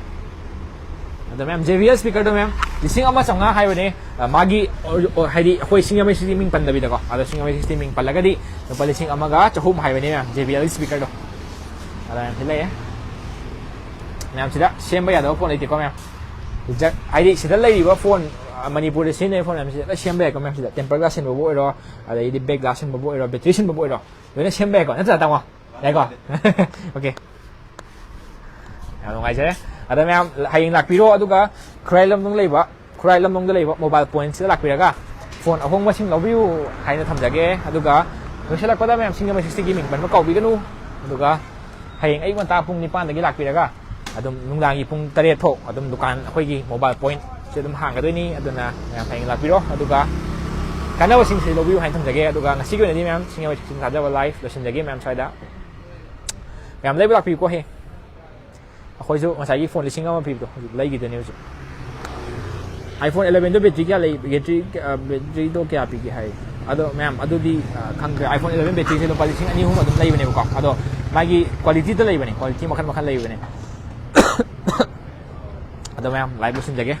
ꯑꯗꯣ ꯃꯌꯥꯝ, ꯖꯦ ꯕꯤ ꯑꯦꯜ ꯁ꯭ꯄꯤꯀꯔꯗꯣ ꯃꯌꯥꯝ ꯂꯤꯁꯤꯡ ꯑꯃ ꯆꯥꯝꯃꯉꯥ ꯍꯥꯏꯕꯅꯦ꯫ ꯑ, ꯃꯥꯒꯤ ꯑꯣꯔ-, ꯑꯣ-, ꯍꯥꯏꯗꯤ ꯑꯩꯈꯣꯏ ꯁꯤꯡꯖꯃꯩ ꯁꯤꯇꯤ ꯃꯤꯡ ꯄꯟꯗꯕꯤꯗꯀꯣ, ꯑꯗꯣ ꯁꯤꯡꯖꯃꯩ ꯁꯤꯇꯤ ꯃꯤꯡ ꯄꯜꯂꯒꯗꯤ ꯂꯨꯄꯥ ꯂꯤꯁꯤꯡ ꯑꯃꯒ ꯆꯍꯨꯝ ꯍꯥꯏꯕꯅꯦ ꯃꯌꯥꯝ, ꯖꯦ ꯕꯤ ꯑꯦꯜ ꯁ꯭ꯄꯤꯀꯔꯗꯣ꯫ ꯑꯗꯣ ꯃꯌꯥꯝ ꯁꯤ ꯂꯩꯌꯦ꯫ ꯃꯌꯥꯝ ꯁꯤꯗ ꯁꯦꯝꯕ ꯌꯥꯗꯕ ꯄꯣꯠ ꯂꯩꯇꯦꯀꯣ ꯃꯌꯥꯝ꯫ ꯖ-, ꯍꯥꯏꯗꯤ ꯁꯤꯗ ꯂꯩꯔꯤꯕ ꯐꯣꯟ, ꯑ, ꯃꯅꯤꯄꯨꯔꯗ ꯁꯤꯖꯤꯟꯅꯔꯤꯕ ꯐꯣꯟ ꯃꯌꯥꯝꯁꯤ ꯂꯣꯏ ꯁꯦꯝꯕ ꯌꯥꯏꯀꯣ ꯃꯌꯥꯝ ꯁꯤꯗ꯫ ꯇꯦꯝꯄꯔ ꯒ꯭ꯂꯥꯁ ꯁꯤꯟꯕꯕꯨ ꯑꯣꯏꯔꯣ, ꯑꯗꯩꯗꯤ ꯕꯦꯛ ꯒ꯭ꯂꯥꯁ ꯁꯤꯟꯕꯕꯨ ꯑꯣꯏꯔꯣ, ꯕꯦꯇ꯭ꯔꯤ ꯁꯤꯟꯕꯕꯨ ꯑꯣꯏꯔꯣ, ꯂꯣꯏꯅ ꯁꯦꯝꯕ ꯌꯥꯏꯀꯣ, ꯅꯠꯇ꯭ꯔꯥ ꯇꯥꯃꯣ? ꯌꯥꯏꯀꯣ? ꯑꯣꯀꯦ꯫ ꯌꯥꯝ ꯅꯨꯡꯉꯥꯏꯖꯔꯦ꯫ ꯑꯗ ꯃꯌꯥꯝ ꯍꯌꯦꯡ ꯂꯥꯛꯄꯤꯔꯣ, ꯑꯗꯨꯒ ꯈꯨꯔꯥꯏ ꯂꯝꯂꯣꯡ ꯂꯩꯕ, ꯈꯨꯔꯥꯏ ꯂꯝꯂꯣꯡꯗ ꯂꯩꯕ ꯃꯣꯕꯥꯏꯜ ꯄꯣꯏꯟꯠꯁꯤꯗ ꯂꯥꯛꯄꯤꯔꯒ ꯐꯣꯟ ꯑꯍꯣꯡꯕꯁꯤꯡ ꯂꯧꯕꯤꯌꯨ ꯍꯥꯏꯅ ꯊꯝꯖꯒꯦ꯫ ꯑꯗꯨꯒ ꯂꯣꯏꯁꯤꯜꯂꯛꯄꯗ ꯃꯌꯥꯝ ꯁꯤꯡꯖꯃꯩ ꯁꯤꯇꯤꯒꯤ ꯃꯤꯡ ꯄꯟꯕ ꯀꯥꯎꯕꯤꯒꯅꯨ꯫ ꯑꯗꯨꯒ ꯍꯌꯦꯡ ꯑꯌꯨꯛ ꯉꯟꯇꯥ ꯄꯨꯡ ꯅꯤꯄꯥꯟꯗꯒꯤ ꯂꯥꯛꯄꯤꯔꯒ ꯑꯗꯨꯝ ꯅꯨꯡꯗꯥꯡꯒꯤ ꯄꯨꯡ ꯇꯔꯦꯠ ꯐꯥꯎ ꯑꯗꯨꯝ ꯗꯨꯀꯥꯟ, ꯑꯩꯈꯣꯏꯒꯤ ꯃꯣꯕꯥꯏꯜ ꯄꯣꯏꯟꯠꯁꯦ ꯑꯗꯨꯝ ꯍꯥꯡꯒꯗꯣꯏꯅꯤ꯫ ꯑꯗꯨꯅ ꯃꯌꯥꯝ ꯍꯌꯦꯡ ꯂꯥꯛꯄꯤꯔꯣ, ꯑꯗꯨꯒ ꯀꯥꯟꯅꯕꯁꯤꯡꯁꯤ ꯂꯧꯕꯤꯌꯨ ꯍꯥꯏꯅ ꯊꯝꯖꯒꯦ꯫ ꯑꯗꯨꯒ ꯉꯁꯤꯒꯤ ꯑꯣꯏꯅꯗꯤ ꯃꯌꯥꯝ ꯁꯤꯡꯖꯃꯩ ꯁꯤꯇꯤꯅ ꯊꯥꯖꯕ ꯂꯥꯏꯐ ꯂꯣꯏꯁꯤꯟꯖꯒꯦ꯫ ꯃꯌꯥꯝ ꯁ꯭ꯋꯥꯏꯗ ꯃꯌꯥꯝ ꯂꯩꯕ ꯂꯥꯛꯄꯤꯌꯨꯀꯣ꯫ ꯍꯦ, ꯑꯩꯈꯣꯏꯁꯨ ꯉꯁꯥꯏꯒꯤ ꯐꯣꯟ ꯂꯤꯁꯤꯡ ꯑꯃ ꯄꯤꯕꯗꯣ ꯍꯧꯖꯤꯛ ꯂꯩꯈꯤꯗꯣꯏꯅꯦ ꯍꯧꯖꯤꯛ꯫ ꯑꯥꯏꯐꯣꯟ ꯑꯦꯂꯦꯚꯦꯟꯗꯣ ꯕꯦꯇ꯭ꯔꯤ ꯀꯌꯥ ꯂꯩ? ꯕꯦꯇ꯭ꯔꯤ, ꯑ, ꯕꯦꯇ꯭ꯔꯤꯗꯣ ꯀꯌꯥ ꯄꯤꯒꯦ ꯍꯥꯏ? ꯑꯗꯣ ꯃꯌꯥꯝ ꯑꯗꯨꯗꯤ, ꯑ, ꯈꯪꯗ꯭ꯔꯦ꯫ ꯑꯥꯏꯐꯣꯟ ꯑꯦꯂꯦꯚꯦꯟ ꯕꯦꯇ꯭ꯔꯤꯁꯦ ꯂꯨꯄꯥ ꯂꯤꯁꯤꯡ ꯑꯅꯤ ꯑꯍꯨꯝ ꯑꯗꯨꯝ ꯂꯩꯕꯅꯦꯕꯀꯣ꯫ ꯑꯗꯣ ꯃꯥꯒꯤ ꯀ꯭ꯋꯥꯂꯤꯇꯤꯗ ꯂꯩꯕꯅꯦ, ꯀ꯭ꯋꯥꯂꯤꯇꯤ ꯃꯈꯜ ꯃꯈꯜ ꯂꯩꯕꯅꯦ꯫ ꯑꯗꯣ ꯃꯌꯥꯝ ꯂꯥꯏꯚ ꯂꯣꯏꯁꯤꯟꯖꯒꯦ꯫